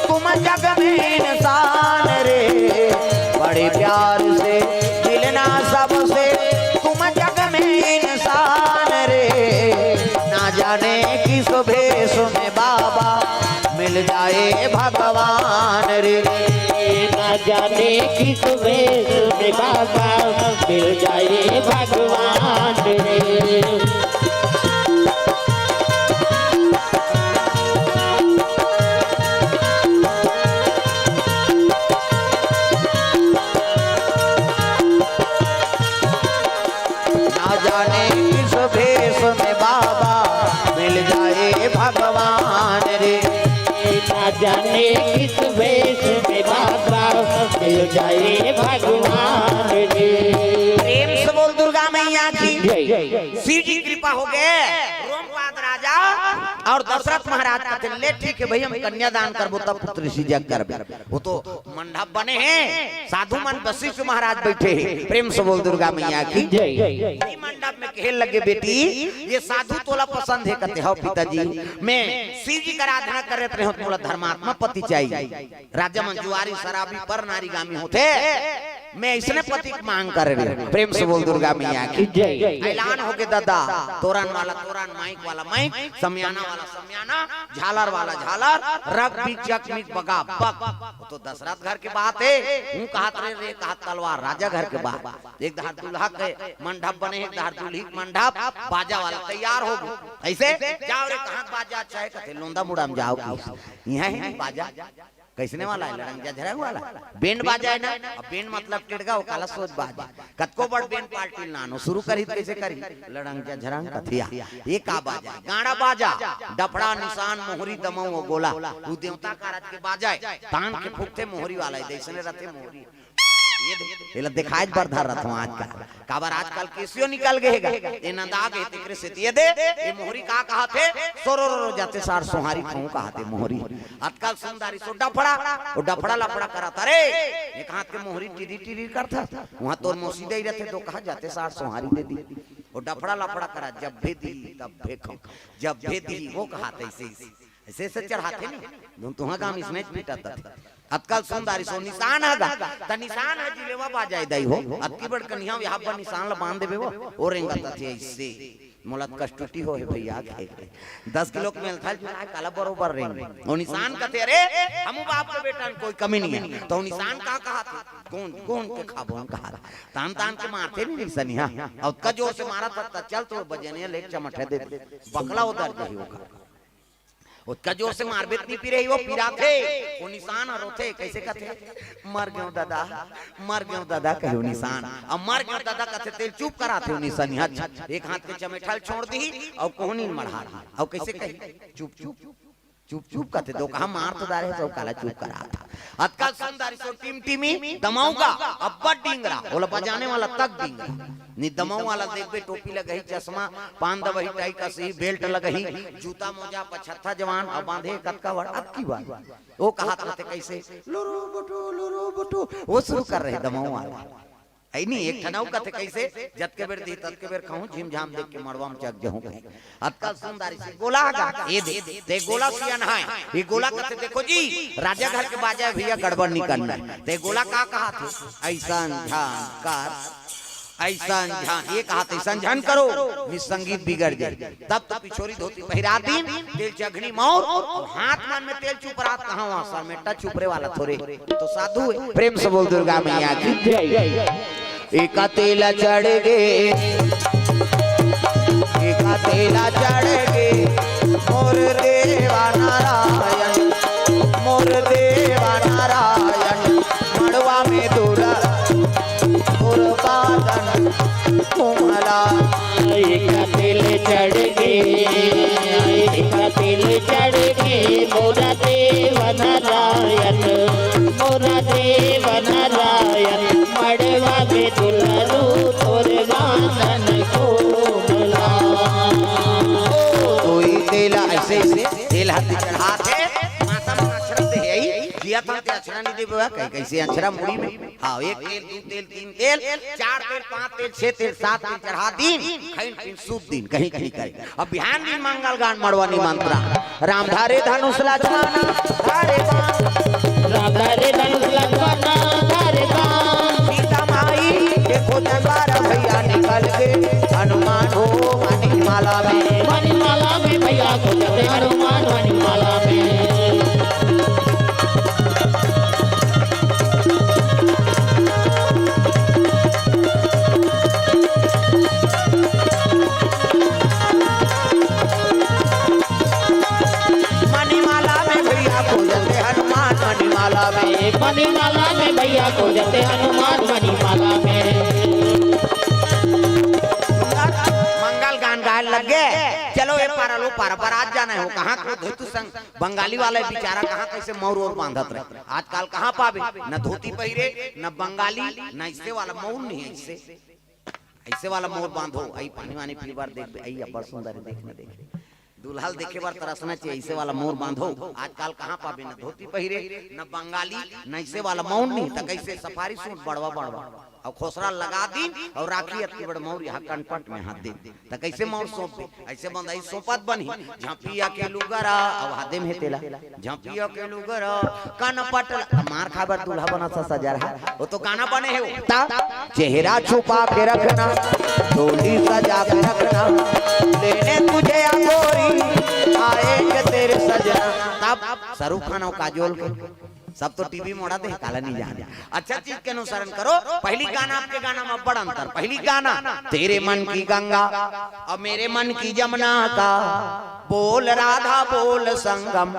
तुम जग में इंसान रे, बड़े प्यार से मिलना सबसे, तुम जग में इंसान रे। ना जाने किस भेष में बाबा मिल जाए भगवान रे। ना जाने किस भेष में बाबा मिल जाए भगवान रे। ना जाने किस भेष में बाबा मिल जाए भगवान रे। ना जाने किस भेष में बाबा मिल जाए भगवान रे। प्रेम से बोल दुर्गा मैया की। जय। शिव जी कृपा हो गए। रोमपाद राजा और दशरथ महाराज कहते, "ले ठीक है भाई, हम कन्यादान करबो तब पुत्र सिजक करबे।" वो तो मंडप बने हैं, साधु मन वशिष्ठ महाराज बैठे हैं। प्रेम से बोल दुर्गा मैया की। जय। इसी मंडप में कहे लगे, "बेटी, ये साधु तोला पसंद है?" कहते, "हव पिताजी, मैं शिव जी का आराधना करत रहे हूँ, तोला धर्मात्मा पति चाहिए।" राजा मन जुआरी शराबी पर नारीगामी होथे, मैं इसने पति की मांग करे रहे। प्रेम से बोल दुर्गा मैया की। जय। ऐलान होके दादा, तोरन वाला तोरन, माइक वाला माइक, समियाना वाला समियाना, झालर वाला झालर, रग बिग जग मिग बगा बग। वो तो दशरथ घर के बात है, हूँ कहत रे, रे कहत तलवार, राजा घर के बात। एक धार दूल्हा के मंडप बने, एक धार दूल्ही के मंडप, बाजा वाला तैयार हो गए। ऐसे जाओ रे, कहाँ बाजा अच्छा है, कहते लोंदा मुड़ा में जाओ की। यहाँ है नहीं बाजा। कैसने वाला है? लड़ंग झझरंग वाला। बैंड बाजा है ना? अब बैंड मतलब टेड़गा, वो काला सोच बाजा। कतको बड़ बैंड पार्टी लानो, शुरू करी त कैसे करी? लड़ंग झझरंग कथिया। ये का बाजा है? गाड़ा बाजा, डफड़ा, निशान, मोहरी, दमऊ, वो गोला। वो देवता का राज के बाजा है। तान के फूकथे मोहरी वाला है, जैसने रथे मोहरी। ये दे, एला दिखाए बर धर रथों आजकल। काबर आजकल केसियो निकल गए हेगा। ये नंदा गए, तेकरे से ये दे, ये मोहरी का कहा थे? सोरो रो रो जाते सार सोहारी खाऊं कहा थे मोहरी। आजकल सुंदरी सो डफड़ा, वो डफड़ा लफड़ा करत। अरे, एक हाथ के मोहरी टिरी टिरी करता। वहाँ तोर मौसी दे रहते तो कहा जाते सार सोहारी दे दी। वो डफड़ा लफड़ा करा, जब भी दी, तब भी खाऊं। जब भी दी, वो कहा थे इसे, इसे। ऐसे ऐसे चढ़ाथे नहीं, धुन तुहा गाम इसने पीटा तथे। अतकल सुंदरी सो निशान हगा, त निशान ह जिलेवा बाजाय दई हो। अतकी बड़ कन्हिया यहाँ पर निशान ल बांध देबे वो, ओ रेंगा तथे ऐसे। मोला त कष्टुटी हो हे भैया के। दस किलो के मेल था जुला काला बरोबर रेंग। ओ निशान कथे, "अरे, हमू बाप के बेटा न कोई कमी नहीं है।" तो निशान का कहा थे? कौन, कौन के खाबो न कहा थे। तान तान के मारथे नहीं निशानिया। अतका जोर से मारा था, त चल तो बजनिया लेके चमठे दे दे। बकला उतर जाही ओकर। ओतका जोर से मारबे त नी पिरही, वो पिराथे। वो निशान ह रोथे, कैसे कथे? "मर गेंव दादा, मर गेंव दादा," कहे वो निशान। अब "मर गेंव दादा" कथे तेल चुप कराथे वो निशान। अच्छा, एक हाथ के चमेठा ल छोड़ दी और कोहनी मढ़ा दी। और कैसे कही? "चुप, चुप, चुप, चुप," कथे। दो कहा मार तो डारे, सब काला चुप कराथा। अतका सुंदर सो टिमटिमी दमाऊगा, अब्बड़ डिंगरा, ओला बजाने वाला तक डिंगरा। नि दमाऊ वाला देखबे, टोपी लगही, चश्मा, पान दबही, टाई कसी, बेल्ट लगही, जूता मोजा, पछत्था जवान, अउ बांधे कतका बड़, अतकी बड़। ओ कहात रथे कैसे, "लुरु बुटु, लुरु बुटु," वो शुरू कर रहे दमाऊ वाला। ऐ नी, एक ठन अउ कथे कैसे, "जतके बेर दी, ततके बेर खाहूं, झिमझाम देख के मड़वा में चक जहूं कहीं।" अतका सुंदर से गोला गा, ए दे, ते गोला सियान है, ये गोला कथे, "देखो जी, राजा घर के बाजा है भैया, गड़बड़ नहीं करना है।" ते गोला का कहाथे, "ऐसन झंकार।" अइसन झन, ये कहाथे, "अइसन झन करो, नि संगीत बिगड़ जाए।" तब तो पिछोरी धोती पहिरा दीन, तेल चघनी मौर, अउ हाथ मन में तेल चुपरात कहाँ वहाँ सर में टा चुपरे वाला थोरे, तो साधु है। प्रेम से बोल दुर्गा मैया की जय। एका तेला चढ़ गे, एका तेला चढ़ गे, मोर देवा नारायण, मोर देवा नारायण, मड़वा में दूल्हा मोर बादन कुमला। एक तिल चढ़ के, एक तिल चढ़ के, मोरा देव नारायण, मोरा देव नारायण, मड़वा में दुलरू तोर बादन कुमला। कोई तेला ऐसे, ऐसे तेल हाथ चढ़ाथे, माता मन अक्षरा दे हे, जिया था ते अक्षरा नहीं देबे, कहीं कैसे अक्षरा मुड़ी में। हाँ, एक तेल, दू तेल, तीन तेल, चार तेल, पाँच तेल, छह तेल, सात तेल चढ़ा दीन, खैन खैन सूत दीन, कहीं कहीं करे। अब बिहान दिन मंगल गान मड़वा निमंत्रण। राम धारे धनुष लक्ष्मण धारे बाण। धरे धनुष लक्ष्मण धरे बाण। सीता माई के खोजे बर भैया निकल गे हनुमान हो मणिमाला में। मणिमाला में भैया खोजत हे हनुमान मणिमाला में। मणिमाला में भैया खोजत हे हनुमान मणिमाला में। मणिमाला में भैया खोजत हे हनुमान मणिमाला में। मंगल गान गाए लग गे। चलो, ए पारा लो पारा, बारात जाना हे, वो कहाँ को धोती संग बंगाली वाला बेचारा कहाँ कैसे मौर और बांधत रहे। आजकल कहाँ पाबे, न धोती पहिरे, न बंगाली, न ऐसे वाला मौर नहीं है, ऐसे, ऐसे वाला मौर बांधो, आई पानी वानी पीबर देख, आई अब्बड़ सुंदर है, देख न देख। दूल्हा ल देखे बर तरसना चाहिए, ऐसे वाला मौर बांधो। आजकल कहाँ पाबे, न धोती पहिरे, न बंगाली, न ऐसे वाला मौर नहीं, त कैसे सफारी सूट बड़वा बड़वा, अउ खोसरा लगा दिन, अउ राखी अतकी बड़ मौर यहाँ कनपट में हाथ दे, त कैसे मौर सौंप दे? ऐसे बंधाई सौंपत बनही, झपिया के लुगरा, अउ हादे में तेला, झपिया के लुगरा, कनपट ल-, त मार खाए बर दूल्हा बना सा सजा रहा, वो तो गाना बने हे वो। ता, चेहरा छुपा के रखना, डोली सजा के रखना, लेने तुझे आ गोरी, आएंगे तेरे सजना। तब शाहरुख खान और काजोल के सब तो टीवी मोड़ा दे, काला नहीं जाने। अच्छा चीज के अनुसरण करो। पहली गाना, आपके गाना में बड़ अंतर। पहली गाना, तेरे मन की गंगा और मेरे मन की जमुना का बोल राधा बोल संगम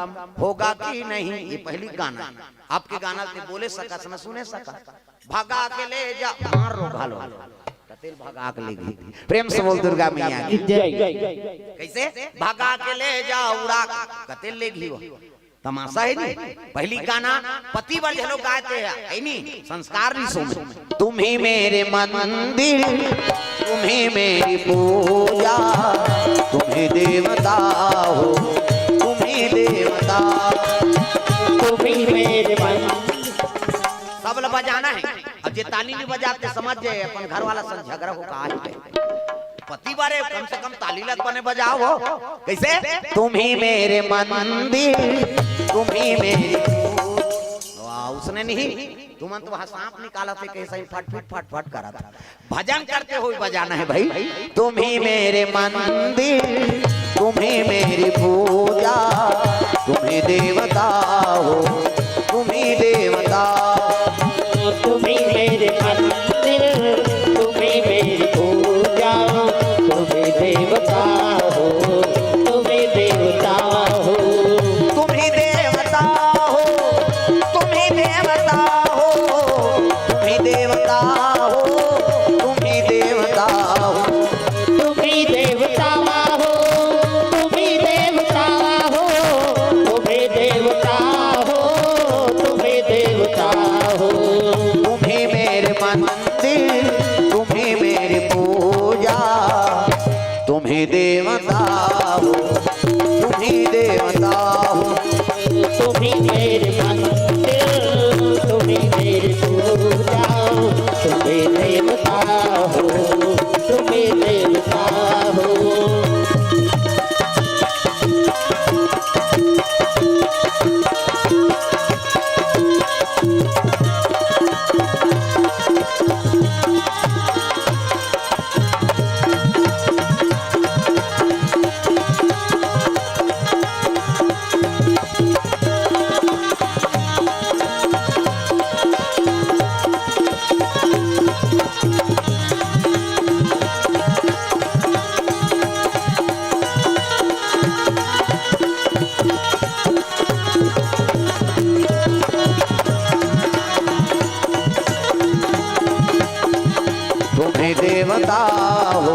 होगा कि नहीं, ये पहली गाना। आपके गाना ते बोले सकस न सुने सकस। भगा के ले जा, मार रो घालो। कतेल भगा के ले गई। प्रेम से बोल दुर्गा मैया की। जय। कैसे? भगा के ले जा उड़ा के। कतेल ले गई वो। तमाशा है नहीं। पहली गाना पति बर झलो गाए ते है, है नहीं? संस्कार नहीं सुने। तुम ही मेरे मंदिर, तुम ही मेरी पूजा, तुम ही देवता हो, तुम ही देवता। तुम ही मेरे मंदिर। सब ल बजाना है। अब जे ताली नहीं बजाते, समझ जाए अपन घर वाला संग झगड़ा हो का है। पति बारे कम से कम ताली लग बने बजाओ हो। कैसे? तुम ही मेरे मंदिर, तुम ही मेरी। वाह, उसने नहीं, तुमन तो वहाँ सांप निकाला थे, कैसे ही फट फट फट फट करा था। भजन करते हुए बजाना है भाई। तुम ही मेरे मंदिर, तुम ही मेरी पूजा, तुम ही देवता हो, तुम ही देवता। तुम ही मेरे मंदिर, तुम ही मेरी पूजा, तुम ही देवता हो, तुम ही देवता हो। तुम ही देवता हो, तुम ही देवता हो, तुम ही देवता हो, तुम ही देवता हो। तुम ही देवता हो, तुम ही देवता हो, तुम ही देवता हो, तुम ही देवता हो। तुम ही मेरे मंदिर, तुम ही मेरी पूजा, तुम ही देवता हो, तुम ही देवता हो। तुम ही मेरे मंदिर, तुम ही मेरी पूजा, तुम ही देवता हो, तुम ही देवता हो। तुम्हें देवता हो,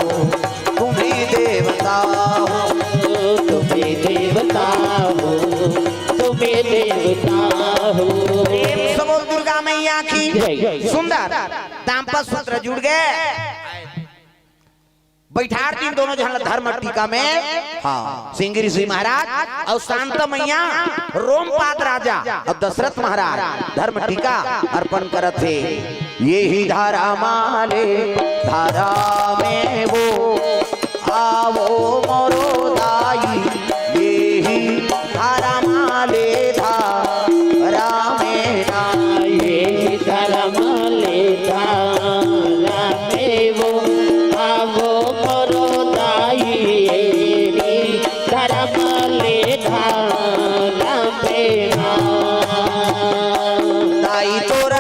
तुम्हें देवता हो, तुम्हें देवता हो, तुम्हें देवता हो। प्रेम से बोल दुर्गा मैया की। जय। सुंदर दाम्पत्य सूत्र जुड़ गए। बैठार दिन दोनों झन ला धर्म टीका में, हाँ, सिंह ऋषि महाराज अउ शांता मैया, रोमपाद राजा अउ दशरथ महाराज धर्म टीका अर्पण करत हे। ये ही धारा माले धारा में वो, आवो मोरो दाई, ये ही धारा माले धारा में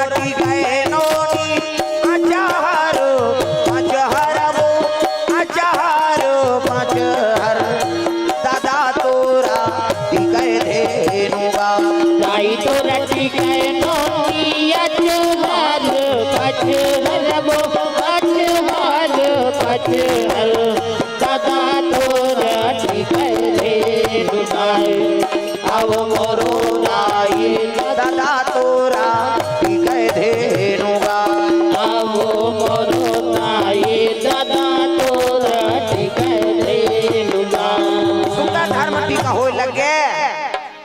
रटि गए नोनी अचहर पचहर वो, अचहर पचहर। दादा तोरा टिकै धेनु गा। दाई तोरा टिकै नोनी अचहर पचहर वो, अचहर पचहर। दादा तोरा टिकै धेनु गा। अब मोरो दाई दादा तोरा टिकै धेनु गा। अब मोरो दाई दादा तोरा टिकै धेनु गा। सुता धर्म टीका होय लग गे,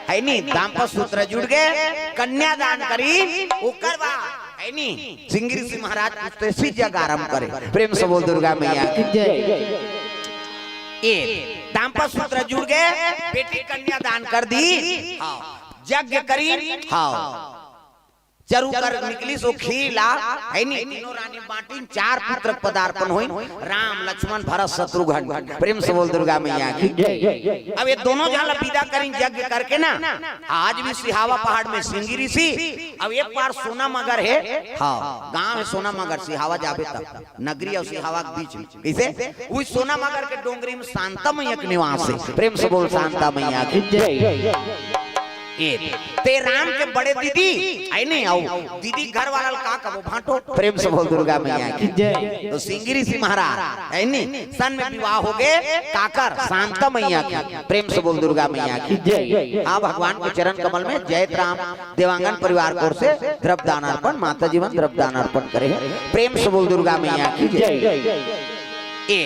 है नी? दाम्पत्य सूत्र जुड़ गे, कन्यादान करी, ओकर बाद, है नी? सिंगी ऋषि महाराज कुछ तो ऐसी जग आरंभ करे। प्रेम से बोल दुर्गा मैया की। जय। ए, दाम्पत्य सूत्र जुड़ गे, बेटी कन्यादान कर दी, हाँ, यज्ञ करी, हाँ, चरु कर निकली सो खीर ला, है नी? तीनों रानी बांटिन, चार पुत्र पदार्पण होइन, राम, लक्ष्मण, भरत, शत्रुघ्न। प्रेम से बोल दुर्गा मैया की। जय। अब ये दोनों झन ला विदा करिन यज्ञ करके ना। आज भी सिहावा पहाड़ में सिंगी ऋषि, अब एक पार सोना मगर है, हाँ, गांव है सोना मगर, सिहावा जाबे तब नगरी अउ सिहावा के बीच में। कइसे? उही सोना मगर के डोंगरी में शांता मैया के निवास है। प्रेम से बोल शांता मैया की। जय। ए, ते राम के बड़े दीदी, आई नहीं, अउ दीदी घर वाला ला का कबो भांटो। प्रेम से बोल दुर्गा मैया की। जय। तो सिंगी ऋषि महाराज, है नी, सन में विवाह हो गे, काकर? शांता मैया के। प्रेम से बोल दुर्गा मैया की। जय। हाँ, भगवान के चरण कमल में जय राम देवांगन परिवार की ओर से द्रव्य दान अर्पण, माता जी मन द्रव्य दान अर्पण करे हैं। प्रेम से बोल दुर्गा मैया की। जय। ए,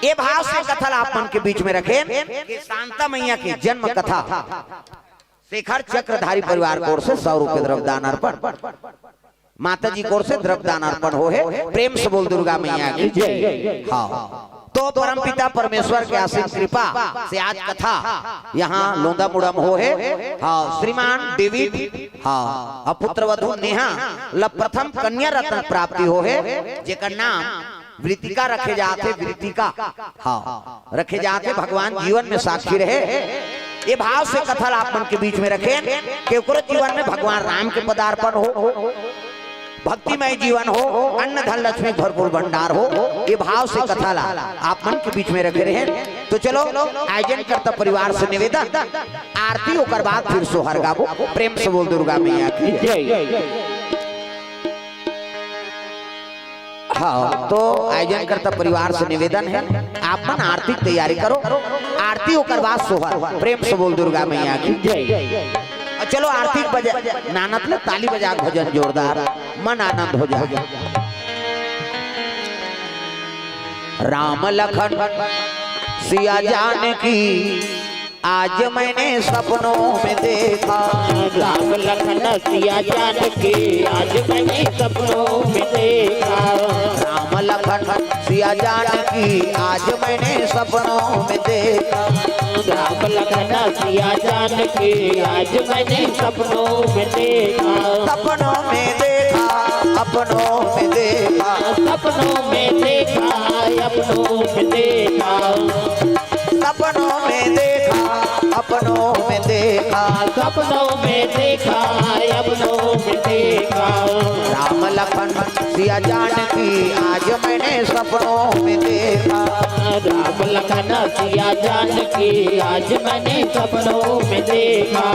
ए भाव से कथा ला आप मन के बीच में रखेन कि शांता मैया के जन्म कथा। शेखर चक्रधारी परिवार की ओर से सौ रुपये द्रव्य दान अर्पण। माता जी की ओर से द्रव्य दान अर्पण हो है। प्रेम से बोल दुर्गा मैया की। जय। हाँ, तो परमपिता परमेश्वर के असीम कृपा से आज कथा यहाँ लोंदा मुड़ा में हो है। हाँ, श्रीमान डेविड, हाँ, अउ पुत्र वधु नेहा ला प्रथम कन्या रत्न प्राप्ति हो है, जेकर नाम वृतिका रखे जात हे, वृतिका। हाँ, रखे जात हे, भगवान जीवन में साक्षी रहे। ए भाव से कथा ला आप मन के बीच में रखेन कि ओकरो जीवन में भगवान राम के पदार्पण हो, भक्तिमय जीवन हो, अन्न धन लक्ष्मी भरपूर भंडार हो। ए भाव से कथा ला आप मन के बीच में रखे रहेन। तो चलो, आयोजन कर्ता परिवार से निवेदन, आरती ओकर बाद फिर सोहर गाबो। प्रेम से बोल दुर्गा मैया की। जय। हाँ, तो आयोजन कर्ता परिवार से निवेदन है, आप मन आरती की तैयारी करो, आरती ओकर बाद सोहर। प्रेम से बोल दुर्गा मैया की। जय। अउ चलो आरती के बजा, नानत ले ताली बजा के भजन जोरदार, मन आनंद हो जाए। राम लखन सिया जानकी आज मैंने सपनों में देखा। राम लखन सिया जानकी आज मैंने सपनों में देखा। राम लखन सिया जानकी आज मैंने सपनों में देखा। राम लखन सिया जानकी आज मैंने सपनों में देखा। सपनों में देखा, अपनों में देखा। सपनों में देखा, अपनों में देखा। सपनों में देखा, अपनों में देखा। सपनों में देखा, अपनों में देखा। राम लखन सिया जानकी आज मैंने सपनों में देखा। राम लखन सिया जानकी आज मैंने सपनों में देखा।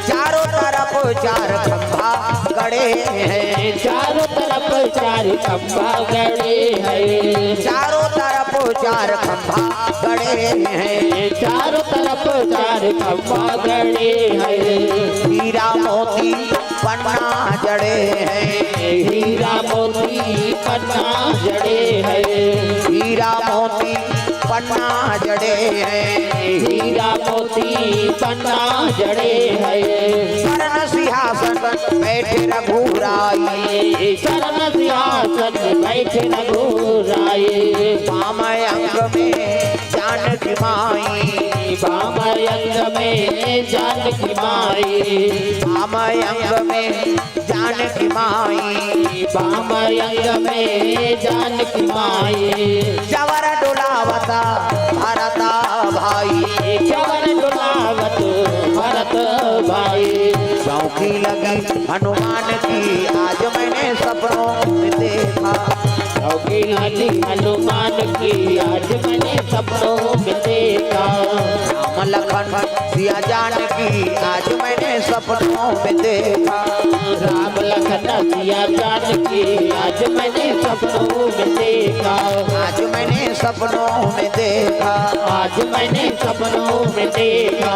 चारों तरफ चार खंभा गड़े हैं। चारों तरफ चार खंभा गड़े हैं। चारों तरफ चार खंभा गड़े हैं। चारों तरफ चार खंभा गड़े हैं। हीरा मोती पन्ना जड़े हैं। हीरा मोती पन्ना जड़े हैं। हीरा मोती पन्ना जड़े हैं। हीरा मोती पन्ना जड़े हैं। स्वर्ण सिंहासन बैठे रघुराई। स्वर्ण सिंहासन बैठे रघुराई। वाम अंग में जानकी माई। बाम अंग में जानकी माई। बाम अंग में जानकी माई। बाम अंग में जानकी माई। जवर डोलावत भरत भाई। जवर डोलावत भरत भाई। चौकी लगी हनुमान की आज मैंने सपनों में देखा। चौकी लगी हनुमान की आज मैंने सपनों में देखा। राम लखन सिया जानकी आज मैंने सपनों में देखा। राम लखन सिया जानकी आज मैंने सपनों में देखा। आज मैंने सपनों में देखा। आज मैंने सपनों में देखा।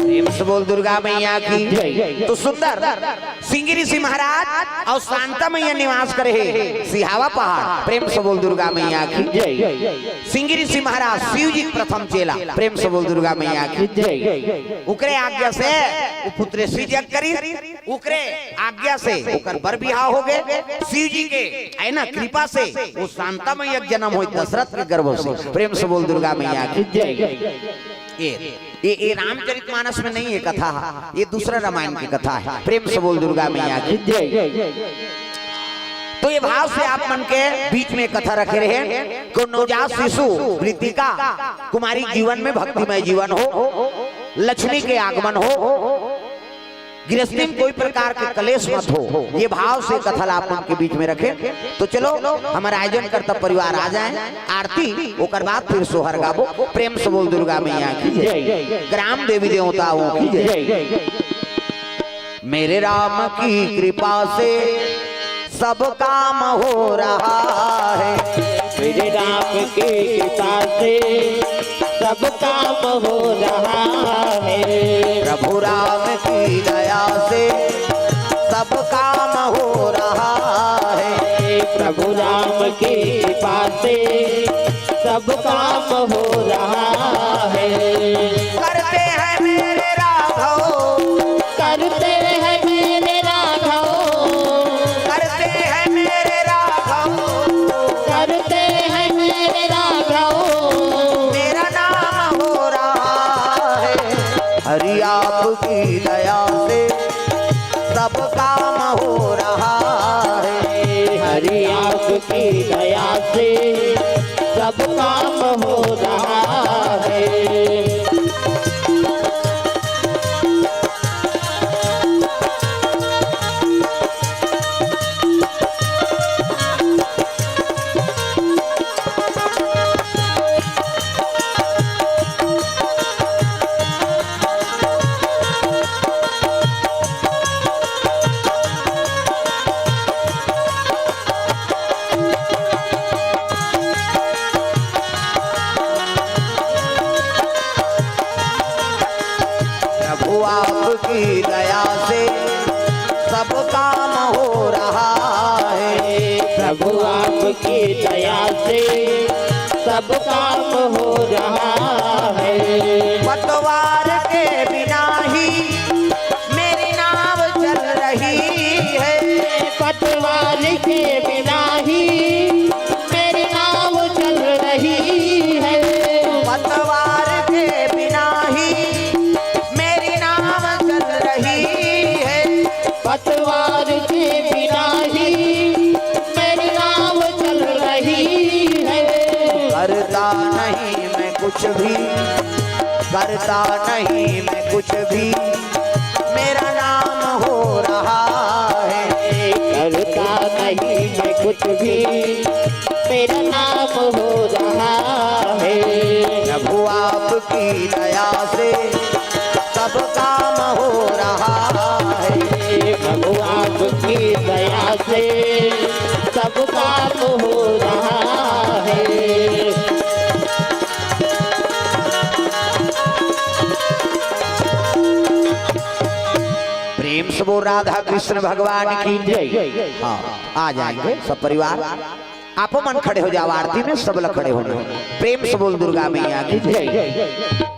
प्रेम से बोल दुर्गा मैया की। जय। तो सुंदर सिंगी ऋषि महाराज और शांता मैया निवास करे हे सिहावा पहाड़। प्रेम से बोल दुर्गा मैया की। जय। सिंगी ऋषि महाराज शिव जी के प्रथम चेला। प्रेम से बोल दुर्गा मैया की। जय। ओकरे आज्ञा से वो पुत्रेसी जग करी, ओकरे आज्ञा से ओकर बर बिहाव हो गए। शिव जी के है ना कृपा से वो शांता मैया के जन्म होई दशरथ के गर्भ से। प्रेम से बोल दुर्गा मैया की। जय। ये ये, ये रामचरितमानस में नहीं है कथा, ये दूसरा रामायण की कथा है। प्रेम से बोल दुर्गा मैया की। जय। तो ये भाव से आप मन के बीच में कथा रखे रहे कि नवजात शिशु मृतिका कुमारी जीवन में भक्तिमय जीवन हो, लक्ष्मी के आगमन हो, गृहस्थी में कोई प्रकार के कलेश मत हो, ये भाव से कथा ला आप मन के बीच में रखे। तो चलो, हमारा आयोजन करता परिवार आ जाए, आरती, ओकर बाद फिर सोहर गाबो। प्रेम से बोल दुर्गा मैया की जय। जय। ग्राम देवी देवताओं की जय। जय। मेरे राम की कृपा से सब काम हो रहा है। मेरे राम की कृपा से सब काम हो रहा है। प्रभु राम की दया से सब काम हो रहा है। प्रभु राम की कृपा से सब काम हो रहा है। करते हैं मेरे राघव। करते हैं मेरे राघव। करते हैं मेरे राघव। करते हैं मेरे राघव। मेरा नाम हो रहा है। हरि आपकी दया से सब काम हो रहा है। हरि आपकी दया से सब काम हो रहा है। प्रभु आपकी दया से सब काम हो रहा है। प्रभु आपकी दया से सब काम हो रहा है। पतवार के बिना ही मेरी नाव चल रही है। पतवार के बिना ही मेरी नाव चल रही है। पतवार के बिना ही मेरी नाव चल रही है। पतवार के बिना ही मेरी नाव चल रही है। करता नहीं मैं कुछ भी, करता नहीं मैं कुछ भी, मेरा नाम हो रहा है। करता नहीं मैं कुछ भी, मेरा नाम हो रहा है। प्रभु आपकी दया से सब काम हो रहा है। प्रभु आपकी दया से सब काम हो रहा है। प्रेम से बोल राधा कृष्ण भगवान की जय। हाँ, आ जाएंगे सब परिवार। आपो मन खड़े हो जाओ, आरती में सब लोग खड़े होना। प्रेम से बोल दुर्गा मैया की जय। जय।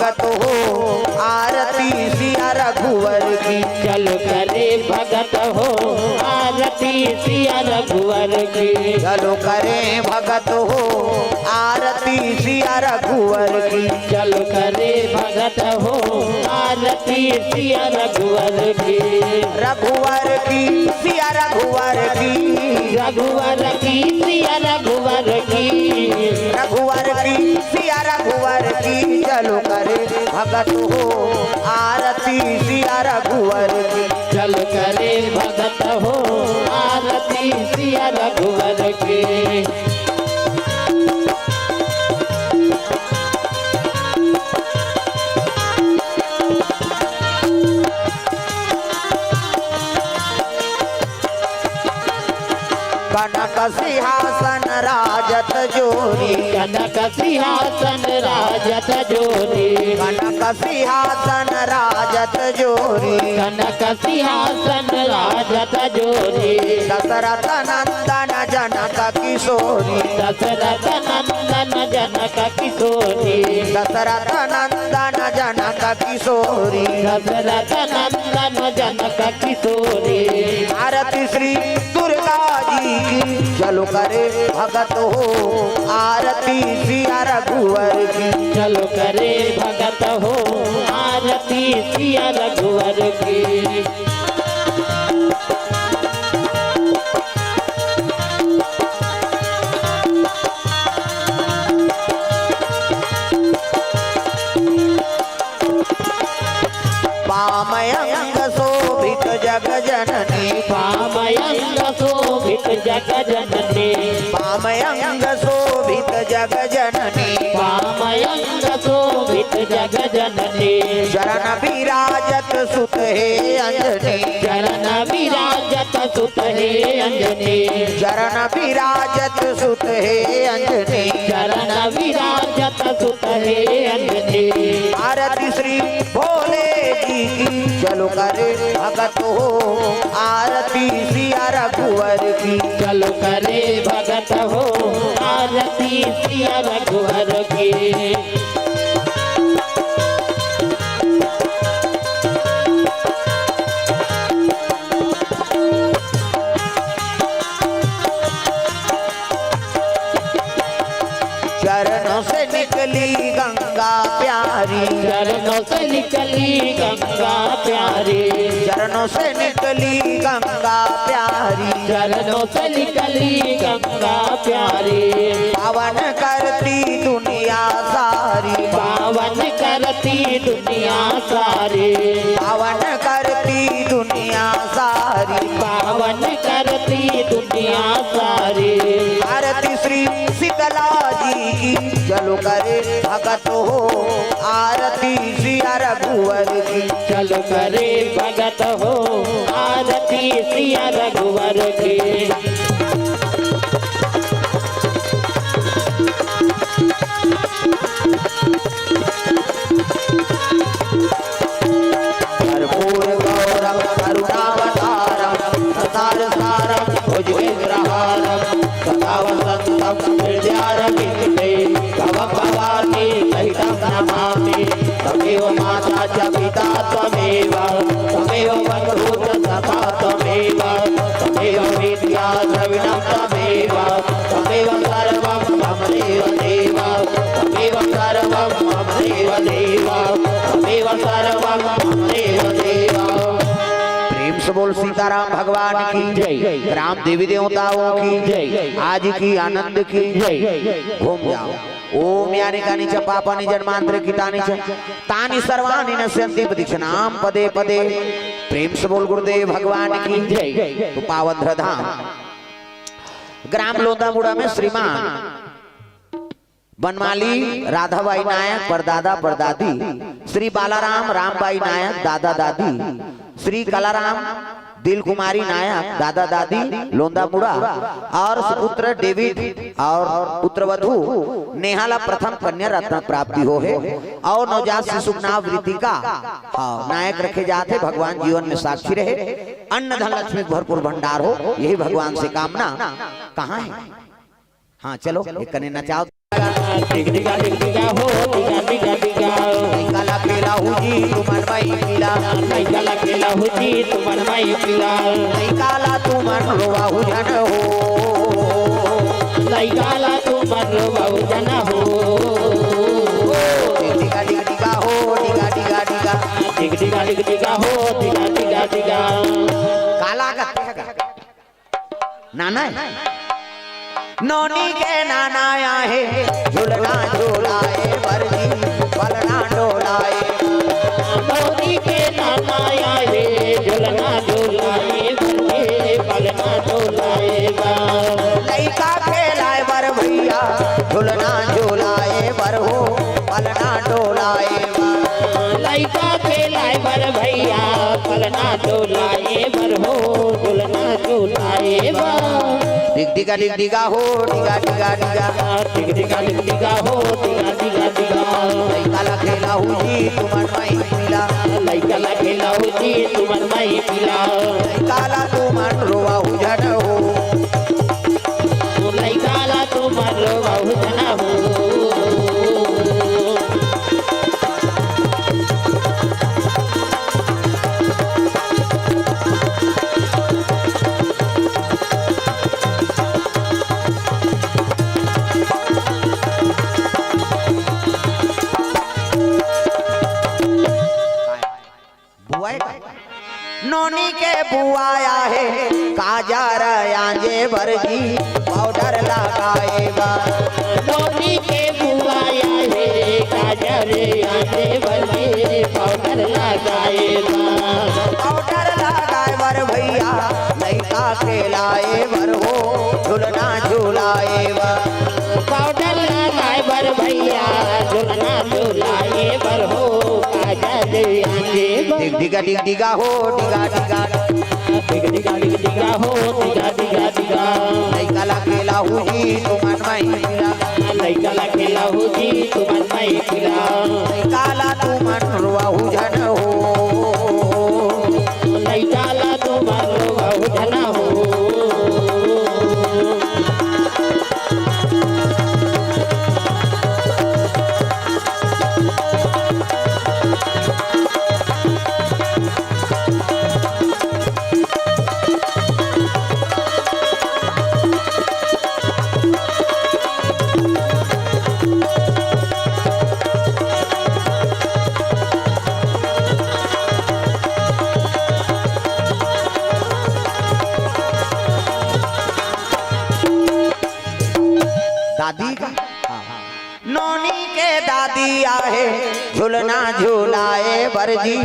भगत हो, आरती सिया रघुवर की। चलो करे भगत हो, आरती सिया रघुवर की। चलो करे भगत हो, आरती सिया रघुवर की। चलो करे भगत हो, आरती सिया रघुवर की। रघुवर की सिया रघुवर की। रघुवर की सिया रघुवर की। रघुवर की सिया रघुवर की। चलो करे भगत हो, आरती सिया रघुवर की। चलो करे भगत हो, आरती सिया रघुवर की। कनक सिंहासन राजत जोरी। कनक सिंहासन राजत जोरी। कनक सिंहासन राजत जोरी। कनक सिंहासन राजत जोरी। दशरथ नंदन जनक किशोरी। दशरथ नंदन जनक किशोरी। दशरथ नंदन जनक किशोरी। दशरथ नंदन जनक किशोरी। आरती श्री दुर्गा जी की। चलो करे भगत हो, आरती सिया रघुवर की। चलो करे भगत हो, आरती सिया रघुवर की। पामयंग शोभित जग जननी। पामयंग शोभित जग जननी। पामयंग शोभित जग जननी। पामयंग शोभित जग जननी। चरण विराजत सुत हे अंजनी। चरण विराजत सुत हे अंजनी। चरण विराजत सुत हे अंजनी। चरण विराजत सुत हे अंजनी। आरती श्री भोले जी की। चलो करे भगत हो, आरती सिया रघुवर की। चलो करे भगत हो, आरती सिया रघुवर की। चरणों से निकली गंगा प्यारी। चरणों से निकली गंगा प्यारी। चरणों से निकली गंगा प्यारी। चरणों से निकली गंगा प्यारी। पावन करती दुनिया सारी। पावन करती दुनिया सारी। पावन करती दुनिया सारी। पावन करती दुनिया सारी। आरती श्री शीतला जी की। चलो करे भगत हो, आरती सिया रघुवर की। चलो करे भगत हो, आरती सिया रघुवर की। कर्पूर गौरम करुणावतारम संसार सारम भुजगेंद्रहारम सदा वसंतम हृदयारविंदे भवभवानी सहितं नमामि। त्वमेव माता च पिता त्वमेव, त्वमेव बन्धु च सखा त्वमेव, त्वमेव विद्या द्रविणं त्वमेव, त्वमेव सर्वं मम देव देव, त्वमेव सर्वं मम देव देव, त्वमेव सर्वं मम देव देव। प्रेम से बोल सीताराम भगवान की जय। ग्राम देवी देवताओं की जय। आज की आनंद की जय। घूम जाओ। ओम यानि कानि च पापानि जन्मांतरे कृतानि च तानि सर्वाणि नश्यन्ति प्रदक्षिणां पदे पदे। प्रेम से बोल गुरुदेव भगवान की जय। तो पावन धरा धाम ग्राम लोंदामुड़ा में श्रीमान बनमाली राधाबाई नायक, परदादा परदादी श्री बालाराम रामबाई नायक, दादा दादी श्री कलाराम दिल कुमारी नायक, दादा दादी लोंदामुड़ा, और सुपुत्र डेविड और पुत्रवधू नेहा ला प्रथम कन्या रत्न प्राप्ति हो हे, और नवजात शिशु के नाम ऋतिका, हाँ, नायक रखे जात हे। भगवान जीवन में साक्षी रहे, अन्न धन लक्ष्मी के भरपूर भंडार हो, यही भगवान से कामना। कहाँ है? हाँ, चलो, एक कने नचाओ। टिक टिका टिक टिका हो, टिका टिका टिका। लइका ला खेलाहू जी तुमन मई पिला। लइका ला खेलाहू जी तुमन मई पिला। लइका ला तुमन रोवाहू झन हो। लइका ला तुमन रोवाहू झन हो। टिक टिका टिक टिका हो, टिका टिका टिका। टिक टिका टिक टिका हो, टिका टिका टिका। काला का नाना हे। नोनी के नाना आहे, झुलना झुलाए बर जी, पलना डोलाए। नोनी के नाना आहे, झुलना झुलाए बर जी, पलना डोलाए बर। लइका खेलाए बर भैया, झुलना झुलाए बर हो, पलना डोलाए बर। लइका खेलाए बर भैया, पलना डोलाए बर हो, झुलना झुलाए बर। टिक टिका टिक टिका हो, टिका टिका टिका। टिक टिका टिक टिका हो, टिका टिका टिका। लइका ला खेलाहू जी तुमन मई पिला। लइका ला खेलाहू जी तुमन मई पिला। लइका ला तुमन रोवाहू झन हो। लइका ला तुमन रोवाहू झन हो। बुआई का? नोनी के बुआई आहे, काजर आंजे बर जी, पाउडर लगाए बर। नोनी के बुआई आहे, काजर आंजे बर जी, पाउडर लगाए बर। पाउडर लगाए बर भैया, लइका खेलाए बर हो, झुलना झुलाए बर। पाउडर लगाए बर भैया, झुलना झुलाए बर हो, काजर आंजे बर। टिक टिका टिक टिका हो, टिका टिका। टिक टिका टिक टिका हो, टिका टिका टिका। लइका ला खेलाहू जी तुमन मई पिला। लइका ला खेलाहू जी तुमन मई पिला। लइका ला तुमन रोवाहू झन हो। लइका ला तुमन रोवाहू झन हो। दादी का? हाँ, हाँ। नोनी के दादी आहे, झुलना झुलाए बर जी,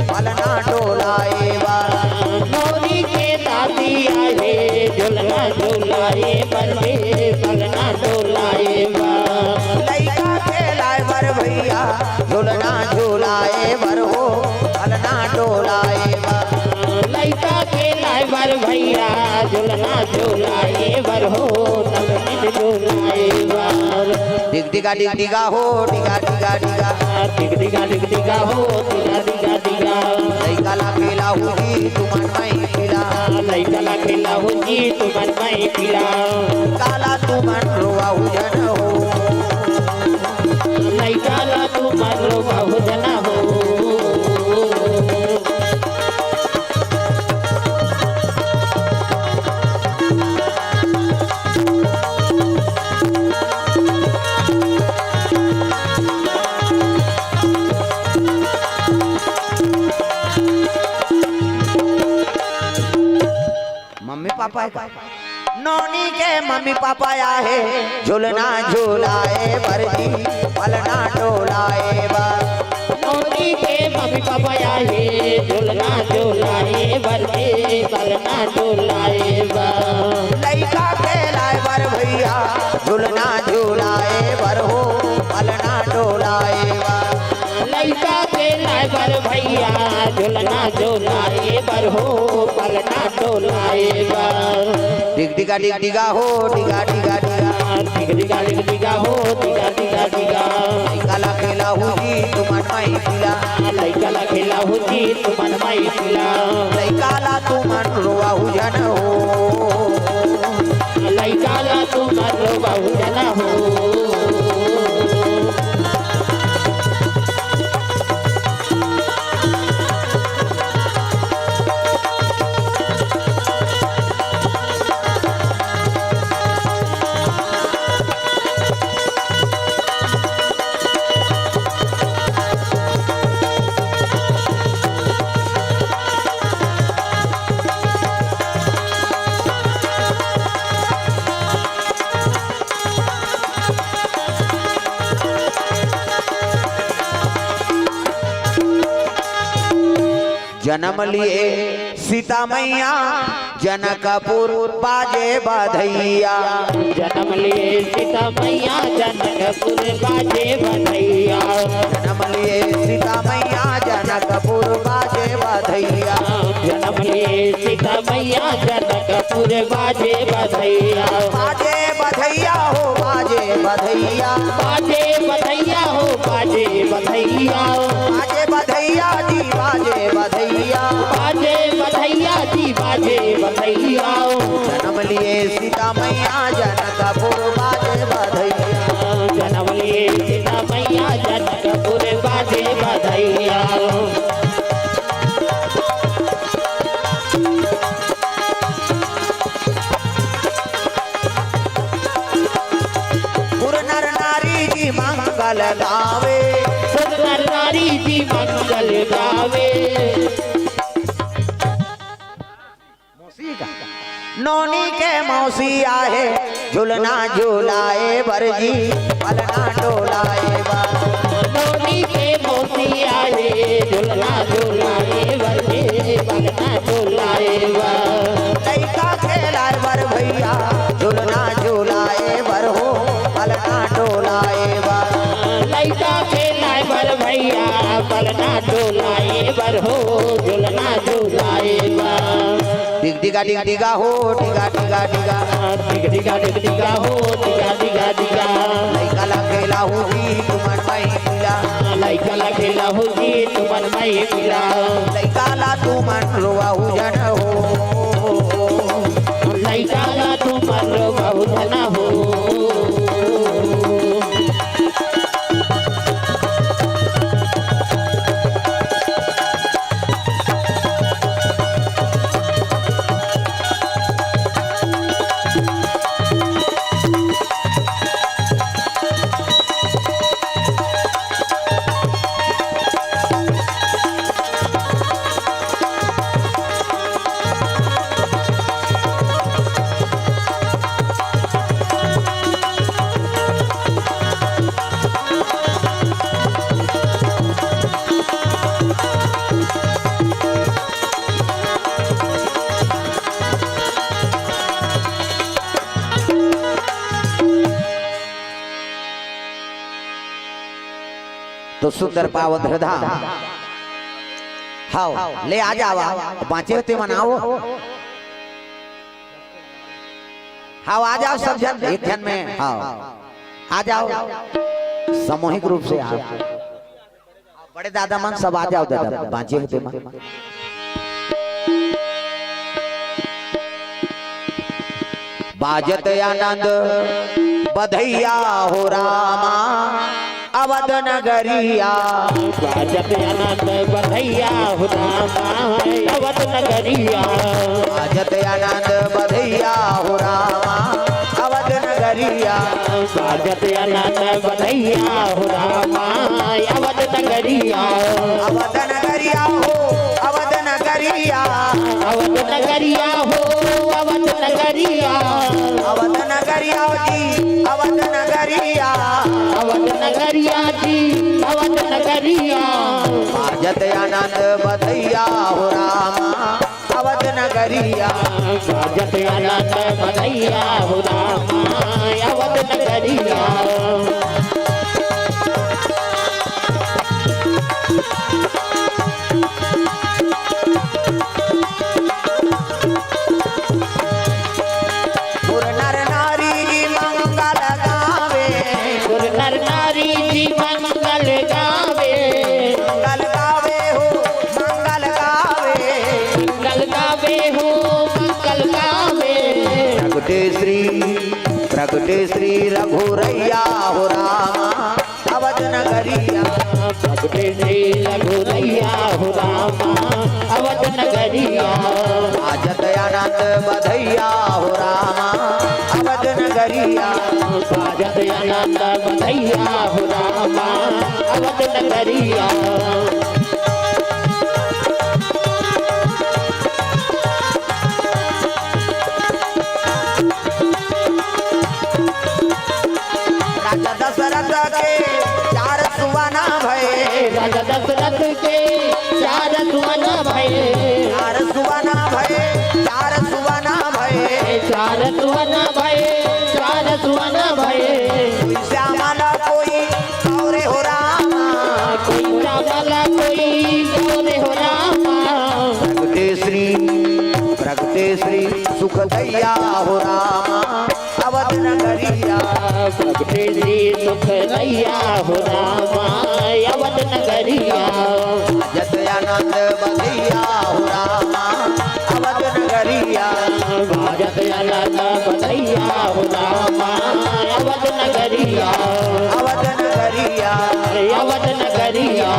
पलना डोलाए बर। नोनी के दादी आहे, झुलना झुलाए बर जी, पलना डोलाए बर। लइका खेलाए बर भैया, झुलना झुलाए बर हो, पलना डोलाए बर। लइका खेलाए बर भैया, झुलना झुलाए बर हो, तब दिन झुलाए बर। टिक टिका टिक टिका हो, टिका टिका टिका। टिक टिका टिक टिका हो, टिका टिका टिका। लइका ला खेलाहू जी तुमन मई पिला। लइका ला खेलाहू जी तुमन मई पिला। काला तुमन रोवाहू झन हो। लइका ला तुमन रोवाहू झन हो। मम्मी पापा हे का? नोनी के मम्मी पापा आहे, झुलना झुलाए बर जी, पलना डोलाए बर। नोनी के मम्मी पापा आहे, झुलना झुलाए बर जी, पलना डोलाए बर। लइका खेलाए बर भैया, झुलना झुलाए बर हो, पलना डोलाए बर। लइका खेलाए बर भैया, झुलना झुलाए बर हो, पलना डोलाए बर। टिक टिका टिक टिका हो, टिका टिका टिका। टिक टिका टिक टिका हो, टिका टिका टिका। लइका ला खेलाहू जी तुमन मई पिला। लइका ला खेलाहू जी तुमन मई पिला। लइका ला तुमन रोवाहू झन हो। लइका ला तुमन रोवाहू झन हो। जनम लिए सीता मैया जनकपुर बाजे बधइया। जनम लिए सीता मैया जनकपुर बाजे बधइया। जनम लिए सीता मैया जनकपुर बाजे बधइया। जनम लिए सीता मैया जनकपुर बाजे बधइया। बाजे बधइया हो बाजे बधइया। बाजे बधइया हो बाजे बधइया। बाजे बधइया जी बाजे बधइया। बाजे बधइया जी बाजे बधइया। जनम लिए सीता मैया जनकपुर बाजे बधइया। जनम लिए सीता मैया जनकपुर बाजे बधइया। सुर नर नारी जी मंगल गावे। सुर नर नारी जी मंगल गावे। नोनी के मौसी आहे, झुलना झुलाए बर जी, पलना डोलाए बर। नोनी के मौसी आहे, झुलना झुलाए बर जी, पलना डोलाए बर। लइका खेलाए बर भैया, झुलना झुलाए बर हो, पलना डोलाए बर। लइका खेलाए बर भैया, पलना डोलाए बर हो, झुलना झुलाए बर। डिग डिगा डिग डिगा हो, डिगा डिगा डिगा। डिग डिगा डिग डिगा हो, डिगा डिगा डिगा। लइका ला खेलाहू जी तुमन मई मिला। लइका ला खेलाहू जी तुमन मई मिला। लइका ला तुमन रोवाहू झन हो। लइका ला तुमन रोवाहू झन हो। तो सुंदर पावन धरधाम। हाव, ले आ जावा, बांचे हो ते मन आओ। हाव, आ जाओ सब झन, एक झन में, हाव, आ जाओ, सामूहिक रूप से आओ। बड़े दादा मन सब आ जाओ दादा, बांचे हो ते मन। बाजत आनंद बधइया हो रामा, अवध नगरिया। बाजत आनंद बधइया हो रामा, अवध नगरिया। बाजत आनंद बधइया हो रामा, अवध नगरिया। बाजत आनंद बधइया हो रामा, अवध नगरिया। अवध नगरिया हो, अवध नगरिया। अवध नगरिया हो, अवध नगरिया। अवध नगरिया जी, अवध नगरिया। अवध नगरिया जी, अवध नगरिया। बाजत आनंद बधइया हो रामा, अवध नगरिया। बाजत आनंद बधइया हो रामा, अवध नगरिया। सुर नर नारी जी मंगल गावे। सुर नर नारी जी मंगल गावे। मंगल गावे हो, मंगल गावे। मंगल गावे हो, मंगल गावे। प्रगटे श्री, प्रगटे श्री रघुरैया हो रामा, अवध नगरिया। प्रगटे श्री रघुरैया हो रामा, अवध नगरिया। बाजत आनंद बधइया हो रामा, अवध नगरिया। बाजत आनंद बधइया हो रामा, अवध नगरिया। राजा दशरथ के चार सुवना भए। राजा दशरथ के चार सुवना भए। चार सुअना भए, चार सुअना भए। चार सुअना भए, चार सुअना भए। श्यामा ला कोई गौरे हो रामा। कोई श्यामा ला कोई गौरे हो रामा। प्रगटे श्री, प्रगटे श्री सुख दैया हो रामा। अवध नगरिया। प्रगटे श्री सुख दैया हो रामा, अवध नगरिया। बाजत आनंद बधैया हो रामा, अवध नगरिया। बाजत आनंद बधैया हो रामा, अवध नगरिया। अवध नगरिया। अवध नगरिया।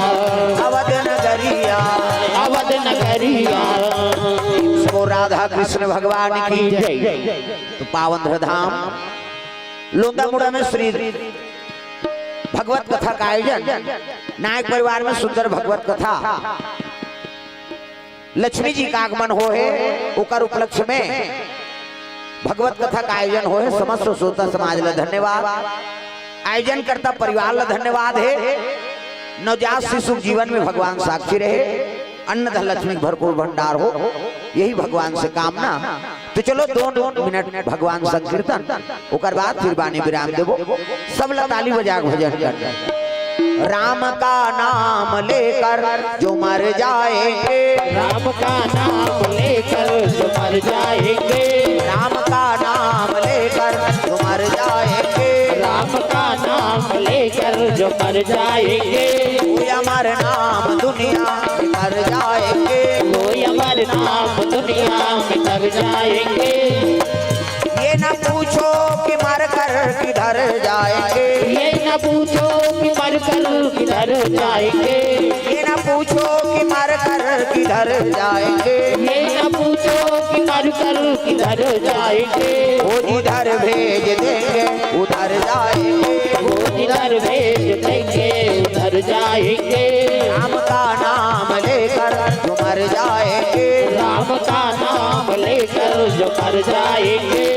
अवध नगरिया। अवध नगरिया। सो राधा कृष्ण भगवान की जय। तो पावन धाम लोंदा मुड़ा में श्री भगवत कथा का आयोजन, नायक परिवार में सुंदर भगवत कथा, लक्ष्मी जी का आगमन हो हे, ओकर उपलक्ष्य में भगवत कथा का आयोजन हो हे। समस्त श्रोता समाज ला धन्यवाद, आयोजन करता परिवार ला धन्यवाद हे। नवजात शिशु के जीवन में भगवान साक्षी रहे, अन्न धन लक्ष्मी के भरपूर भंडार हो, यही भगवान से कामना। तो चलो, दो मिनट भगवान संकीर्तन, ओकर बाद फिर बानी विराम देबो। सब ला ताली बजा के भजन कर। राम का नाम लेकर जो मर जाएंगे। राम का नाम लेकर जो मर जाएंगे। राम का नाम लेकर जो मर जाएंगे। राम का नाम लेकर जो मर जाएंगे। वो अमर नाम दुनिया में कर जाएंगे। वो अमर नाम दुनिया में कर जाएंगे। ये ना पूछो कि मर कर किधर जाएंगे। ये ना पूछो कि मर कर किधर जाएंगे। ये ना पूछो कि मर कर किधर जाएंगे। ये ना पूछो कि मर कर किधर जाएंगे। वो जिधर भेज देंगे उधर जाएंगे। वो जिधर भेज देंगे उधर जाएंगे। राम का नाम लेकर जो मर जाएंगे। राम का नाम लेकर जो मर जाएंगे।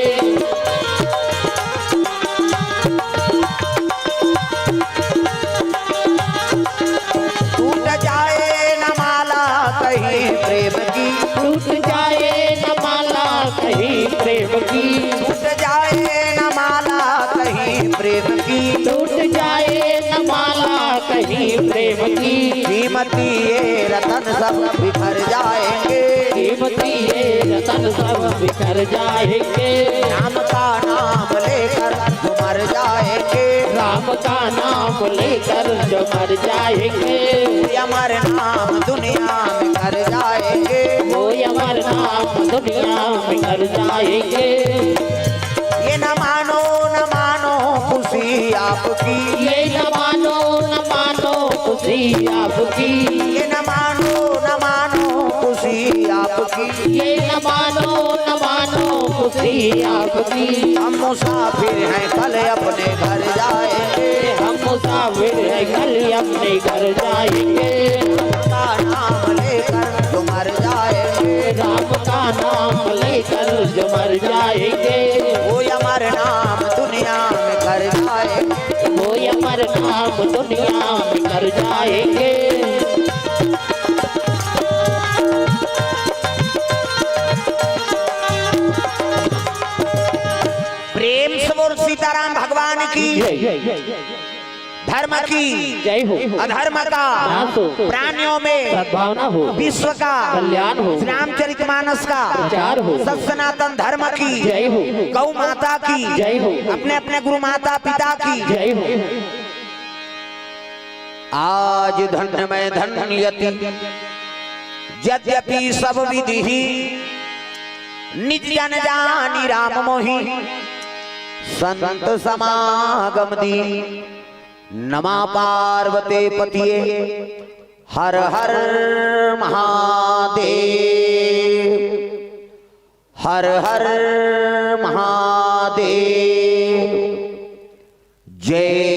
टूट जाए न माला कहीं प्रेम की। टूट जाए न माला कहीं प्रेम की। टूट जाए न माला कहीं प्रेम की। टूट जाए न माला कहीं प्रेम की। कीमती ये रतन सब बिखर जाएंगे। कीमती ये रतन सब बिखर जाएंगे। राम का नाम लेकर जो मर जाएंगे। राम का नाम लेकर जो मर जाएंगे। अमर नाम दुनिया में कर जाएंगे। वो अमर नाम दुनिया में कर जाएंगे। ये न मानो, न मानो खुशी आपकी। ये न मानो, न मानो खुशी आपकी। ये न मानो, न मानो खुशी आपकी। ये न मानो, न मानो खुशी आपकी। हम मुसाफिर हैं, कल अपने घर जाएंगे। हम मुसाफिर हैं, कल अपने घर जाएंगे। का नाम लेकर जो मर जाएंगे। राम का नाम लेकर जो मर जाएंगे। वो अमर नाम दुनिया में कर जाएंगे। वो अमर नाम दुनिया में कर जाएंगे। प्रेम से बोल सीताराम भगवान की, धर्म की, जय हो। अधर्म का, नाश हो। प्राणियों में, सद्भावना हो। विश्व का, कल्याण हो। श्री रामचरितमानस का, प्रचार हो। सत सनातन धर्म की, जय हो। गौ माता की, जय हो। अपने अपने गुरु माता पिता की, जय हो। आज धन्य मैं धन्य यति, यद्यपि सब विधि, निज जन जानी राम मोहि, संत समागम दीन। नमा पार्वते पतिये, हर हर महादेव, हर हर महादेव। जय